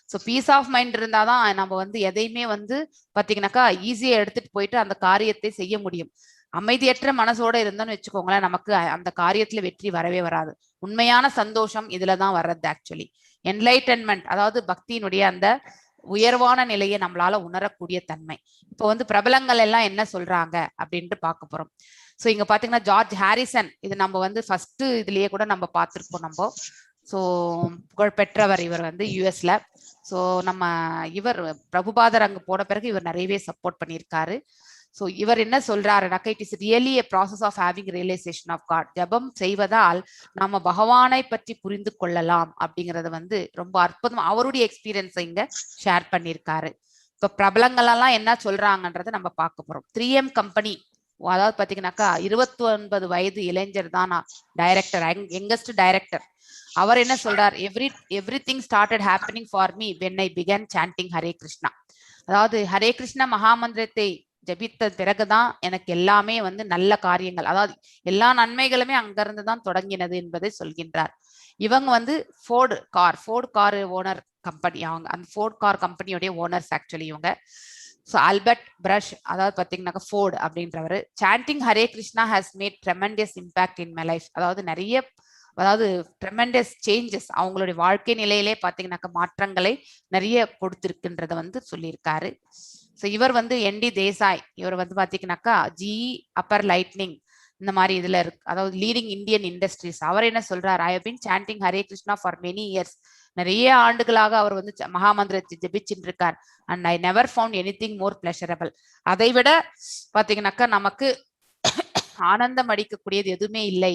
ஸோ பீஸ் ஆஃப் மைண்ட் இருந்தாதான் நம்ம வந்து எதையுமே வந்து பாத்தீங்கன்னாக்கா ஈஸியா எடுத்துட்டு போயிட்டு அந்த காரியத்தை செய்ய முடியும். அமைதியற்ற மனசோட இருந்தோம்னு வச்சுக்கோங்களேன், நமக்கு அந்த காரியத்துல வெற்றி வரவே வராது. உண்மையான சந்தோஷம் இதுலதான் வர்றது. ஆக்சுவலி என்லைட்டன்மெண்ட், அதாவது பக்தியினுடைய அந்த உயர்வான நிலையை நம்மளால உணரக்கூடிய தன்மை. இப்போ வந்து பிரபலங்கள் எல்லாம் என்ன சொல்றாங்க அப்படின்ட்டு பார்க்க போறோம். ஸோ இங்க பாத்தீங்கன்னா ஜார்ஜ் ஹாரிசன், இது நம்ம வந்து ஃபர்ஸ்ட் இதுலயே கூட நம்ம பார்த்திருக்கோம் நம்ம. ஸோ புகழ்பெற்றவர் இவர் வந்து யூஎஸ்ல. ஸோ நம்ம இவர் பிரபுபாதர் அங்க போன பிறகு இவர் நிறையவே சப்போர்ட் பண்ணியிருக்காரு. ஸோ இவர் என்ன சொல்றாருனாக்கா, it is really a process of having realization of God. ஜபம் செய்வதால் நாம பகவானை பற்றி புரிந்து கொள்ளலாம் அப்படிங்கறத வந்து ரொம்ப அற்புதம் அவருடைய எக்ஸ்பீரியன்ஸை இங்க ஷேர் பண்ணியிருக்காரு. இப்ப பிரபலங்கள் எல்லாம் என்ன சொல்றாங்கன்றதை நம்ம பார்க்க போறோம். 3M company, அதாவது பாத்தீங்கன்னாக்கா 29 வயது இளைஞர் தான் டைரக்டர், யங்கஸ்ட் டைரக்டர். அவர் என்ன சொல்றார், everything started happening for me when I began chanting Hare Krishna. அதாவது ஹரே கிருஷ்ணா மகாமந்திரத்தை ஜபித்த பிறகுதான் எனக்கு எல்லாமே வந்து நல்ல காரியங்கள், அதாவது எல்லா நன்மைகளுமே அங்கிருந்து தான் தொடங்கினது என்பதை சொல்கின்றார். இவங்க வந்து ஃபோர்டு கார் ஓனர் கம்பெனி, அவங்க அந்த ஃபோர்டு கார் கம்பெனியோடைய ஓனர்ஸ் ஆக்சுவலி இவங்க. ஸோ ஆல்பர்ட் பிரஷ், அதாவது பார்த்தீங்கன்னாக்கா ஃபோர்டு அப்படின்றவர், chanting Hare Krishna has made tremendous impact in my life. அதாவது நிறைய அதாவது ட்ரெமெண்டஸ் சேஞ்சஸ் அவங்களுடைய வாழ்க்கை நிலையிலே பார்த்தீங்கன்னாக்கா மாற்றங்களை நிறைய கொடுத்திருக்குன்றத வந்து சொல்லியிருக்காரு. ஸோ இவர் வந்து என்டி தேசாய், இவர் வந்து பார்த்தீங்கன்னாக்கா ஜிஇ அப்பர் லைட்னிங் இந்த மாதிரி இதுல இருக்கு, அதாவது லீடிங் இந்தியன் இண்டஸ்ட்ரீஸ். அவர் என்ன சொல்றாரு? I have been chanting Hare Krishna for many years. நிறைய ஆண்டுகளாக அவர் வந்து மகாமந்திரத்தை ஜெபிச்சுட்டு இருக்கார். And I never found anything more pleasurable. அதை விட பாத்தீங்கன்னாக்கா நமக்கு ஆனந்தம் அடிக்கக்கூடியது எதுவுமே இல்லை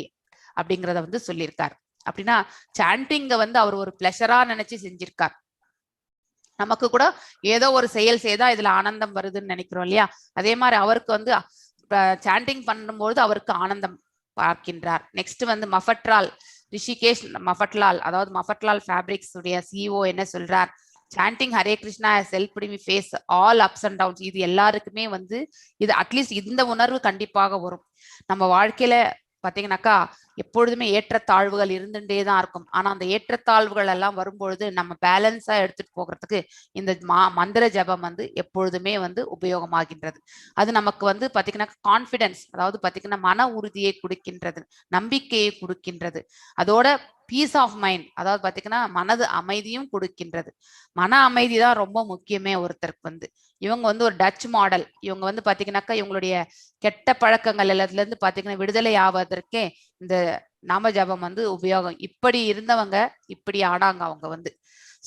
அப்படிங்கிறத வந்து சொல்லியிருக்கார். அப்படின்னா சாண்டிங்க வந்து அவர் ஒரு பிளஷரா நினைச்சு செஞ்சிருக்கார். நமக்கு கூட ஏதோ ஒரு செயல் செய்தா இதுல ஆனந்தம் வருதுன்னு நினைக்கிறோம் இல்லையா? அதே மாதிரி அவருக்கு வந்து சாண்டிங் பண்ணும்போது அவருக்கு ஆனந்தம் பார்க்கின்றார். நெக்ஸ்ட் வந்து மஃபட்லால் ரிஷிகேஷ் மஃபட்லால், அதாவது மஃபட்லால் ஃபேப்ரிக்ஸ் உடைய சிஇஓ என்ன சொல்றார்? Chanting Hare Krishna has helped me face all ups and downs. இது எல்லாருக்குமே வந்து இது அட்லீஸ்ட் இந்த உணர்வு கண்டிப்பாக வரும். நம்ம வாழ்க்கையில பாத்தீங்கன்னாக்கா எப்பொழுதுமே ஏற்றத்தாழ்வுகள் இருந்துட்டே தான் இருக்கும். ஆனா அந்த ஏற்றத்தாழ்வுகள் எல்லாம் வரும்பொழுது நம்ம பேலன்ஸா எடுத்துட்டு போகிறதுக்கு இந்த மந்திர ஜபம் வந்து எப்பொழுதுமே வந்து உபயோகமாகின்றது. அது நமக்கு வந்து பாத்தீங்கன்னா கான்பிடன்ஸ், அதாவது பாத்தீங்கன்னா மன உறுதியை கொடுக்கின்றது, நம்பிக்கையை கொடுக்கின்றது. அதோட பீஸ் ஆஃப் மைண்ட், அதாவது பாத்தீங்கன்னா மனது அமைதியும் கொடுக்கின்றது. மன அமைதி தான் ரொம்ப முக்கியமே ஒருத்தருக்கு வந்து. இவங்க வந்து ஒரு டச் மாடல். இவங்க வந்து பாத்தீங்கன்னாக்கா இவங்களுடைய கெட்ட பழக்கங்கள் எல்லாத்துல இருந்து பாத்தீங்கன்னா விடுதலை ஆவதற்கே இந்த நாம ஜபம் வந்து உபயோகம். இப்படி இருந்தவங்க இப்படி ஆனாங்க அவங்க வந்து.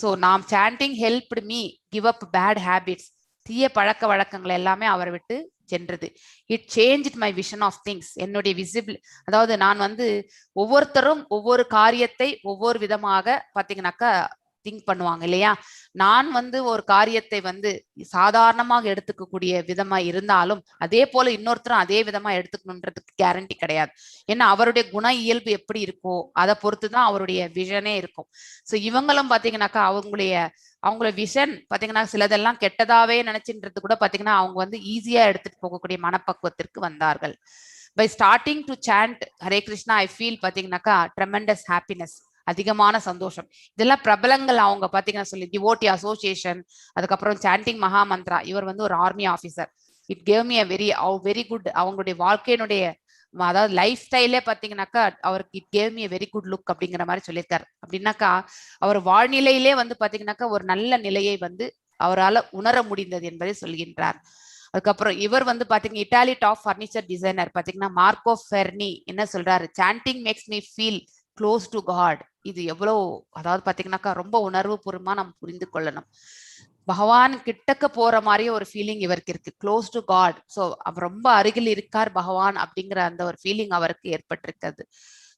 ஸோ நாம் chanting helped me give up bad habits. தீய பழக்க வழக்கங்கள் எல்லாமே அவரை விட்டு சென்றது. It change my vision of things. என்னுடைய விசிபிள், அதாவது நான் வந்து ஒவ்வொருத்தரும் ஒவ்வொரு காரியத்தை ஒவ்வொரு விதமாக பாத்தீங்கன்னாக்கா திங்க் பண்ணுவாங்க இல்லையா? நான் வந்து ஒரு காரியத்தை வந்து சாதாரணமாக எடுத்துக்கக்கூடிய விதமா இருந்தாலும் அதே போல இன்னொருத்தரும் அதே விதமா எடுத்துக்கணுன்றதுக்கு கேரண்டி கிடையாது. ஏன்னா அவருடைய குண இயல்பு எப்படி இருக்கோ அதை பொறுத்து தான் அவருடைய விஷனே இருக்கும். ஸோ இவங்களும் பாத்தீங்கன்னாக்கா அவங்களோட விஷன் பாத்தீங்கன்னா சிலதெல்லாம் கெட்டதாவே நினைச்சுன்றது கூட பாத்தீங்கன்னா அவங்க வந்து ஈஸியா எடுத்துட்டு போகக்கூடிய மனப்பக்குவத்திற்கு வந்தார்கள். By starting to chant Hare Krishna, I feel பாத்தீங்கன்னாக்கா ட்ரெமெண்டஸ் ஹாப்பினஸ், அதிகமான சந்தோஷம். இதெல்லாம் பிரபலங்கள் அவங்க பாத்தீங்கன்னா சொல்லி டிவோட்டி அசோசியேஷன், அதுக்கப்புறம் சாண்டிங் மகா மந்த்ரா. இவர் வந்து ஒரு army officer. It gave me a very very good, அவங்களுடைய வாழ்க்கையினுடைய அதாவது லைஃப் ஸ்டைலே பாத்தீங்கன்னாக்கா அவருக்கு it gave me very good look அப்படிங்கிற மாதிரி சொல்லியிருக்காரு. அப்படின்னாக்கா அவர் வாழ்நிலையிலே வந்து பாத்தீங்கன்னாக்கா ஒரு நல்ல நிலையை வந்து அவரால் உணர முடிந்தது என்பதை சொல்கின்றார். அதுக்கப்புறம் இவர் வந்து பாத்தீங்கன்னா இட்டாலி டாப் ஃபர்னிச்சர் டிசைனர் பாத்தீங்கன்னா மார்க்கோ ஃபெர்னி என்ன சொல்றாரு? Chanting makes me feel close to God. இது எவ்வளோ, அதாவது பாத்தீங்கன்னாக்கா ரொம்ப உணர்வு பூர்வமா நம்ம புரிந்து கொள்ளணும். பகவான் கிட்டக்க போற மாதிரி ஒரு ஃபீலிங் இவருக்கு இருக்கு, க்ளோஸ் டு காட். ஸோ அவர் ரொம்ப அருகில் இருக்கார் பகவான் அப்படிங்கிற அந்த ஒரு ஃபீலிங் அவருக்கு ஏற்பட்டிருக்கிறது.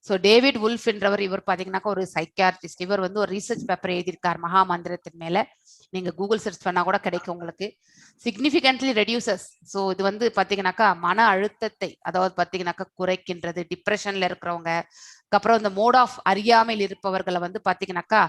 ஸோ டேவிட் வுல்ஃப் என்றவர், இவர் பாத்தீங்கன்னாக்கா ஒரு சைக்கியாட்ரிஸ்ட். இவர் வந்து ஒரு ரிசர்ச் பேப்பர் எழுதியிருக்கார் மகா மந்திரத்தின் மேல. நீங்க கூகுள் சர்ச் பண்ணா கூட கிடைக்கும் உங்களுக்கு. சிக்னிஃபிகன்ட்லி ரெடியூசஸ், ஸோ இது வந்து பாத்தீங்கன்னாக்கா மன அழுத்தத்தை அதாவது பாத்தீங்கன்னாக்கா குறைக்கின்றது. டிப்ரெஷன்ல இருக்கிறவங்க, அதுக்கப்புறம் இந்த மோட் ஆஃப் அறியாமையில் இருப்பவர்களை வந்து பாத்தீங்கன்னாக்கா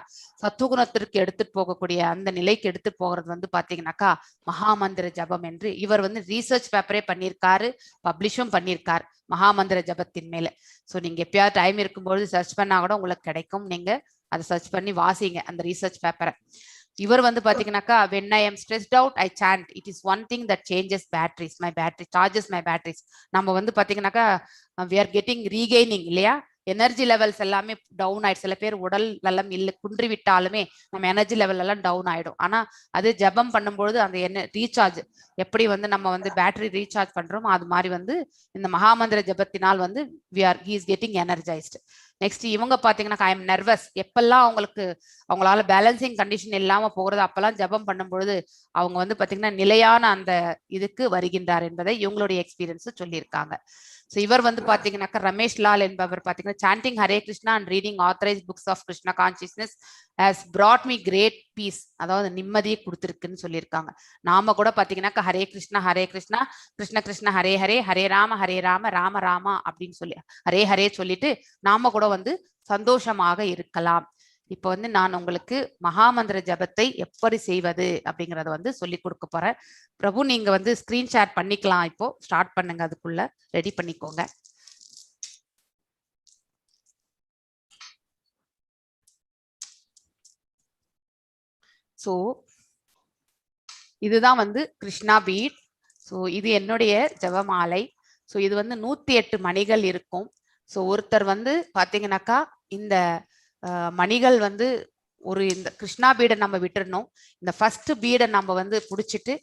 சத்துகுணத்திற்கு எடுத்துட்டு போகக்கூடிய அந்த நிலைக்கு எடுத்துட்டு போகிறது வந்து பாத்தீங்கன்னாக்கா மகாமந்திர ஜபம் என்று இவர் வந்து ரீசர்ச் பேப்பரே பண்ணியிருக்காரு, பப்ளிஷும் பண்ணியிருக்கார் மகாமந்திர ஜபத்தின் மேல. ஸோ நீங்க எப்பயாவது டைம் இருக்கும்போது சர்ச் பண்ணா கூட உங்களுக்கு கிடைக்கும். நீங்க அதை சர்ச் பண்ணி வாசிங்க அந்த ரீசர்ச் பேப்பரை. இவர் வந்து பாத்தீங்கன்னாக்கா when I am stressed out, I chant. It is one thing that changes batteries, my battery charges my batteries. நம்ம வந்து பாத்தீங்கன்னாக்கா we are getting regaining இல்லையா? எனர்ஜி லெவல்ஸ் எல்லாமே டவுன் ஆயிடும். சில பேர் உடல் நலம் இல்லை குன்றி விட்டாலுமே நம்ம எனர்ஜி லெவல் எல்லாம் டவுன் ஆயிடும். ஆனா அது ஜபம் பண்ணும்பொழுது அந்த என்ன ரீசார்ஜ், எப்படி வந்து நம்ம வந்து பேட்டரி ரீசார்ஜ் பண்றோமோ அது மாதிரி வந்து இந்த மகாமந்திர ஜபத்தினால் வந்து we are he is getting energized. Next இவங்க பாத்தீங்கன்னா I am nervous. எப்பெல்லாம் அவங்களுக்கு அவங்களால பேலன்சிங் கண்டிஷன் இல்லாம போகிறது அப்பெல்லாம் ஜபம் பண்ணும்பொழுது அவங்க வந்து பாத்தீங்கன்னா நிலையான அந்த இதுக்கு வருகின்றார் என்பதை இவங்களுடைய எக்ஸ்பீரியன்ஸ் சொல்லியிருக்காங்க. ஸோ இவர் வந்து பாத்தீங்கன்னாக்கா ரமேஷ் லால் என்பவர் பாத்தீங்கன்னா chanting Hare Krishna and reading authorized books of Krishna consciousness has brought me great peace. அதாவது நிம்மதியை கொடுத்துருக்குன்னு சொல்லியிருக்காங்க. நாம கூட பாத்தீங்கன்னாக்கா ஹரே கிருஷ்ணா ஹரே கிருஷ்ணா கிருஷ்ண கிருஷ்ண ஹரே ஹரே ஹரே ராம ஹரே ராம ராம ராமா அப்படின்னு சொல்லி ஹரே ஹரே சொல்லிட்டு நாம கூட வந்து சந்தோஷமாக இருக்கலாம். இப்ப வந்து நான் உங்களுக்கு மகாமந்திர ஜபத்தை எப்படி செய்வது அப்படிங்கறத வந்து சொல்லி கொடுக்க போறேன். பிரபு, நீங்க வந்து ஸ்கிரீன் ஷேர் பண்ணிக்கலாம். இப்போ ஸ்டார்ட் பண்ணுங்க, அதுக்குள்ள ரெடி பண்ணிக்கோங்க. ஸோ இதுதான் வந்து கிருஷ்ணா பீட். ஸோ இது என்னுடைய ஜபமாலை. ஸோ இது வந்து 108 மணிகள் இருக்கும். ஸோ ஒருத்தர் வந்து பாத்தீங்கன்னாக்கா இந்த மணிகள் வந்து ஒரு இந்த கிருஷ்ணா பீடை நம்ம விட்டுறணும். இந்த ஃபர்ஸ்ட் பீடை நம்ம வந்து பிடிச்சிட்டு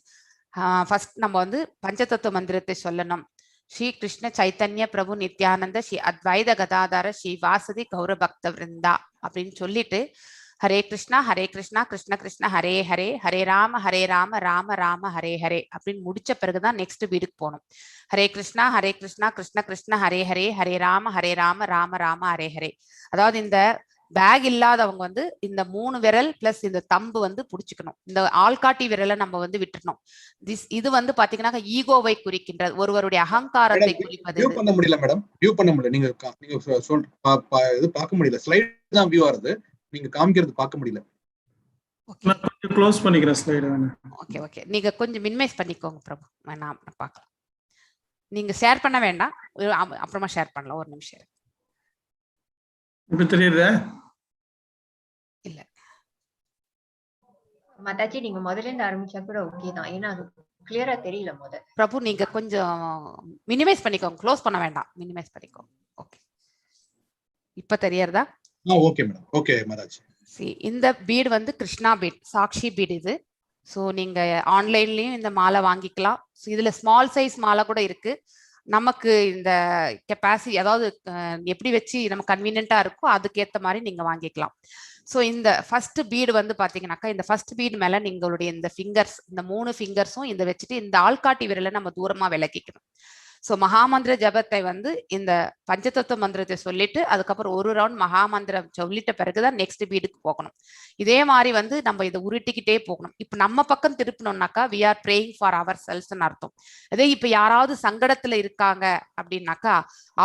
ஃபர்ஸ்ட் நம்ம வந்து பஞ்சதத்துவ மந்திரத்தை சொல்லணும். ஸ்ரீ கிருஷ்ண சைத்தன்ய பிரபு நித்யானந்த ஸ்ரீ அத்வைத கதாதார ஸ்ரீ வாசதி கௌர பக்த விருந்தா அப்படின்னு சொல்லிட்டு ஹரே கிருஷ்ணா ஹரே கிருஷ்ணா கிருஷ்ண கிருஷ்ண ஹரே ஹரே ஹரே ராம ஹரே ராம ராம ராம ஹரே ஹரே அப்படின்னு முடிச்ச பிறகுதான் நெக்ஸ்ட் வீடுக்கு போகணும். ஹரே கிருஷ்ணா ஹரே கிருஷ்ணா கிருஷ்ண கிருஷ்ண ஹரே ஹரே ஹரே ராம ஹரே ராம ராம ராம ஹரே ஹரே. அதாவது இந்த பேக் இல்லாதவங்க வந்து இந்த 3 விரல் பிளஸ் இந்த தம்பு வந்து புடிச்சுக்கணும். இந்த ஆள்காட்டி விரலை நம்ம வந்து விட்டுறணும். இது வந்து பாத்தீங்கன்னா ஈகோவை குறிக்கின்றது, ஒருவருடைய அகங்காரத்தை குறிப்பது. வியூ பண்ண முடியல மேடம், வியூ பண்ண முடியல. நீங்க நீங்க இது பார்க்க முடியல. ஸ்லைட் தான் வியூ ஆகுது, நீங்க காமிக்கிறது பார்க்க முடியல. நான் கொஞ்சம் க்ளோஸ் பண்ணிக்கிறேன் ஸ்லைடு. ஓகே ஓகே, நீங்க கொஞ்சம் மினிமைஸ் பண்ணிக்கோங்க பிரபு. நான் பார்க்கலாம். நீங்க ஷேர் பண்ண வேண்டாம், அப்புறமா ஷேர் பண்ணலாம். ஒரு நிமிஷம். இப்ப தெரியுதா? இல்ல மாதாஜி, நீங்க முதல்ல இருந்து ஆரம்பிச்சா கூட ஓகே தான். ஏன்னா அது கிளியரா தெரியல முத. பிரபு நீங்க கொஞ்சம் மினிமைஸ் பண்ணிக்கோங்க, க்ளோஸ் பண்ண வேண்டாம், மினிமைஸ் பண்ணிக்கோங்க. ஓகே, இப்ப தெரியறதா? ஓகே மேடம், ஓகே மாதாஜி. இந்த பீடு வந்து கிருஷ்ணா பீட், சாக்ஷி பீட் இது. ஸோ நீங்க ஆன்லைன்லயும் இந்த மாலை வாங்கிக்கலாம். ஸோ இதுல ஸ்மால் சைஸ் மாலை கூட இருக்கு. நமக்கு இந்த கெப்பாசிட்டி, அதாவது எப்படி வச்சு நம்ம கன்வீனியன்ட்டா இருக்கோ அதுக்கேற்ற மாதிரி நீங்க வாங்கிக்கலாம். ஸோ இந்த ஃபர்ஸ்ட் பீடு வந்து பாத்தீங்கன்னாக்கா இந்த ஃபர்ஸ்ட் பீடு மேல நீங்களுடைய இந்த ஃபிங்கர்ஸ், இந்த 3 ஃபிங்கர்ஸும் இந்த வச்சுட்டு இந்த ஆள்காட்டி விரலை நம்ம தூரமா விலக்கிக்கணும். ஸோ மகாமந்திர ஜபத்தை வந்து இந்த பஞ்சதத்துவ மந்திரத்தை சொல்லிட்டு அதுக்கப்புறம் ஒரு ரவுண்ட் மகாமந்திரம் சொல்லிட்ட பிறகுதான் நெக்ஸ்ட் பீடுக்கு போகணும். இதே மாதிரி வந்து நம்ம இதை உருட்டிக்கிட்டே போகணும். இப்ப நம்ம பக்கம் திருப்பினோம்னாக்கா we are praying for our செல்ஸ்ன்னு அர்த்தம். அதே இப்ப யாராவது சங்கடத்துல இருக்காங்க அப்படின்னாக்கா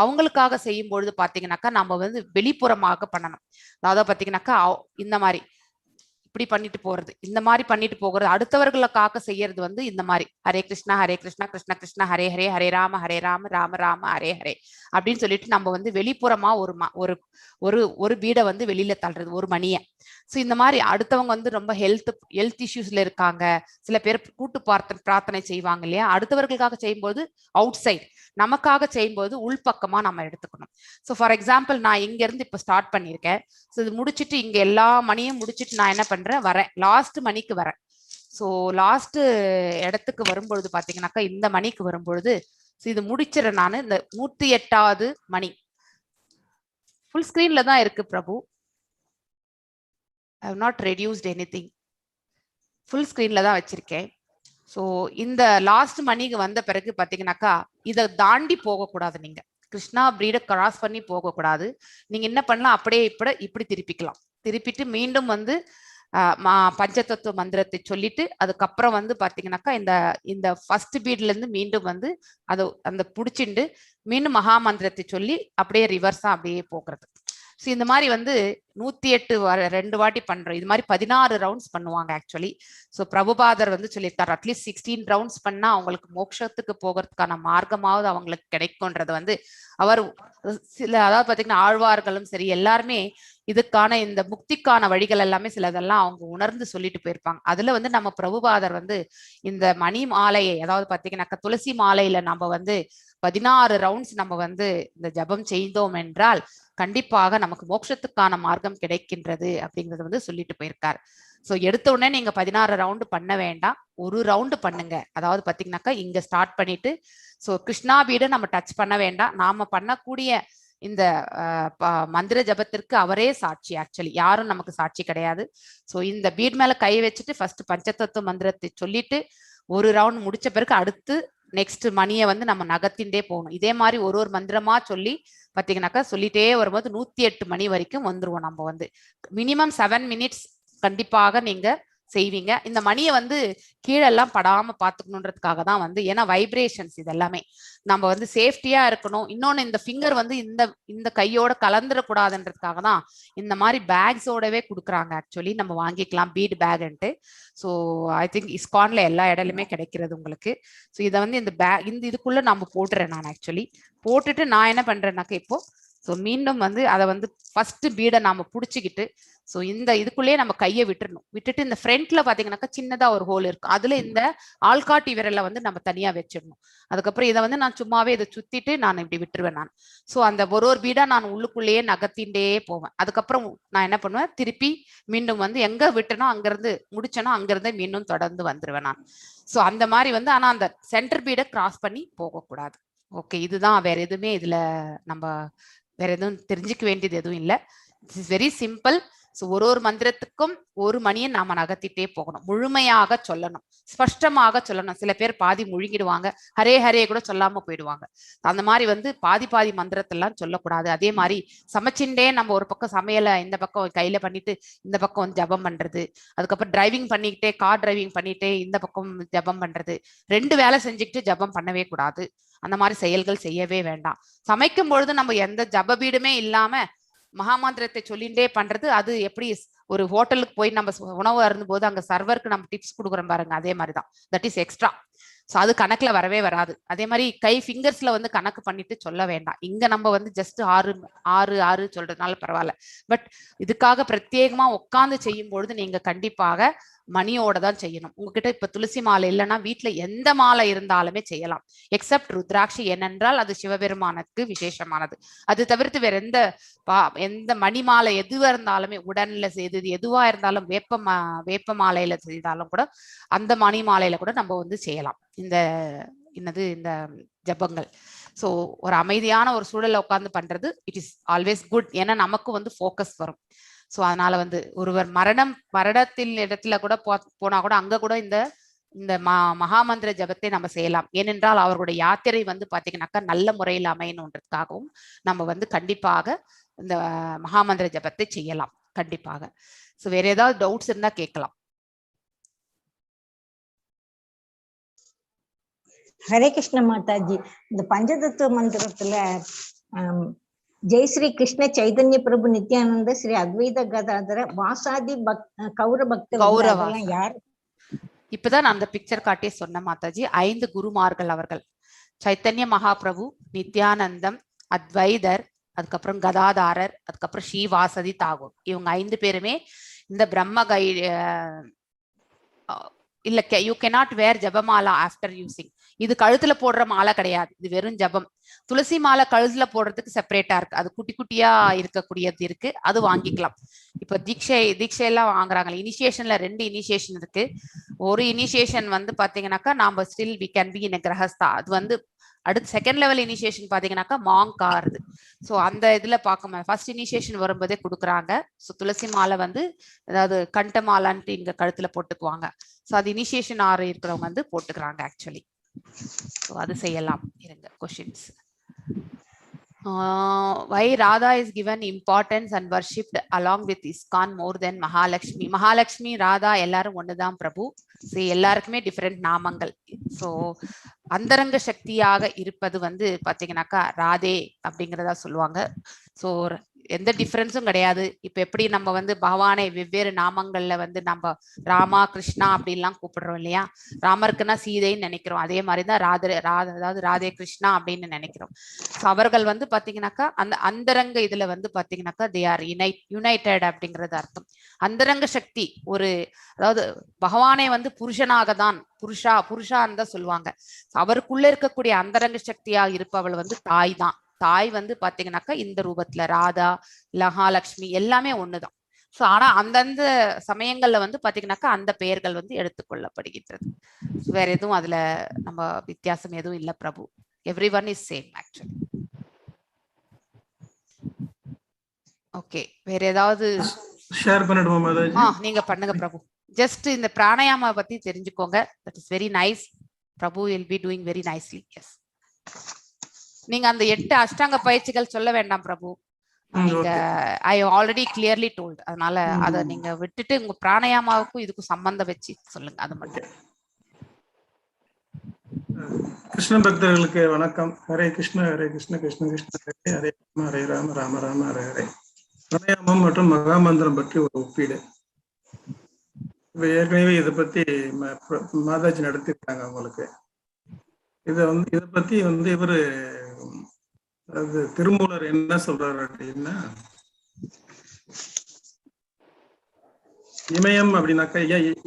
அவங்களுக்காக செய்யும் பொழுது பாத்தீங்கன்னாக்கா நம்ம வந்து வெளிப்புறமாக பண்ணணும். அதாவது பாத்தீங்கன்னாக்கா இந்த மாதிரி இப்படி பண்ணிட்டு போறது, இந்த மாதிரி பண்ணிட்டு போகிறது, அடுத்தவர்களை காக்க செய்யறது வந்து இந்த மாதிரி ஹரே கிருஷ்ணா ஹரே கிருஷ்ணா கிருஷ்ண கிருஷ்ணா ஹரே ஹரே ஹரே ராம ஹரே ராம ராம ராம ஹரே ஹரே அப்படின்னு சொல்லிட்டு நம்ம வந்து வெளிப்புறமா ஒரு ஒரு ஒரு ஒரு பீடை வந்து வெளியில தள்ளுறது, ஒரு மணியை. ஸோ இந்த மாதிரி அடுத்தவங்க வந்து ரொம்ப ஹெல்த் இஷ்யூஸ்ல இருக்காங்க, சில பேர் கூட்டு பிரார்த்தனை செய்வாங்க இல்லையா, அடுத்தவர்களுக்காக செய்யும்போது அவுட் சைட், நமக்காக செய்யும்போது உள்பக்கமா நம்ம எடுத்துக்கணும். ஸோ ஃபார் எக்ஸாம்பிள் நான் இங்க இருந்து இப்ப ஸ்டார்ட் பண்ணியிருக்கேன். ஸோ இது முடிச்சுட்டு இங்க எல்லா மணியும் முடிச்சுட்டு நான் என்ன பண்றேன், வரேன், லாஸ்ட் மணிக்கு வரேன். ஸோ லாஸ்ட் இடத்துக்கு வரும்பொழுது பாத்தீங்கன்னாக்கா இந்த மணிக்கு வரும்பொழுது ஸோ இது முடிச்சிடறேன் நான். இந்த 108வது மணி ஃபுல் ஸ்கிரீன்ல தான் இருக்கு பிரபு. I have not reduced anything, full ஸ்கிரீன்ல தான் வச்சிருக்கேன். ஸோ இந்த லாஸ்ட் மணிக்கு வந்த பிறகு பாத்தீங்கன்னாக்கா இதை தாண்டி போகக்கூடாது. நீங்க கிருஷ்ணா பிரீடை கிராஸ் பண்ணி போகக்கூடாது. நீங்க என்ன பண்ணலாம், அப்படியே இப்படி இப்படி திருப்பிக்கலாம். திருப்பிட்டு மீண்டும் வந்து பஞ்சதத்துவ மந்திரத்தை சொல்லிட்டு அதுக்கப்புறம் வந்து பாத்தீங்கன்னாக்கா இந்த இந்த ஃபர்ஸ்ட் பீட்ல இருந்து மீண்டும் வந்து அதை அந்த புடிச்சிண்டு மீண்டும் மகா மந்திரத்தை சொல்லி அப்படியே ரிவர்ஸா அப்படியே போக்குறது. ஸோ இந்த மாதிரி வந்து 108 2 வாட்டி பண்றோம். இது மாதிரி 16 ரவுண்ட்ஸ் பண்ணுவாங்க ஆக்சுவலி. ஸோ பிரபுபாதர் வந்து சொல்லியிருக்காரு, அட்லீஸ்ட் 16 ரவுண்ட்ஸ் பண்ணா அவங்களுக்கு மோட்சத்துக்கு போகிறதுக்கான மார்க்கமாவது அவங்களுக்கு கிடைக்கும்ன்றது வந்து அவர் சில, அதாவது பாத்தீங்கன்னா ஆழ்வார்களும் சரி எல்லாருமே இதுக்கான இந்த முக்திக்கான வழிகள் எல்லாமே சிலதெல்லாம் அவங்க உணர்ந்து சொல்லிட்டு போயிருப்பாங்க. அதுல வந்து நம்ம பிரபுபாதர் வந்து இந்த மணி மாலையை, அதாவது பாத்தீங்கன்னாக்கா துளசி மாலையில நம்ம வந்து 16 ரவுண்ட்ஸ் நம்ம வந்து இந்த ஜபம் செய்தோம் என்றால் கண்டிப்பாக நமக்கு மோட்சத்துக்கான மார்க்கம் கிடைக்கின்றது அப்படிங்கறத வந்து சொல்லிட்டு போயிருக்காரு. ஸோ எடுத்த உடனே நீங்க 16 ரவுண்டு பண்ண வேண்டாம், ஒரு ரவுண்டு பண்ணுங்க. அதாவது பாத்தீங்கன்னாக்கா இங்க ஸ்டார்ட் பண்ணிட்டு ஸோ கிருஷ்ணா பீடை நம்ம டச் பண்ண வேண்டாம். நாம பண்ணக்கூடிய இந்த மந்திர ஜபத்திற்கு அவரே சாட்சி. ஆக்சுவலி யாரும் நமக்கு சாட்சி கிடையாது. ஸோ இந்த பீட் மேல கை வச்சுட்டு ஃபர்ஸ்ட் பஞ்சதத்துவ மந்திரத்தை சொல்லிட்டு ஒரு ரவுண்ட் முடிச்ச பிறகு அடுத்து நெக்ஸ்ட் மணியை வந்து நம்ம நகர்த்திண்டே போகணும். இதே மாதிரி ஒரு ஒரு மந்திரமா சொல்லி பாத்தீங்கன்னாக்கா சொல்லிட்டே வரும்போது 108 மணி வரைக்கும் வந்துருவோம். நம்ம வந்து மினிமம் 7 மினிட்ஸ் கண்டிப்பாக நீங்க செய்வீங்க. இந்த மணியை வந்து கீழெல்லாம் படாம பாத்துக்கணுன்றதுக்காக தான் வந்து, ஏன்னா வைப்ரேஷன்ஸ் இது எல்லாமே நம்ம வந்து சேஃப்டியா இருக்கணும். இன்னொன்னு இந்த ஃபிங்கர் வந்து இந்த இந்த கையோட கலந்துடக்கூடாதுன்றதுக்காக தான் இந்த மாதிரி பேக்ஸோடவே கொடுக்குறாங்க. ஆக்சுவலி நம்ம வாங்கிக்கலாம் பீட் பேக்ன்ட்டு. ஸோ I think இஸ்கான்ல எல்லா இடத்துலையுமே கிடைக்கிறது உங்களுக்கு. ஸோ இதை வந்து இந்த பேக் இந்த இதுக்குள்ள நம்ம போட்டுறேன் நான். ஆக்சுவலி போட்டுட்டு நான் என்ன பண்றேன்னாக்கா இப்போ ஸோ மீண்டும் வந்து அதை வந்து ஃபர்ஸ்ட் பீடை நாம புடிச்சுக்கிட்டு, ஸோ இந்த இதுக்குள்ளேயே நம்ம கையை விட்டுறணும். விட்டுட்டு இந்த ஃப்ரண்ட்ல பாத்தீங்கன்னாக்கா சின்னதா ஒரு ஹோல் இருக்கும், அதுல இந்த ஆள்காட்டி விரலை வந்து நம்ம தனியா வச்சிடணும். அதுக்கப்புறம் இதை வந்து நான் சும்மாவே இதை சுத்திட்டு நான் இப்படி விட்டுருவேன் நான். ஸோ அந்த ஒரு ஒரு பீடா நான் உள்ளுக்குள்ளேயே நகர்த்திண்டே போவேன். அதுக்கப்புறம் நான் என்ன பண்ணுவேன், திருப்பி மீண்டும் வந்து எங்க விட்டனோ அங்கிருந்து முடிச்சனோ அங்கிருந்து மீண்டும் தொடர்ந்து வந்துருவேன் நான். ஸோ அந்த மாதிரி வந்து, ஆனா அந்த சென்டர் பீடை கிராஸ் பண்ணி போகக்கூடாது. ஓகே, இதுதான். வேற எதுவுமே இதுல நம்ம வேற எதுவும் தெரிஞ்சுக்க வேண்டியது எதுவும் இல்லை. It's is very simple. So ஒரு ஒரு மந்திரத்துக்கும் ஒரு மணியை நாம நகர்த்திட்டே போகணும், முழுமையாக சொல்லணும், ஸ்பஷ்டமாக சொல்லணும். சில பேர் பாதி முழுங்கிடுவாங்க, ஹரே ஹரே கூட சொல்லாம போயிடுவாங்க. அந்த மாதிரி வந்து பாதி பாதி மந்திரத்தெல்லாம் சொல்லக்கூடாது. அதே மாதிரி சமைச்சுண்டே நம்ம ஒரு பக்கம் சமையலை இந்த பக்கம் கையில பண்ணிட்டு இந்த பக்கம் வந்து ஜபம் பண்றது, அதுக்கப்புறம் டிரைவிங் பண்ணிக்கிட்டே, கார் டிரைவிங் பண்ணிட்டே இந்த பக்கம் ஜபம் பண்றது, ரெண்டு வேலை செஞ்சுக்கிட்டு ஜபம் பண்ணவே கூடாது. அந்த மாதிரி செயல்கள் செய்யவே வேண்டாம். சமைக்கும் பொழுது நம்ம எந்த ஜப பீடுமே இல்லாம மகாமந்திரத்தை சொல்லிண்டே பண்றது, அது எப்படி ஒரு ஹோட்டலுக்கு போய் நம்ம உணவு அருந்தும் போது அங்க சர்வருக்கு நம்ம டிப்ஸ் கொடுக்குறோம் பாருங்க, அதே மாதிரிதான். That is extra. So அது கணக்குல வரவே வராது. அதே மாதிரி கை ஃபிங்கர்ஸ்ல வந்து கணக்கு பண்ணிட்டு சொல்ல வேண்டாம். இங்க நம்ம வந்து ஜஸ்ட் 6 6 6 சொல்றதுனால பரவாயில்ல. பட் இதுக்காக பிரத்யேகமா உட்கார்ந்து செய்யும் பொழுது நீங்க கண்டிப்பாக மணியோட தான் செய்யணும். உங்ககிட்ட இப்ப துளசி மாலை இல்லைன்னா வீட்டுல எந்த மாலை இருந்தாலுமே செய்யலாம், எக்ஸப்ட் ருத்ராட்சி. ஏனென்றால் அது சிவபெருமானுக்கு விசேஷமானது. அது தவிர்த்து வேற எந்த எந்த மணி மாலை எதுவா இருந்தாலுமே, உடன்ல செய்தது எதுவா இருந்தாலும், வேப்ப மாலையில செய்தாலும் கூட அந்த மணி மாலையில கூட நம்ம வந்து செய்யலாம் இந்த என்னது இந்த ஜபங்கள். ஸோ ஒரு அமைதியான ஒரு சூழல்ல உட்கார்ந்து பண்றது it is always good. ஏன்னா நமக்கு வந்து ஃபோக்கஸ் வரும். ஸோ அதனால வந்து ஒருவர் மரணத்தில் இடத்துல கூட போனா கூட அங்க கூட இந்த இந்த மகாமந்திர ஜபத்தை நம்ம செய்யலாம். ஏனென்றால் அவர்களுடைய யாத்திரை வந்து பாத்தீங்கன்னாக்கா நல்ல முறையில் அமையணுன்றதுக்காகவும் நம்ம வந்து கண்டிப்பாக இந்த மகாமந்திர ஜபத்தை செய்யலாம் கண்டிப்பாக. ஸோ வேற ஏதாவது டவுட்ஸ் இருந்தா கேட்கலாம். ஹரே கிருஷ்ண மாதாஜி, இந்த பஞ்சதத்துவ மந்திரத்துல ஜெய் ஸ்ரீ கிருஷ்ண சைதன்ய பிரபு நித்யானந்த ஸ்ரீ அத்வைத கதாதர வாசாதி கௌர பக்த கௌரவாச. யார்? இப்பதான் நான் அந்த பிக்சர் காட்டியே சொன்ன மாதாஜி, 5 குருமார்கள் அவர்கள். சைத்தன்ய மகாபிரபு, நித்யானந்தம், அத்வைதர், அதுக்கப்புறம் கதாதாரர், அதுக்கப்புறம் ஸ்ரீவாசதி தாகூர். இவங்க 5 பேருமே இந்த பிரம்ம கை இல்ல, you cannot where japamala after using. இது கழுத்துல போடுற மாலை கிடையாது, இது வெறும் ஜபம். துளசி மாலை கழுத்துல போடுறதுக்கு செப்பரேட்டா இருக்கு, அது குட்டி குட்டியா இருக்கக்கூடியது இருக்கு, அது வாங்கிக்கலாம். இப்ப தீட்சையெல்லாம் வாங்குறாங்க. இனிஷியேஷன்ல 2 இனிஷியேஷன் இருக்கு. ஒரு இனிஷியேஷன் வந்து பாத்தீங்கன்னாக்கா நாம still we can be in கிரகஸ்தா. அது வந்து அடுத்து செகண்ட் லெவல் இனிஷியேஷன் பாத்தீங்கன்னாக்கா மாங்க் ஆறுது. ஸோ அந்த இதுல பார்க்க ஃபர்ஸ்ட் இனிஷியேஷன் வரும்போதே கொடுக்குறாங்க. ஸோ துளசி மாலை வந்து அதாவது கண்ட மாலான்ட்டு இங்க கழுத்துல போட்டுக்குவாங்க. ஸோ அது இனிஷியேஷன் ஆறு இருக்கிறவங்க வந்து போட்டுக்கிறாங்க ஆக்சுவலி. ஸோ அது செய்யலாம். இருங்க, questions. Why Radha is given importance and worshipped along with ISKCON more than Mahalakshmi? Mahalakshmi, Radha எல்லாரும் ஒண்ணுதான் பிரபு. ஸோ எல்லாருக்குமே டிஃப்ரெண்ட் நாமங்கள். ஸோ அந்தரங்க சக்தியாக இருப்பது வந்து பாத்தீங்கன்னாக்கா ராதே அப்படிங்கிறதா சொல்லுவாங்க. ஸோ எந்த டிஃப்ரென்ஸும் கிடையாது. இப்ப எப்படி நம்ம வந்து பகவானை வெவ்வேறு நாமங்கள்ல வந்து நம்ம ராமா கிருஷ்ணா அப்படின்லாம் கூப்பிடுறோம் இல்லையா? ராமருக்குன்னா சீதைன்னு நினைக்கிறோம், அதே மாதிரிதான் ராதே ராத அதாவது ராதே கிருஷ்ணா அப்படின்னு நினைக்கிறோம். ஸோ அவர்கள் வந்து பாத்தீங்கன்னாக்கா அந்த அந்தரங்க இதுல வந்து பாத்தீங்கன்னாக்கா they are United அப்படிங்கிறது அர்த்தம். அந்தரங்க சக்தி ஒரு அதாவது பகவானை வந்து புருஷனாக தான் புருஷா புருஷான்னு தான் சொல்லுவாங்க. அவருக்குள்ள இருக்கக்கூடிய அந்தரங்க சக்தியாக இருப்பவள் வந்து தாய் தான். தாய் வந்து பாத்தீங்கன்னாக்கா இந்த ரூபத்துல ராதா மகாலட்சுமி எல்லாமே ஒண்ணுதான். சோ ஆனா அந்தந்த சமயங்கள்ல வந்து பாத்தீங்கன்னாக்கா அந்த பெயர்கள் வந்து எடுத்துக்கொள்ளப்படுகின்றது. வேற எதுவும் அதுல நம்ம வித்தியாசம் எதுவும் இல்ல பிரபு. Everyone is same actually. Okay, வேற ஏதாவது ஷேர் பண்ணிடுமா மாதாஜி? நீங்க பண்ணுங்க பிரபு. ஜஸ்ட் இந்த பிராணாயாமா பத்தி தெரிஞ்சுக்கோங்க. That is very nice Prabhu, will be doing very nicely. Yes, நீங்க அந்த 8 அஷ்டாங்க பயிற்சிகள் சொல்ல வேண்டாம் பிரபு. நீங்க I already clearly told. அதனால அத நீங்க விட்டுட்டு உங்க பிராணாயாமாவுக்கும் இதுக்கும் சம்பந்தம் வச்சு சொல்லுங்க, அது மட்டும். கிருஷ்ண பக்தர்களுக்கு வணக்கம். ஹரே கிருஷ்ண ஹரே கிருஷ்ண கிருஷ்ண கிருஷ்ண ஹரே ஹரே ராம ஹரே ராம ராம ராம ஹரே ஹரே. பிராணாயாமம் மற்றும் மகாமந்திரம் பற்றி ஒரு ஒப்பீடு. இப்ப ஏற்கனவே இதை பத்தி மாதாஜி நடத்திருக்காங்க உங்களுக்கு. இதை வந்து இதை பத்தி வந்து இவரு அது திருமூலர் என்ன சொல்றாரு அப்படின்னா, இமயம் அப்படின்னாக்கா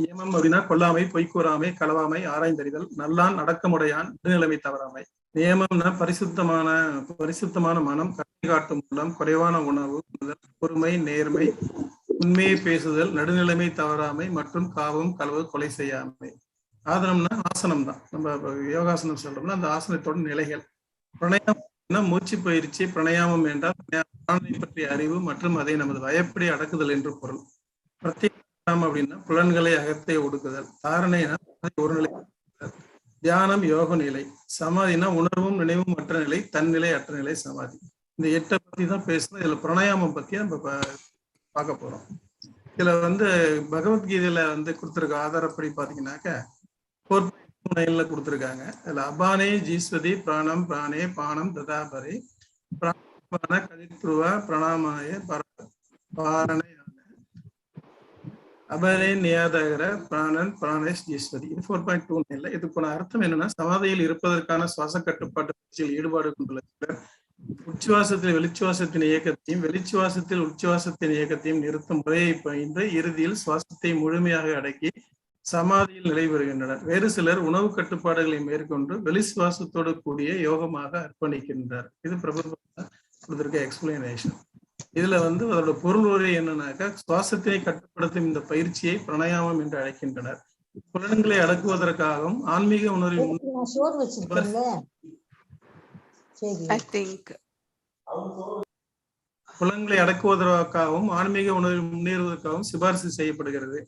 இயமம் அப்படின்னா கொல்லாமை, பொய்க்கூறாமை, களவாமை, ஆராய்ந்தறிதல், நல்லான், அடக்கமுடையான், நடுநிலைமை தவறாமை. நியமம்னா பரிசுத்தமான பரிசுத்தமான மனம், கருணை காட்டும் உள்ளம், குறைவான உணவு, பொறுமை, நேர்மை, உண்மையை பேசுதல், நடுநிலைமை தவறாமை மற்றும் காவம், களவு, கொலை செய்யாமை. ஆதனம்னா ஆசனம் தான். நம்ம யோகாசனம் சொல்றோம்னா அந்த ஆசனத்தோட நிலைகள். பிரணயாமம்னா மூச்சு பயிற்சி. பிரணயாமம் என்றால் பிராணனை பற்றிய அறிவு மற்றும் அதை நமது வயப்படி அடக்குதல் என்று பொருள். பிரத்யேகம் அப்படின்னா புலன்களை அகத்தை ஒடுக்குதல். தாரணைனா ஒரு நிலை. தியானம் யோக நிலை. சமாதினா உணர்வும் நினைவும் அற்ற நிலை, தன்னிலை அற்ற நிலை சமாதி. இந்த 8 பத்தி தான் பேசணும். இதுல பிரணயாமம் பத்தி நம்ம பார்க்க போறோம். இதுல வந்து பகவத்கீதையில வந்து கொடுத்திருக்க ஆதாரப்படி பாத்தீங்கன்னாக்க 4.9 கொடுத்திருக்காங்க. அதுல அபானே ஜீஸ்வதி பிராணம் பிராணே பானம் ததாபரே பிராண கதித்ருவ பிரணாமாய பாரண அபரே நியாதகர பிராணன் பிராணேஷ் ஜீஸ்வதி. இது 4.29. இதுக்கான அர்த்தம் என்னன்னா, சமாதியில் இருப்பதற்கான சுவாச கட்டுப்பாட்டு பயிற்சியில் ஈடுபாடு கொண்டுள்ள சிலர் உச்சுவாசத்தில் வெளிச்சுவாசத்தின் இயக்கத்தையும் வெளிச்சுவாசத்தில் உச்சுவாசத்தின் இயக்கத்தையும் நிறுத்தும் முறையை பயின்று இறுதியில் சுவாசத்தை முழுமையாக அடக்கி சமாதியில் நிலை பெறுகின்றனர். வேறு சிலர் உணவு கட்டுப்பாடுகளை மேற்கொண்டு வெளி சுவாசத்தோடு கூடிய யோகமாக அர்ப்பணிக்கின்றார். இது பிரபு கொடுத்திருக்க எக்ஸ்பிளனேஷன். இதுல வந்து அதோட பொருள் உரை என்னன்னாக்கா, சுவாசத்தினை கட்டுப்படுத்தும் இந்த பயிற்சியை பிரணயாமம் என்று அழைக்கின்றனர். புலன்களை அடக்குவதற்காகவும் ஆன்மீக உணர்வின் புலன்களை அடக்குவதற்காகவும் ஆன்மீக உணர்வில் முன்னேறுவதற்காகவும் சிபாரிசு செய்யப்படுகிறது.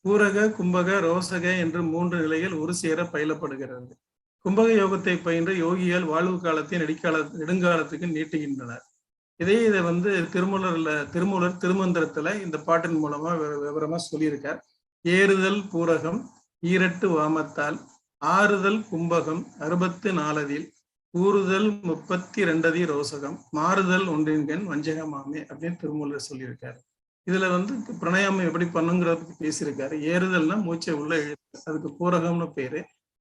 பூரக, கும்பக, ரோசக என்று 3 நிலைகள் ஒரு சேர பயிலப்படுகிறது. கும்பக யோகத்தை பயின்ற யோகிகள் வாழ்வு காலத்தை நெடுங்காலத்துக்கு நீட்டுகின்றனர். இதே இதை வந்து திருமூலர் திருமந்திரத்துல இந்த பாட்டின் மூலமா விவரமா சொல்லியிருக்கார். ஏறுதல் பூரகம் ஈரட்டு வாமத்தால், ஆறுதல் கும்பகம் 64 கூறுதல் 32 ரோசகம், மாறுதல் ஒன்றின்கண் வஞ்சகமாமே அப்படின்னு திருமூலர் சொல்லியிருக்காரு. இதுல வந்து பிரணயாமம் எப்படி பண்ணுங்கிறத பத்தி பேசியிருக்காரு. ஏறுதல்னா மூச்சை உள்ள இழுத்து, அதுக்கு பூரகம்னு பேரு.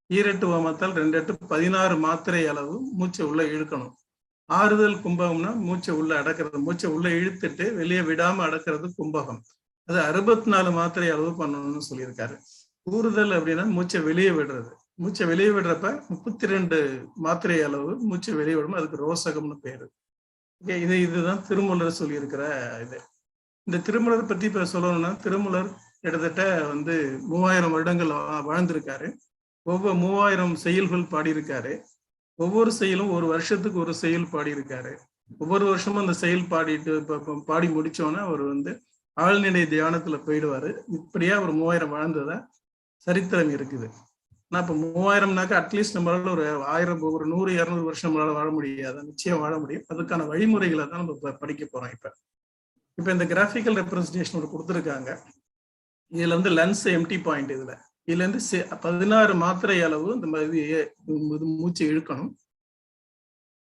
ஈரட்டு வாமத்தால் 2 8 16 மாத்திரை அளவு மூச்சை உள்ள இழுக்கணும். ஆறுதல் கும்பகம்னா மூச்சை உள்ள அடக்கிறது, மூச்சை உள்ள இழுத்துட்டு வெளியே விடாம அடக்கிறது கும்பகம். அது 64 மாத்திரை அளவு பண்ணணும்னு சொல்லியிருக்காரு. கூறுதல் அப்படின்னா மூச்சை வெளியே விடுறது, மூச்சை வெளியே விடுறப்ப 32 மாத்திரை அளவு மூச்சை வெளியே விடணும், அதுக்கு ரோசகம்னு பேரு. ஓகே, இதுதான் திருமூலர் சொல்லியிருக்கிற இது. இந்த திருமூலர் பத்தி இப்ப சொல்லணும்னா, திருமூலர் கிட்டத்தட்ட வந்து 3000 வருடங்கள் வாழ்ந்திருக்காரு. ஒவ்வொரு 3000 செயல்கள் பாடியிருக்காரு. ஒவ்வொரு செயலும் ஒரு வருஷத்துக்கு ஒரு செயல் பாடியிருக்காரு. ஒவ்வொரு வருஷமும் அந்த செயல் பாடிட்டு பாடி முடிச்சோன்னா அவர் வந்து ஆழ்நிலை தியானத்துல போயிடுவாரு. இப்படியா அவர் 3000 வாழ்ந்ததா சரித்திரம் இருக்குது. ஆனா இப்ப 3000னாக்கா அட்லீஸ்ட் நம்மளால ஒரு 1000, ஒரு 100, 200 வருஷம் நம்மளால வாழ முடியாது, நிச்சயம் வாழ முடியும். அதுக்கான வழிமுறைகளை தான் நம்ம படிக்க போறோம். இப்ப இப்ப இந்த கிராஃபிக்கல் ரெப்ரஸன்டேஷன் ஒரு கொடுத்துருக்காங்க. இதுல வந்து லன்ஸ் எம்டி பாயிண்ட், இதுல இதுல இருந்து 16 மாத்திரை அளவு இந்த மாதிரி மூச்சு இழுக்கணும்.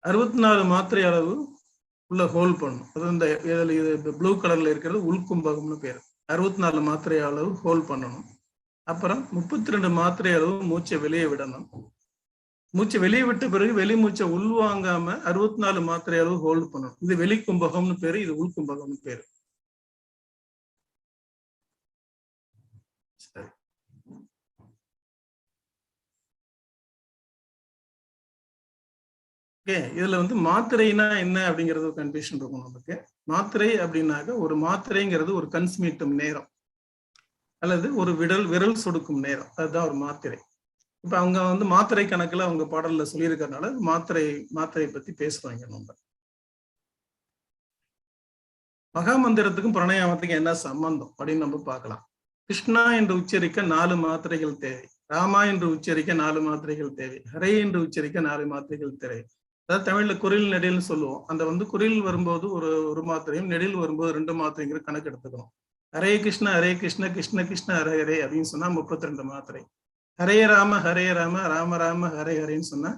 64 மாத்திரை அளவு உள்ள ஹோல்ட் பண்ணணும். அது இந்த இதுல இது ப்ளூ கலர்ல இருக்கிறது உள்கும்பகம்னு பேரு. 64 மாத்திரை அளவு ஹோல்ட் பண்ணணும். அப்புறம் 32 மாத்திரை அளவு மூச்சை வெளியே விடணும். மூச்சை வெளியே விட்ட பிறகு வெளி மூச்சை உள்வாங்காம 64 மாத்திரை அளவு ஹோல்ட் பண்ணணும். இது வெளி கும்பகம்னு பேரு, இது உள்கும்பகம்னு பேரு. சரி, ஓகே. இதுல வந்து மாத்திரைனா என்ன அப்படிங்கிறது ஒரு கன்ஃபியூஷன் இருக்கும் நமக்கு. மாத்திரை அப்படின்னாக்க ஒரு மாத்திரைங்கிறது ஒரு கன்சுமீட்டும் நேரம் அல்லது ஒரு விரல் சொடுக்கும் நேரம், அதுதான் ஒரு மாத்திரை. இப்ப அவங்க வந்து மாத்திரை கணக்குல அவங்க பாடல்ல சொல்லியிருக்கிறதுனால மாத்திரை மாத்திரை பத்தி பேசுவாங்க. நம்ம மகாமந்திரத்துக்கும் பிரணயாமத்துக்கும் என்ன சம்பந்தம் அப்படின்னு நம்ம பார்க்கலாம். கிருஷ்ணா என்று உச்சரிக்க 4 மாத்திரைகள் தேவை, ராமா என்று உச்சரிக்க 4 மாத்திரைகள் தேவை, ஹரே என்று உச்சரிக்க 4 மாத்திரைகள் தேவை. அதாவது தமிழ்ல குறில் நெடில்னு சொல்லுவோம். அந்த வந்து குறில் வரும்போது ஒரு மாத்திரையும் நெடில் வரும்போது 2 மாத்திரைங்கிற கணக்கு எடுத்துக்கணும். ஹரே கிருஷ்ண ஹரே கிருஷ்ண கிருஷ்ண கிருஷ்ண ஹரே ஹரே அப்படின்னு சொன்னா 32 மாத்திரை. ஹரே ராம ஹரே ராம ராம ராம ஹரே ஹரேன்னு சொன்னா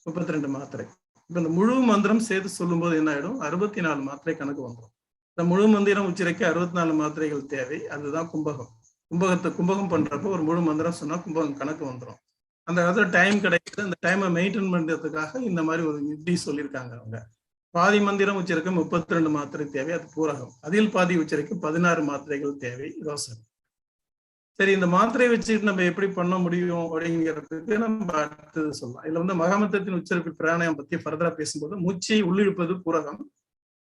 32 மாத்திரை. இப்ப இந்த முழு மந்திரம் சேர்த்து சொல்லும் போது என்ன ஆயிடும், 64 மாத்திரை கணக்கு வந்துடும். இந்த முழு மந்திரம் உச்சரிக்க 64 மாத்திரைகள் தேவை. அதுதான் கும்பகம். கும்பகம் பண்றப்போ ஒரு முழு மந்திரம் சொன்னா கும்பகம் கணக்கு வந்துடும். அந்த இடத்துல டைம் கிடைக்குது. அந்த டைமை மெயின்டைன் பண்றதுக்காக இந்த மாதிரி ஒரு யுக்தி சொல்லியிருக்காங்க அவங்க. பாதி மந்திரம் உச்சரிக்க 32 மாத்திரை தேவை, அது பூரகம். அதில் பாதி உச்சரிக்க 16 மாத்திரைகள் தேவை, ரோசகம். சரி, இந்த மாத்திரையை வச்சுக்கிட்டு நம்ம எப்படி பண்ண முடியும் அப்படிங்கிறதுக்கு நம்ம அடுத்தது சொல்லலாம். இதுல வந்து மகாமந்திரத்தின் உச்சரிப்பு பிராணாயாமம் பத்தி ஃபர்தரா பேசும்போது மூச்சை உள்ளிழுப்பது பூரகம்.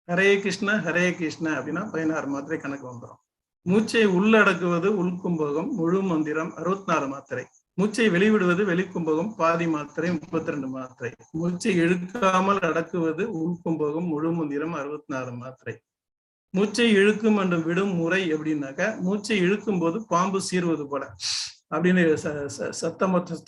ஹரே கிருஷ்ண ஹரே கிருஷ்ண அப்படின்னா 16 மாத்திரை கணக்கு வந்துடும். மூச்சை உள்ளடக்குவது உள்கும்பகம், முழு மந்திரம் 64 மாத்திரை. மூச்சை வெளிவிடுவது வெளிக்கும்பகம், பாதி மாத்திரை 32 மாத்திரை. மூச்சை இழுக்காமல் அடக்குவது உள்கும்பகம், முழு மந்திரம் 64 மாத்திரை. மூச்சை இழுக்கும் என்று விடும் முறை எப்படின்னாக்கா, மூச்சை இழுக்கும் போது பாம்பு சீறுவது போல அப்படின்னு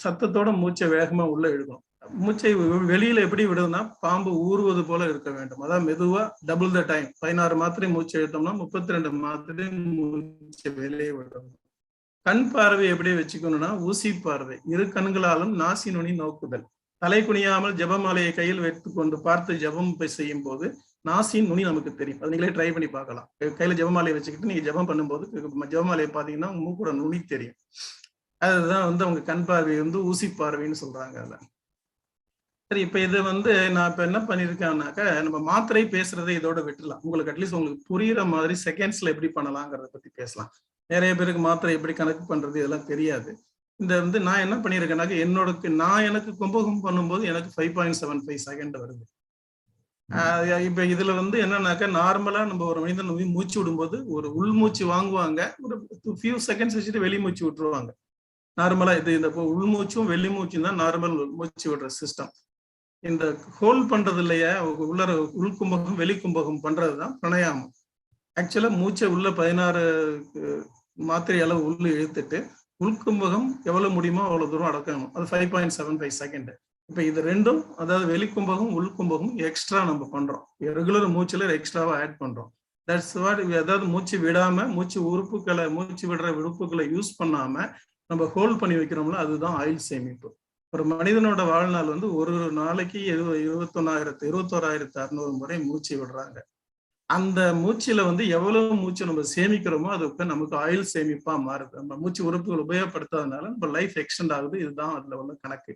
சத்தத்தோட மூச்சை வேகமா உள்ள இழுக்கணும். மூச்சை வெளியில எப்படி விடுதுன்னா பாம்பு ஊறுவது போல இருக்க வேண்டும். அதாவது மெதுவா டபுள் the time, 16 மாத்திரை மூச்சை இழுத்தோம்னா 32 மாத்திரை மூச்சை வெளியே விடணும். கண் பார்வை எப்படி வச்சுக்கணும்னா ஊசி பார்வை, இரு கண்களாலும் நாசி நுனி நோக்குதல். தலை குனியாமல் ஜபமாலையை கையில் வைத்துக் கொண்டு பார்த்து ஜபம் செய்யும் போது நாசின் நுனி நமக்கு தெரியும். அது நீங்களே ட்ரை பண்ணி பார்க்கலாம். கையில ஜபமாலையை வச்சுக்கிட்டு நீங்க ஜபம் பண்ணும்போது ஜபமாலையை பார்த்தீங்கன்னா மூக்கோட நுனி தெரியும். அதுதான் வந்து அவங்க கண் பார்வை வந்து ஊசி பார்வைன்னு சொல்றாங்க அதுல. சரி, இப்ப இது வந்து நான் இப்ப என்ன பண்ணிருக்கேன்னாக்கா, நம்ம மாத்திரை பேசுறதை இதோட விட்டுடலாம். உங்களுக்கு அட்லீஸ்ட் உங்களுக்கு புரியுற மாதிரி செகண்ட்ஸ்ல எப்படி பண்ணலாங்கிறத பத்தி பேசலாம். நிறைய பேருக்கு மாத்திரை எப்படி கணக்கு பண்றது இதெல்லாம் தெரியாது. இந்த வந்து நான் என்ன பண்ணியிருக்கேன்னாக்கா, நான் எனக்கு கும்பகம் பண்ணும்போது எனக்கு 5.75 செகண்ட் வருது. இப்ப இதுல வந்து என்னன்னாக்கா, நார்மலா நம்ம ஒரு மனிதன் மூச்சு விடும்போது ஒரு உள்மூச்சு வாங்குவாங்க, ஒரு ஃபியூ செகண்ட்ஸ் வச்சுட்டு வெளி மூச்சு விட்டுருவாங்க. நார்மலா இது இந்த உள்மூச்சும் வெளிமூச்சும் தான் நார்மல் மூச்சு விடுற சிஸ்டம். இந்த ஹோல்ட் பண்றது இல்லையா, உள்ள உள்கும்பகம் வெளிக்கும்பகம் பண்றதுதான் பிராணாயாமம். ஆக்சுவலா மூச்சை உள்ள 16 மாத்திரை அளவு உள்ள இழுத்துட்டு உள்கும்பகம் எவ்வளவு முடியுமோ அவ்வளவு தூரம் அடக்கணும். அது 5.75 செகண்ட். இப்ப இது ரெண்டும், அதாவது வெளிக்கும்பகம் உள்கும்பகம் எக்ஸ்ட்ரா நம்ம பண்றோம். ரெகுலர் மூச்சுல எக்ஸ்ட்ராவா ஆட் பண்றோம். That's what. அதாவது மூச்சு விடாம மூச்சு உறுப்புகளை, மூச்சு விடுற உறுப்புகளை யூஸ் பண்ணாம நம்ம ஹோல்ட் பண்ணி வைக்கிறோம்ல, அதுதான் ஆயுள் சேமிப்பு. ஒரு மனிதனோட வாழ்நாள் வந்து ஒரு நாளைக்கு 21,600 முறை மூச்சு விடுறாங்க. அந்த மூச்சுல வந்து எவ்வளவு மூச்சு நம்ம சேமிக்கிறோமோ அது நமக்கு ஆயுள் சேமிப்பா மாறுது. நம்ம மூச்சு உறுப்புகள் உபயோகப்படுத்தாதனால நம்ம லைஃப் எக்ஸ்டெண்ட் ஆகுது. இதுதான் அதுல உள்ள கணக்கு.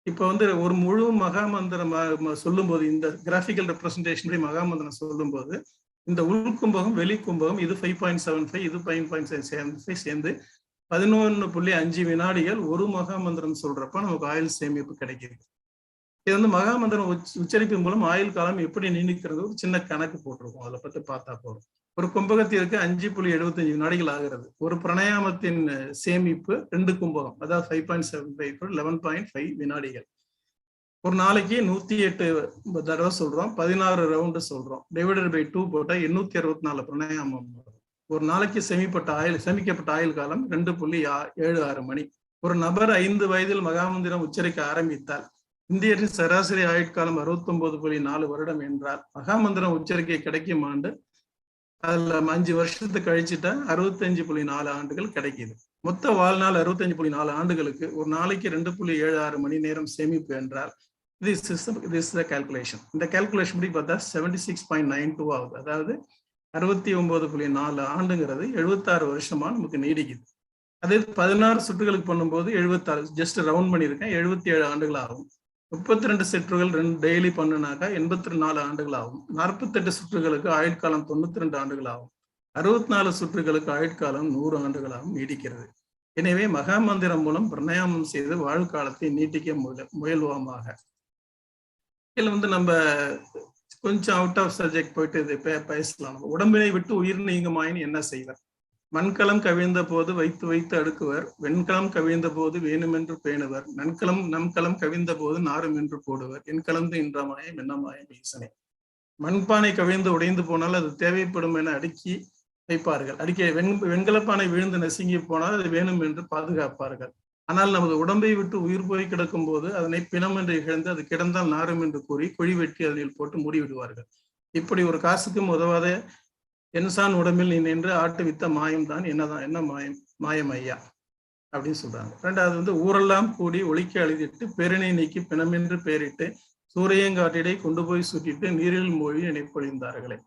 இப்ப வந்து ஒரு முழு மகாமந்திரம் சொல்லும் போது, இந்த கிராபிக்கல் ரெப்ரஸன்டேஷன் படி மகாமந்திரம் சொல்லும் போது இந்த உள்கும்பகம் வெளிக்கும்பகம் இது 5.75, இது 5.75 சேர்ந்து 11.5 வினாடிகள் ஒரு மகாமந்திரம் சொல்றப்ப நமக்கு ஆயுள் சேமிப்பு கிடைக்குது. இது வந்து மகாமந்திரம் உச்சரிப்பின் மூலம் ஆயுள் காலம் எப்படி நீடிக்கிறது ஒரு சின்ன கணக்கு போட்டிருக்கோம். அதை பத்தி பார்த்தா போதும். ஒரு கும்பகத்திற்கு 5.75 வினாடிகள் ஆகிறது. ஒரு பிராணாயாமத்தின் சேமிப்பு 2 கும்பகம், அதாவது 5.75 11.5 வினாடிகள். ஒரு நாளைக்கு 108 தடவை சொல்றோம், 16 ரவுண்டு சொல்றோம். டிவைடட் பை 2 போட்டா 864 பிராணாயாமம் வரும். ஒரு நாளைக்கு சேமிக்கப்பட்ட ஆயுள் காலம் 2.76 மணி. ஒரு நபர் 5 வயதில் மகாமந்திரம் உச்சரிக்க ஆரம்பித்தால் இந்தியரின் சராசரி ஆயுட்காலம் 69.4 வருடம் என்றால் மகாமந்திரம் உச்சரிக்கை கிடைக்கும் ஆண்டு அதுல 5 வருஷத்துக்கு கழிச்சுட்டா 65.4 ஆண்டுகள் கிடைக்குது. மொத்த வாழ்நாள் 65.4 ஆண்டுகளுக்கு ஒரு நாளைக்கு 2.76 மணி நேரம் சேமிப்பு என்றால் this is calculation. இந்த கால்குலேஷன் படி பார்த்தா 76.92 ஆகுது. அதாவது 69.4 ஆண்டுங்கிறது 76 வருஷமா நமக்கு நீடிக்குது. அதே 16 சுற்றுகளுக்கு பண்ணும்போது 76, ஜஸ்ட் ரவுண்ட் பண்ணியிருக்கேன், 77 ஆண்டுகள் ஆகும். 32 சுற்றுகள் 2 டெய்லி பண்ணுனாக்கா 84 ஆண்டுகள் ஆகும். 48 சுற்றுகளுக்கு ஆயுட்காலம் 92 ஆண்டுகள் ஆகும். 64 சுற்றுகளுக்கு ஆயுட்காலம் 100 ஆண்டுகளாகவும் நீடிக்கிறது. எனவே மகாமந்திரம் மூலம் பிராணாயாமம் செய்து வாழ்காலத்தை நீட்டிக்க முயல்வோமாக. இதுல வந்து நம்ம கொஞ்சம் அவுட் ஆஃப் சப்ஜெக்ட் போயிட்டு இது பேசலாம். உடம்பினை விட்டு உயிர் நீங்குமாயின் என்ன செய்வர்? மண்கலம் கவிழ்ந்த போது வைத்து வைத்து அடுக்குவர், வெண்கலம் கவிழ்ந்த போது வேணுமென்று பேணுவர், நன்கலம் நம்கலம் கவிழ்ந்த போது நாரும் என்று போடுவர், என் கலந்து என்ற மாயம் என்ன மாயம் ஈசனே. மண்பானை கவிழ்ந்து உடைந்து போனால் அது தேவைப்படும் என அடுக்கி வைப்பார்கள். அடுக்கி வெண்கலப்பானை விழுந்து நசுங்கி போனால் அது வேணும் என்று பாதுகாப்பார்கள். ஆனால் நமது உடம்பை விட்டு உயிர் போய் கிடக்கும் போது அதனை பிணம் என்று இகழ்ந்து அது கிடந்தால் நாரும் என்று கூறி குழி வெட்டி அதனில் போட்டு மூடிவிடுவார்கள். இப்படி ஒரு காசுக்கும் உதவாத என்சான் உடம்பில் நீ நின்று ஆட்டுவித்த மாயம் தான் என்னதான் என்ன மாயம் மாயம் ஐயா அப்படின்னு சொல்றாங்க. ரெண்டாவது வந்து ஊரெல்லாம் கூடி ஒழிக்க அழுதிட்டு பெருணை நீக்கி பிணமென்று பெயரிட்டு சூரியங்காட்டிடை கொண்டு போய் சுட்டிட்டு நீரில் மூழ்கி நினைப்பொழிந்தார்களே.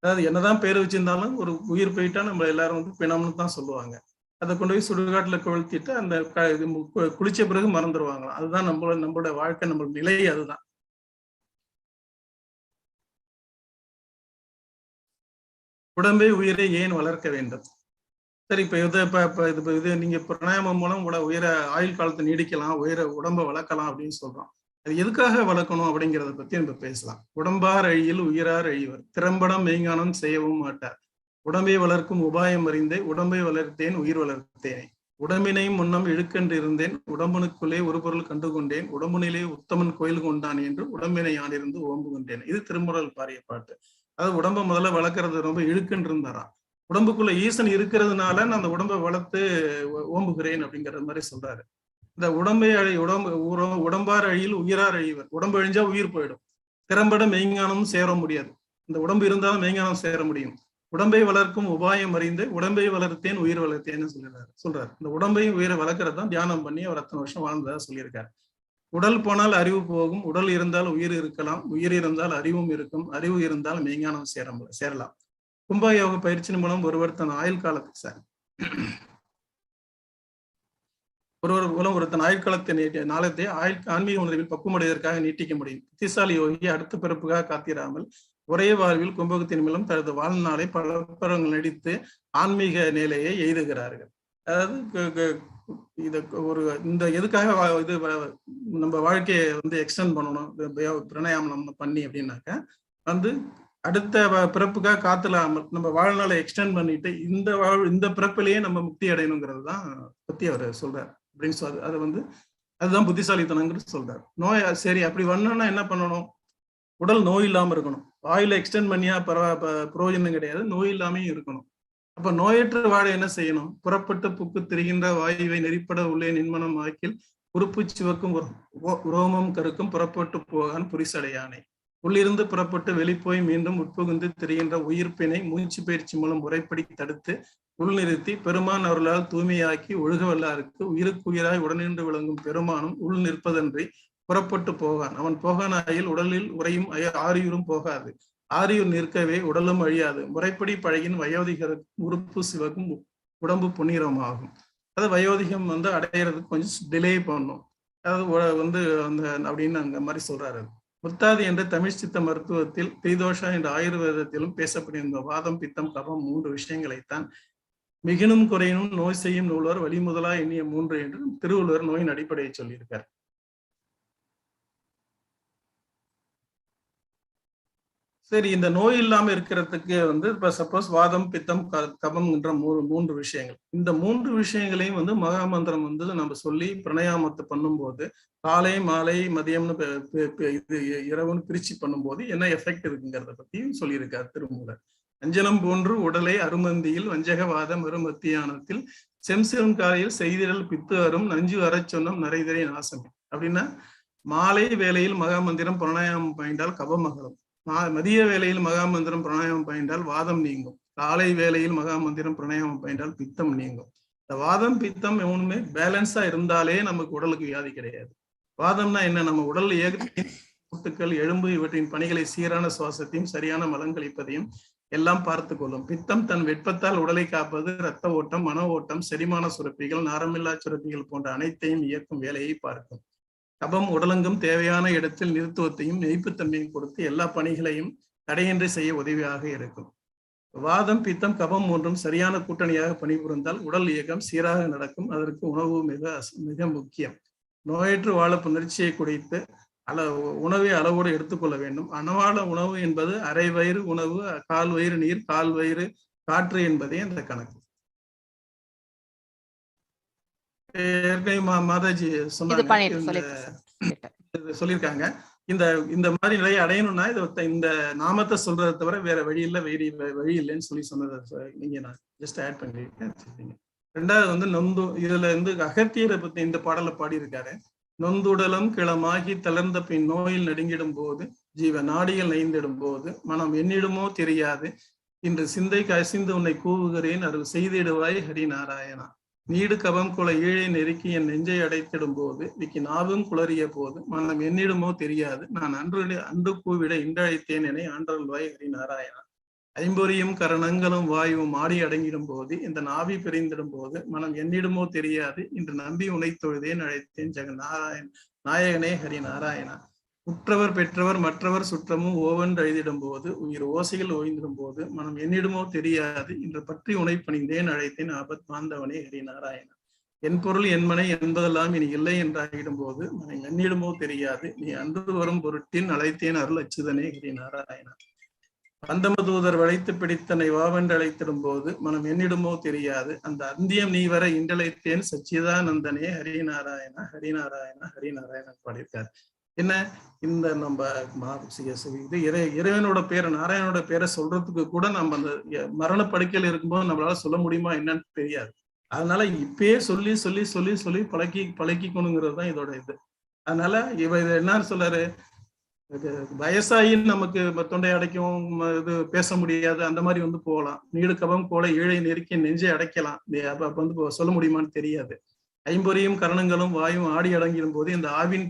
அதாவது என்னதான் பேர் வச்சிருந்தாலும் ஒரு உயிர் போயிட்டா நம்ம எல்லாரும் வந்து பிணம்னு தான் சொல்லுவாங்க. அதை கொண்டு போய் சுடுகாட்டுல கொளுத்திட்டு அந்த குளிச்ச பிறகு மறந்துடுவாங்களாம். அதுதான் நம்மளோட வாழ்க்கை, நம்ம நிலை அதுதான். உடம்பை உயிரை ஏன் வளர்க்க வேண்டும்? சரி, இப்ப இது இப்ப இப்ப இது இப்ப இது நீங்க பிராணாயாமம் மூலம் உயிரை ஆயுள் காலத்தை நீடிக்கலாம், உயிரை உடம்பை வளர்க்கலாம் அப்படின்னு சொல்றோம். அது எதுக்காக வளர்க்கணும் அப்படிங்கிறத பத்தி நம்ம பேசலாம். உடம்பார் அழியில் உயிரார் அழிவர், திறம்படம் மெய்ஞானம் செய்யவும் மாட்டார். உடம்பை வளர்க்கும் உபாயம் அறிந்தே உடம்பை வளர்த்தேன் உயிர் வளர்த்தேனே. உடம்பினை முன்னம் இழுக்கென்று இருந்தேன், உடம்புனுக்குள்ளே ஒரு பொருள் கண்டு கொண்டேன், உடம்புனிலே உத்தமன் கோயில் கொண்டான் என்று உடம்பினை யானிருந்து ஓம்பு கொண்டேன். இது திருமுறள் பாடிய பாட்டு. அதாவது உடம்பை முதல்ல வளர்க்கறது ரொம்ப இழுக்குன்னு இருந்தாராம். உடம்புக்குள்ள ஈசன் இருக்கிறதுனால நான் அந்த உடம்பை வளர்த்து ஓம்புகிறேன் அப்படிங்கிற மாதிரி சொல்றாரு. இந்த உடம்பை அழி உடம்பு உடம்பார் அழியில் உயிரார் அழிவர். உடம்பு அழிஞ்சா உயிர் போயிடும். திறம்பட மெய்ஞானமும் சேர முடியாது. இந்த உடம்பு இருந்தாலும் மெய்ஞானம் சேர முடியும். உடம்பை வளர்க்கும் உபாயம் அறிந்து உடம்பை வளர்த்தேன் உயிர் வளர்த்தேன்னு சொல்றாரு. இந்த உடம்பையும் உயிரை வளர்க்கறது தான் தியானம் பண்ணி அவர் அத்தனை வருஷம் வாழ்ந்ததா சொல்லியிருக்காரு. உடல் போனால் அறிவு போகும், உடல் இருந்தால் உயிர் இருக்கலாம், உயிர் இருந்தால் அறிவும் இருக்கும், அறிவு இருந்தால் மெய்ஞானம் சேரலாம். கும்பயோக பயிற்சியின் மூலம் ஒருவர் தன் ஆயுள் காலத்தை சார் ஒருவர் மூலம் ஒரு தன் ஆயுள் காலத்தை நீட்டி நாளத்தை ஆயுள் ஆன்மீக உணர்வில் பக்குவமடைவதற்காக நீட்டிக்க முடியும். புத்திசாலி யோகி அடுத்த பிறப்புக்காக காத்திராமல் ஒரே வாழ்வில் கும்பகத்தின் மூலம் தனது வாழ்நாளை பல பருவங்கள் நடித்து ஆன்மீக நிலையை எய்துகிறார்கள். அதாவது இது ஒரு இந்த எதுக்காக இது நம்ம வாழ்க்கையை வந்து எக்ஸ்டெண்ட் பண்ணணும், பிராணாயாமம் நம்ம பண்ணி அப்படின்னாக்கா வந்து அடுத்த பிறப்புக்காக காத்திராமல் நம்ம வாழ்நாளை எக்ஸ்டெண்ட் பண்ணிட்டு இந்த பிறப்பிலேயே நம்ம முக்தி அடையணுங்கிறது தான் பத்தி அவர் சொல்றாரு அப்படின்னு அது வந்து அதுதான் புத்திசாலித்தனங்கிறது சொல்றாரு. நோய் சரி அப்படி வரணும்னா என்ன பண்ணணும்? உடல் நோய் இல்லாம இருக்கணும். ஆயுளை எக்ஸ்டெண்ட் பண்ணியா பிரயோஜனம் கிடையாது, நோய் இல்லாமையும் இருக்கணும். அப்ப நோயற்ற வாழ என்ன செய்யணும்? புறப்பட்டு புக்கு திரிகின்ற வாயுவை நெறிப்பட உள்ளே நின்மனம் ஆக்கில் உறுப்பு சிவக்கும் உரோமம் கருக்கும் புறப்பட்டு போகான் புரிசடையானை. உள்ளிருந்து புறப்பட்டு வெளிப்போய் மீண்டும் உட்புகுந்து திரிகின்ற உயிர்ப்பினை மூச்சு பயிற்சி மூலம் முறைப்படி தடுத்து உள்நிறுத்தி பெருமான் அருளால் தூய்மையாக்கி ஒழுக வல்லாருக்கு உயிருக்குயிராய் உடனின்று விளங்கும் பெருமானும் உள் நிற்பதன்றி புறப்பட்டு போகான். அவன் போகானாயில் உடலில் உறையும் ஆரியூரும் போகாது. ஆரியூர் நிற்கவே உடலும் அழியாது. முறைப்படி பழகின் வயோதிகருக்கு உறுப்பு சிவக்கும் உடம்பு பொன்னிறமாகும். அது வயோதிகம் வந்து அடையிறதுக்கு கொஞ்சம் டிலே பண்ணும். அதாவது வந்து அந்த அப்படின்னு அந்த மாதிரி சொல்றாரு. முத்தாதி என்ற தமிழ் சித்த மருத்துவத்தில் திரிதோஷா என்ற ஆயுர்வேதத்திலும் பேசப்படும் இந்த வாதம் பித்தம் கபம் 3 விஷயங்களைத்தான் மிகினும் குறையினும் நோய் செய்யும் நூல்வர் வழிமுதலா எண்ணிய 3 என்று திருவள்ளுவர் நோயின் அடிப்படையை சொல்லியிருக்கார். சரி, இந்த நோய் இல்லாம இருக்கிறதுக்கு வந்து இப்ப சப்போஸ் வாதம் பித்தம் கபம் என்ற 3 விஷயங்கள், இந்த 3 விஷயங்களையும் வந்து மகாமந்திரம் வந்து நம்ம சொல்லி பிரணயாமத்தை பண்ணும்போது காலை மாலை மதியம்னு இது இரவுன்னு பிரிச்சு பண்ணும்போது என்ன எஃபெக்ட் இருக்குங்கிறத பத்தியும் சொல்லியிருக்கார் திருமூலர். அஞ்சனம் போன்று உடலை அருமந்தியில் வஞ்சகவாத மறுமத்தியானத்தில் செம்செரும் காலையில் செய்திடல் பித்து அரும் நஞ்சு அறச் சொன்னம் நரைதிரை நாசமே. அப்படின்னா மாலை வேளையில் மகாமந்திரம் பிராணாயாமம் பயின்றால் கபம் அகலும். மதிய வேளையில் மகாமந்திரம் பிராணாயாமம் பயின்றால் வாதம் நீங்கும். காலை வேளையில் மகாமந்திரம் பிராணாயாமம் பயின்றால் பித்தம் நீங்கும். இந்த வாதம் பித்தம் மூணுமே பேலன்ஸா இருந்தாலே நமக்கு உடலுக்கு வியாதி கிடையாது. வாதம்னா என்ன? நம்ம உடல் கூட்டுக்கள் எலும்பு இவற்றின் பணிகளை சீரான சுவாசத்தையும் சரியான மலங்களிப்பதையும் எல்லாம் பார்த்து கொள்ளும். பித்தம் தன் வெப்பத்தால் உடலை காப்பது, இரத்த ஓட்டம், மன ஓட்டம், செரிமான சுரப்பிகள், நாரமில்லா சுரப்பிகள் போன்ற அனைத்தையும் இயக்கும் வேலையை பார்க்கும். கபம் உடலெங்கும் தேவையான இடத்தில் நிறுத்துவத்தையும் நெய்ப்புத்தன்மையும் கொடுத்து எல்லா பணிகளையும் தடையின்றி செய்ய உதவியாக இருக்கும். வாதம் பித்தம் கபம் மூன்றும் சரியான கூட்டணியாக பணிபுரிந்தால் உடல் இயக்கம் சீராக நடக்கும். அதற்கு உணவு மிக மிக முக்கியம். நோயற்று வாழ புணர்ச்சியை குடித்து உணவை அளவோடு எடுத்துக்கொள்ள வேண்டும். அணவாள உணவு என்பது அரை வயிறு உணவு, கால் வயிறு நீர், கால் வயிறு காற்று என்பதே அந்த கணக்கு. ஏற்கனவே மாதாஜி சொன்னாங்க, சொல்லியிருக்காங்க. இந்த இந்த மாதிரி நிலையை அடையணும்னா இது இந்த நாமத்தை சொல்றதை தவிர வேற வழி இல்லை, வழி இல்லைன்னு சொல்லி சொன்னதை நீங்க நான் ஜஸ்ட் ஆட் பண்ணிருக்கேன். ரெண்டாவது வந்து நொந்து, இதுல வந்து அகத்தியரை பத்தி இந்த பாடலை பாடியிருக்காரு. நொந்துடலும் கிளமாகி தளர்ந்த பின் நோயில் நடுங்கிடும் போது ஜீவ நாடிகள் நைந்திடும் போது மனம் என்னிடுமோ தெரியாது இன்று சிந்தை கசிந்து உன்னை கூவுகிறேன் அருள் செய்திடுவாய் ஹரி நாராயணா. நீடு கபம் குல ஈழை நெருக்கி என் நெஞ்சை அடைத்திடும் போது விக்கி நாவும் குளறிய போது மனம் என்னிடுமோ தெரியாது நான் அன்று அன்று கூவிட இன்றழைத்தேன் என ஆண்டருள்வாய் ஹரி நாராயணா. ஐம்பொறியும் கரணங்களும் வாயுவும் ஆடி அடங்கிடும் போது இந்த நாவி பிரிந்திடும் போது மனம் என்னிடுமோ தெரியாது இன்று நம்பி உனை தொழுதேன் அழைத்தேன் ஜெகன் நாராயண் நாயகனே ஹரி நாராயணா. உற்றவர் பெற்றவர் மற்றவர் சுற்றமும் ஓவென்று அழுதிடும் போது, உயிர் ஓசைகள் ஓய்ந்திடும் போது, மனம் என்னிடுமோ தெரியாது, இன்று பற்றி உனை பணிந்தேன் அழைத்தேன் ஆபத் பாந்தவனே ஹரி நாராயணா. என் பொருள் என்மனை என்பதெல்லாம் இனி இல்லை என்றாகிடும் போது, மனம் என்னிடுமோ தெரியாது, நீ அன்று வரும் பொருட்டின் அழைத்தேன் அருள் அச்சுதனே ஹரி நாராயணா. பந்தம தூதர் வளைத்து பிடித்தனை வாவென்று அழைத்திடும் போது, மனம் என்னிடுமோ தெரியாது, அந்த அந்தியம் நீ வர இன்றழைத்தேன் சச்சிதானந்தனே ஹரி நாராயணா ஹரி நாராயணா ஹரி நாராயணா பாடியிருக்காரு. என்ன இந்த நம்ம இது இறைவனோட பேரை, நாராயணனோட பேரை சொல்றதுக்கு கூட நம்ம அந்த மரண படுக்கையில் இருக்கும்போது நம்மளால சொல்ல முடியுமா என்னன்னு தெரியாது. அதனால இப்பயே சொல்லி சொல்லி சொல்லி சொல்லி பழக்கிக்கணுங்கிறது தான் இதோட இது. அதனால இவ இது என்னன்னு சொல்றாரு, இது வயசாகி நமக்கு தொண்டை அடைக்கும், இது பேச முடியாது, அந்த மாதிரி வந்து போகலாம். நீடு கபம் கோலை ஈழை நெருக்கி நெஞ்சை அடைக்கலாம். அப்ப வந்து சொல்ல முடியுமான்னு தெரியாது. ஐம்பொறியும் கரணங்களும் வாயும் ஆடி அடங்கிடும் போது, இந்த ஆவின்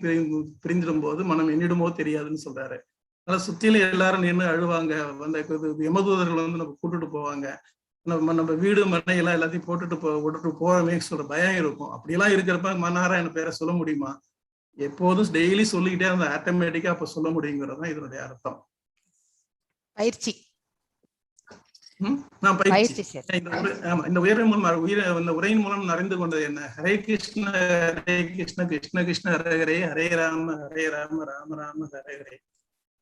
பிரிந்திடும் போது மனம் என்னிடுமோ தெரியாதுன்னு சொல்றாரு. அதனால சுத்தியில எல்லாரும் நின்று அழுவாங்க, வந்து யமதூதர்கள் வந்து நம்ம கூட்டுட்டு போவாங்க, நம்ம நம்ம வீடு மனையெல்லாம் எல்லாத்தையும் போட்டுட்டு விட்டுட்டு போறமே சொல்ற பயம் இருக்கும். அப்படியெல்லாம் இருக்கிறப்ப நாராயண பேரை சொல்ல முடியுமா? எப்போதும் டெய்லி சொல்லிக்கிட்டே அந்த ஆட்டோமேட்டிக்கா அப்ப சொல்ல முடியுங்கிறது தான் இதனுடைய அர்த்தம். பயிற்சி. நான் பயிற்சி. பயிற்சி சார். இந்த உரை, ஆமா, இந்த உயிரின் மூலம், உயிர், இந்த உரையின் மூலம் அறிந்து கொண்டது என்ன? ஹரே கிருஷ்ண ஹரே கிருஷ்ண கிருஷ்ண கிருஷ்ண ஹரே ஹரே ஹரே ராம ஹரே ராம ராம ராம ஹரே ஹரே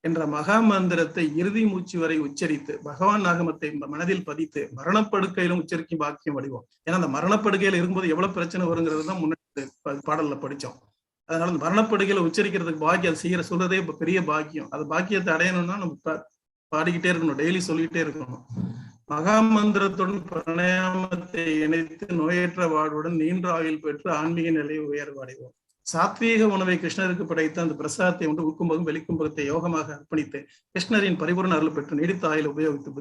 என்ற மகா மந்திரத்தை இறுதி மூச்சு வரை உச்சரித்து பகவான் நாமத்தை மனதில் பதித்து மரணப்படுக்கையிலும் உச்சரிக்கும் பாக்கியம் வடிவோம். ஏன்னா அந்த மரணப்படுக்கையில இருக்கும்போது எவ்வளவு பிரச்சனை வருங்கிறது தான் முன்னாடி பாடல்ல படிச்சோம். அதனால அந்த மரணப்படுக்கையில உச்சரிக்கிறதுக்கு பாக்கியம், அது செய்யற சொல்றதே இப்ப பெரிய பாக்கியம். அது பாக்கியத்தை அடையணும்னா நம்ம பாடிக்கிட்டே இருக்கணும், டெய்லி சொல்லிக்கிட்டே இருக்கணும். மகா மந்திரத்துடன் பிரணயாமத்தை இணைத்து நோயற்ற வாழ்வுடன் நீண்ட ஆயுள் பெற்று ஆன்மீக நிலையை உயர்வு அடைவோம். சாத்வீக உணவை கிருஷ்ணருக்கு படைத்து அந்த பிரசாதத்தை உண்டு உட்கும்போதும் வெளிக்கும்போதத்தை யோகமாக அர்ப்பணித்து கிருஷ்ணரின் பரிபூர்ண அருள் பெற்று நீடித்த ஆயுள் உபயோகித்து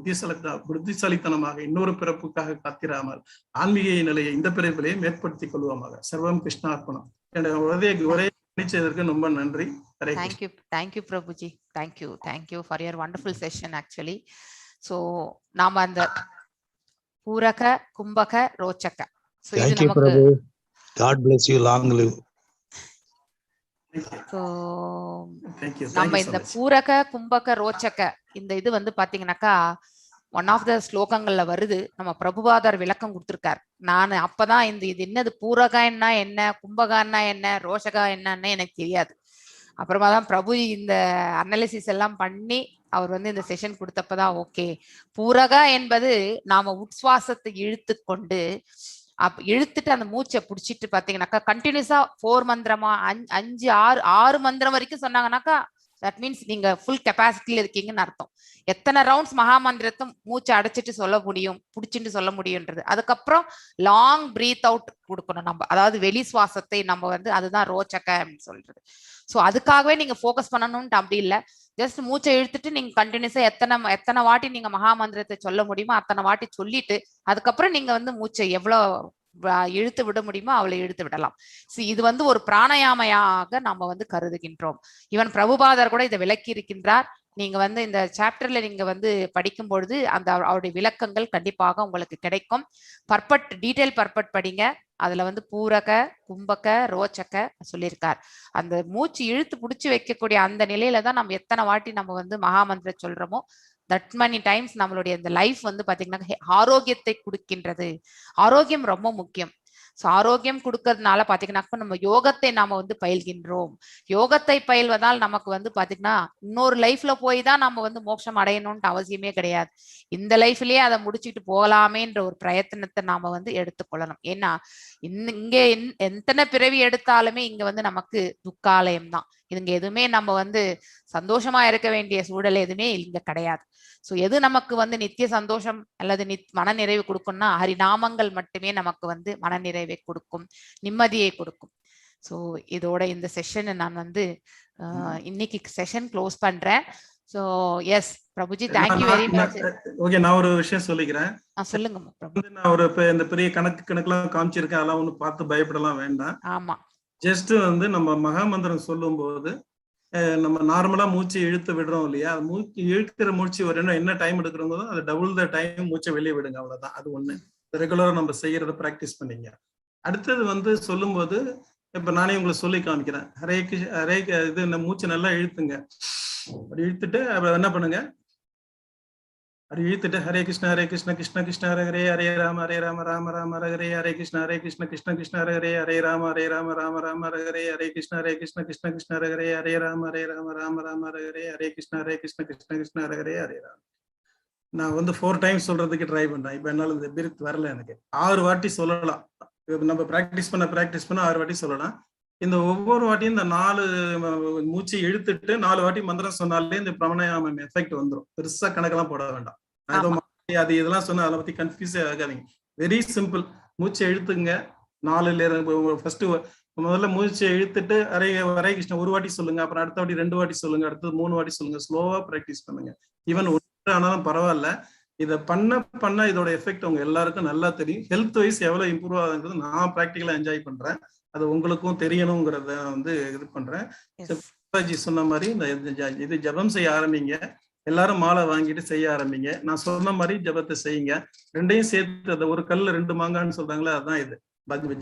புத்திசாலித்தனமாக இன்னொரு பிறப்புக்காக காத்திராமல் ஆன்மீக நிலையை இந்த பிறப்பிலேயே மேற்படுத்திக் கொள்வோமாக. சர்வம் கிருஷ்ணார்ப்பணம். என்னுடைய ஒரே கவனிச்சதற்கு ரொம்ப நன்றி. Hare Krishna. Thank you, thank you Prabhuji. Thank you, thank you for your wonderful session actually. So நாம அந்த பூரக, கும்பக, ரோச்சக, ஸோ இது Thank you, நமக்கு Prabhu. God bless you. Long live. So Thank you. நம்ம Thank you so இந்த much. பூரக, கும்பக, ரோச்சக இந்த இது வந்து பாத்தீங்கன்னாக்கா ஒன் ஆஃப் the ஸ்லோகங்கள்ல வருது. நம்ம பிரபுபாதர் விளக்கம் கொடுத்திருக்கார். நான் அப்பதான் இந்த இது என்னது, பூரகன்னா என்ன, கும்பகன்னா என்ன, ரோஷகா என்னன்னு எனக்கு தெரியாது. அப்புறமா தான் பிரபு இந்த அனாலிசிஸ் எல்லாம் பண்ணி அவர் வந்து இந்த செஷன் கொடுத்தப்பதான் ஓகே, பூரகா என்பது நாம உட்சுவாசத்தை இழுத்து கொண்டு இழுத்துட்டு அந்த மூச்சை புடிச்சிட்டு பாத்தீங்கன்னாக்கா கண்டினியூஸா ஃபோர் மந்திரமா அஞ்சு ஆறு ஆறு மந்திரம் வரைக்கும் சொன்னாங்கன்னாக்கா that means நீங்க ஃபுல் கெப்பாசிட்டில இருக்கீங்கன்னு அர்த்தம். எத்தனை ரவுண்ட்ஸ் மகா மந்திரத்தை மூச்சை அடைச்சிட்டு சொல்ல முடியும், புடிச்சிட்டு சொல்ல முடியும்ன்றது. அதுக்கப்புறம் லாங் பிரீத் அவுட் கொடுக்கணும் நம்ம, அதாவது வெளி சுவாசத்தை நம்ம வந்து, அதுதான் ரோச்சக அப்படின்னு சொல்றது. ஸோ அதுக்காகவே நீங்க ஃபோக்கஸ் பண்ணணும்ட்டு அப்படி இல்லை. ஜஸ்ட் மூச்சை இழுத்துட்டு நீங்க கண்டினியூஸா எத்தனை எத்தனை வாட்டி நீங்க மகா மந்திரத்தை சொல்ல முடியுமோ அத்தனை வாட்டி சொல்லிட்டு அதுக்கப்புறம் நீங்க வந்து மூச்சை எவ்வளவு இழுத்து விட முடியுமோ அவ்வளவு இழுத்து விடலாம். ஸோ இது வந்து ஒரு பிராணாயாமையாக நாம வந்து கருதுகின்றோம். ஈவன் பிரபுபாதர் கூட இதை விளக்கி இருக்கின்றார். நீங்க வந்து இந்த சாப்டர்ல நீங்க வந்து படிக்கும் பொழுது அந்த அவருடைய விளக்கங்கள் கண்டிப்பாக உங்களுக்கு கிடைக்கும். பர்பட், டீடைல் பர்பட் படிங்க. அதுல வந்து பூரக, கும்பக, ரோச்சக சொல்லியிருக்கார். அந்த மூச்சு இழுத்து புடிச்சு வைக்கக்கூடிய அந்த நிலையில தான் நம்ம எத்தனை வாட்டி நம்ம வந்து மகாமந்திர சொல்றோமோ that many times நம்மளுடைய இந்த லைஃப் வந்து பாத்தீங்கன்னா ஆரோக்கியத்தை கொடுக்கின்றது. ஆரோக்கியம் ரொம்ப முக்கியம். ஸோ ஆரோக்கியம் கொடுக்கறதுனால பாத்தீங்கன்னாக்கா நம்ம யோகத்தை நாம வந்து பயில்கின்றோம். யோகத்தை பயில்வதால் நமக்கு வந்து பாத்தீங்கன்னா இன்னொரு லைஃப்ல போய் தான் நம்ம வந்து மோட்சம் அடையணும்ட்டு அவசியமே கிடையாது. இந்த லைஃப்லயே அதை முடிச்சுட்டு போகலாமேன்ற ஒரு பிரயத்தனத்தை நாம வந்து எடுத்துக்கொள்ளணும். ஏன்னா இங்க எத்தனை பிறவி எடுத்தாலுமே இங்க வந்து நமக்கு துக்காலயம் தான். இதுங்க எதுவுமே நம்ம வந்து சந்தோஷமா இருக்க வேண்டிய சூழல் எதுவுமே இங்க கிடையாது. சோ எது நமக்கு வந்து நித்திய சந்தோஷம் அல்லது மன நிறைவு கொடுக்கும்னா ஹரிநாமங்கள் மட்டுமே நமக்கு வந்து மனநிறைவை கொடுக்கும், நிம்மதியை கொடுக்கும். சோ இதோட இந்த செஷனை நான் வந்து இன்னைக்கு செஷன் க்ளோஸ் பண்றேன். So yes Prabhuji, thank you very much. Okay, நான் ஒரு விஷயம் சொல்லிக்கிறேன். சொல்லுங்க பிரபு. வந்து நான் ஒரு இப்ப இந்த பெரிய கணக்கெல்லாம் காமிச்சிருக்கேன், அதெல்லாம் ஒண்ணும் பார்த்து பயப்படலாம் வேண்டாம். ஜஸ்ட் வந்து நம்ம மகாமந்திரம் சொல்லும் போது நம்ம நார்மலா மூச்சு இழுத்து விடுறோம் இல்லையா, அது மூச்சு இழுக்கிற மூச்சு ஒரு என்ன டைம் எடுக்கிறோமோ அது டபுள் the time மூச்சை வெளியே விடுங்க, அவ்வளவுதான். அது ஒண்ணு ரெகுலரா நம்ம செய்யறத பிராக்டிஸ் பண்ணீங்க. அடுத்தது வந்து சொல்லும்போது இப்ப நானே உங்களுக்கு சொல்லி காமிக்கிறேன். ஹரே கிருஷ்ண ஹரே இது இந்த மூச்சு நல்லா இழுத்துங்க. அப்படி இழுத்துட்டு அப்புறம் என்ன பண்ணுங்க, அப்படி இழுத்துட்டு ஹரே கிருஷ்ண ஹரே கிருஷ்ண கிருஷ்ண கிருஷ்ண ஹரே ஹரே ஹரே ராம ஹரே ராம ராம ராம ஹரே ஹரே ஹரே கிருஷ்ண ஹரே கிருஷ்ண கிருஷ்ண கிருஷ்ண ஹரே ஹரே ஹரே ராம ஹரே ராம ராம ராம ஹரே ஹரே ஹரே கிருஷ்ண ஹரே கிருஷ்ண கிருஷ்ண கிருஷ்ண ஹரே ஹரே ஹரே ராம ஹரே ராம ராம ராம ஹரே ஹரே ஹரே கிருஷ்ண ஹரே கிருஷ்ண கிருஷ்ண கிருஷ்ண ஹரே ஹரே ஹரே ராம. நான் வந்து 4 டைம்ஸ் சொல்றதுக்கு ட்ரை பண்றேன். இப்ப என்னால இந்த பிரித் வரல எனக்கு. 6 வாட்டி சொல்லலாம். இப்ப நம்ம பிராக்டிஸ் பண்ண பிராக்டிஸ் பண்ண 6 வாட்டி சொல்லலாம். இந்த ஒவ்வொரு வாட்டியும் இந்த 4 மூச்சு இழுத்துட்டு 4 வாட்டி மந்திரம் சொன்னாலே இந்த பிராணாயாமம் எஃபெக்ட் வந்துடும். பெருசா கணக்கெல்லாம் போட வேண்டாம். நான் ஏதோ அது இதெல்லாம் சொன்னா அதை பத்தி கன்ஃபியூஸே ஆகாதீங்க. Very simple. மூச்சை இழுத்துங்க. 4ல ஃபர்ஸ்ட் முதல்ல மூச்சை இழுத்துட்டு ஹரே ஹரே கிருஷ்ணா ஒரு வாட்டி சொல்லுங்க, அப்புறம் அடுத்த வாட்டி 2 வாட்டி சொல்லுங்க, அடுத்தது 3 வாட்டி சொல்லுங்க. ஸ்லோவா பிராக்டிஸ் பண்ணுங்க. ஈவன் ஒன்று ஆனாலும் பரவாயில்ல. இதை பண்ண பண்ண இதோட எஃபெக்ட் உங்க எல்லாருக்கும் நல்லா தெரியும். ஹெல்த் வைஸ் எவ்வளவு இம்ப்ரூவ் ஆகுதுங்கிறது நான் ப்ராக்டிக்கலா என்ஜாய் பண்றேன். அது உங்களுக்கும் தெரியணுங்கிறத வந்து இது பண்றேன். சிவாஜி சொன்ன மாதிரி இந்த இது ஜபம் செய்ய ஆரம்பிங்க. எல்லாரும் மாலை வாங்கிட்டு செய்ய ஆரம்பிங்க. நான் சொன்ன மாதிரி ஜபத்தை செய்யுங்க. ரெண்டையும் சேர்த்து அந்த ஒரு கல்ல 2 மாங்கான்னு சொல்றாங்களே, அதான் இது.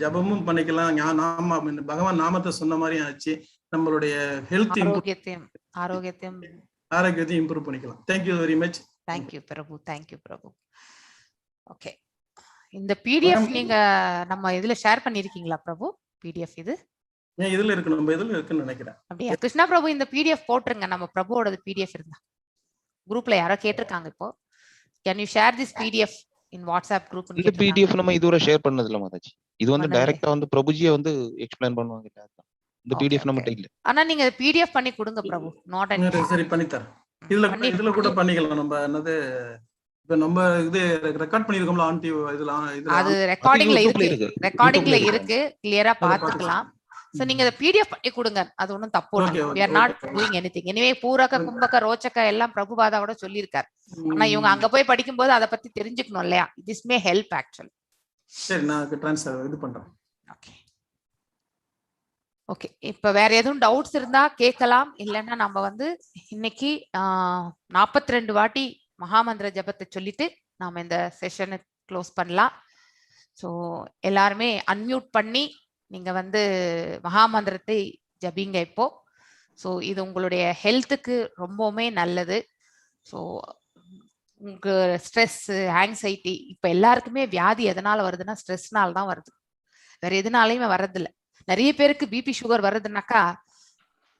ஜபமும் பண்ணிக்கலாம். நாம பகவான் நாமத்தை சொன்ன மாதிரியும் ஆச்சு. நம்மளுடைய ஹெல்த் ஆரோக்கியத்தையும் ஆரோக்கியத்தையும் ஆரோக்கியத்தையும் இம்ப்ரூவ் பண்ணிக்கலாம். Thank you very much. Thank you Prabhu, thank you Prabhu. Okay, இந்த பிடிஎஃப் நீங்க நம்ம இதுல ஷேர் பண்ணிருக்கீங்களா பிரபு? பிடிஎஃப் இது ஏன் இதுல இருக்கு, நம்ம இதுல இருக்குன்னு நினைக்கிறேன். அப்படியா கிருஷ்ணா பிரபு? இந்த பிடிஎஃப் போட்டுருங்க. நம்ம பிரபுவோட பிடிஎஃப் இருந்தா குரூப்ல யாரோ கேட்டிருக்காங்க இப்போ. Can you share this PDF in WhatsApp group? இந்த பிடிஎஃப் நம்ம இதுவரை ஷேர் பண்ணது இல்ல மாதாஜி. இது வந்து பண்ணலையே. டைரக்டா வந்து பிரபுஜியே வந்து எக்ஸ்பிளைன் பண்ணுவாங்க இல்ல, அதான். இந்த பிடிஎஃப் நம்மகிட்ட இல்ல. ஆனா நீங்க பிடிஎஃப் பண்ணி கொடுங்க பிரபு. Not an சரி, சரி பண்ணித்தரேன். இதுல இதுல கூட பண்ணிக்கலாம். நம்ம என்னது இப்ப நம்ம இது ரெக்கார்ட் பண்ணிருக்கோம்ல ஆன் டிவி இதுல இதுல அது ரெக்கார்டிங்ல யூடியூப்ல இருக்கு. இருக்கு. ரெக்கார்டிங்ல யூடியூப்ல இருக்கு, கிளியரா அதை பார்த்து பாத்துக்கலாம். சோ நீங்க அதை பிடிஎஃப் பண்ணி கொடுங்க, அது ஒண்ணும் தப்பு Okay, இல்ல. okay, we are not okay. doing anything anyway. பூரக கும்பக ரோச்சக எல்லாம் பிரபுபாதா கூட சொல்லியிருக்காரு. ஆனா இவங்க அங்க போய் படிக்கும்போது அதை பத்தி தெரிஞ்சுக்கணும் இல்லையா? This may help actually. சரி, நான் ட்ரான்ஸ்ஃபர் இது பண்றேன். ஓகே ஓகே, இப்ப வேற எதுவும் டவுட்ஸ் இருந்தா கேட்கலாம். இல்லைன்னா நம்ம வந்து இன்னைக்கு 42 வாட்டி மகாமந்திர ஜபத்தை சொல்லிட்டு நாம இந்த செஷனை க்ளோஸ் பண்ணலாம். ஸோ எல்லாருமே அன்மியூட் பண்ணி நீங்க வந்து மகாமந்திரத்தை ஜபிங்க இப்போ. ஸோ இது உங்களுடைய ஹெல்த்துக்கு ரொம்பவுமே நல்லது. ஸோ உங்க ஸ்ட்ரெஸ், ஆங்ஸைட்டி, இப்ப எல்லாருக்குமே வியாதி எதனால வருதுன்னா ஸ்ட்ரெஸ்னால தான் வருது, வேற எதுனாலையுமே வர்றதில்ல. நிறைய பேருக்கு பிபி சுகர் வருதுன்னாக்கா,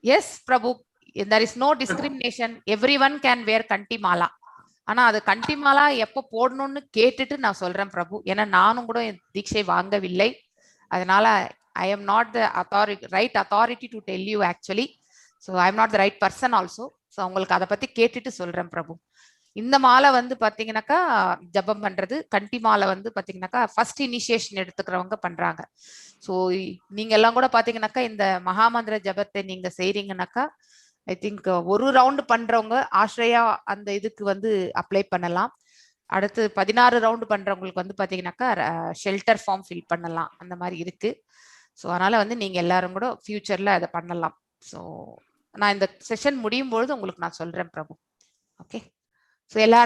yes Prabhu, there is no discrimination, everyone can wear கண்டி மாலா. ஆனா அது கண்டி மாலா எப்ப போடணும்னு கேட்டுட்டு நான் சொல்றேன் பிரபு. ஏன்னா நானும் கூட என் தீட்சை வாங்கவில்லை. அதனால I am not the right authority to tell you actually. So I am not the right person also. So உங்களுக்கு அதை பத்தி கேட்டுட்டு சொல்றேன் பிரபு. இந்த மாலை வந்து பாத்தீங்கன்னாக்கா ஜபம் பண்றது, கண்டி மாலை வந்து பாத்தீங்கன்னாக்கா ஃபர்ஸ்ட் இனிஷியேஷன் எடுத்துக்கிறவங்க பண்றாங்க. ஸோ நீங்க எல்லாம் கூட பாத்தீங்கன்னாக்கா இந்த மகாமந்திர ஜபத்தை நீங்க செய்றீங்கன்னாக்கா I think ஒரு ரவுண்ட் பண்றவங்க ஆஸ்ரயா அந்த இதுக்கு வந்து அப்ளை பண்ணலாம். அடுத்து 16 ரவுண்டு பண்றவங்களுக்கு வந்து பாத்தீங்கன்னாக்கா ஷெல்டர் ஃபார்ம் ஃபில் பண்ணலாம். அந்த மாதிரி இருக்கு. ஸோ அதனால வந்து நீங்க எல்லாரும் கூட ஃபியூச்சர்ல அதை பண்ணலாம். ஸோ நான் இந்த செஷன் முடியும் பொழுது உங்களுக்கு நான் சொல்றேன் பிரபு. ஓகே, ஸோ எல்லாருமே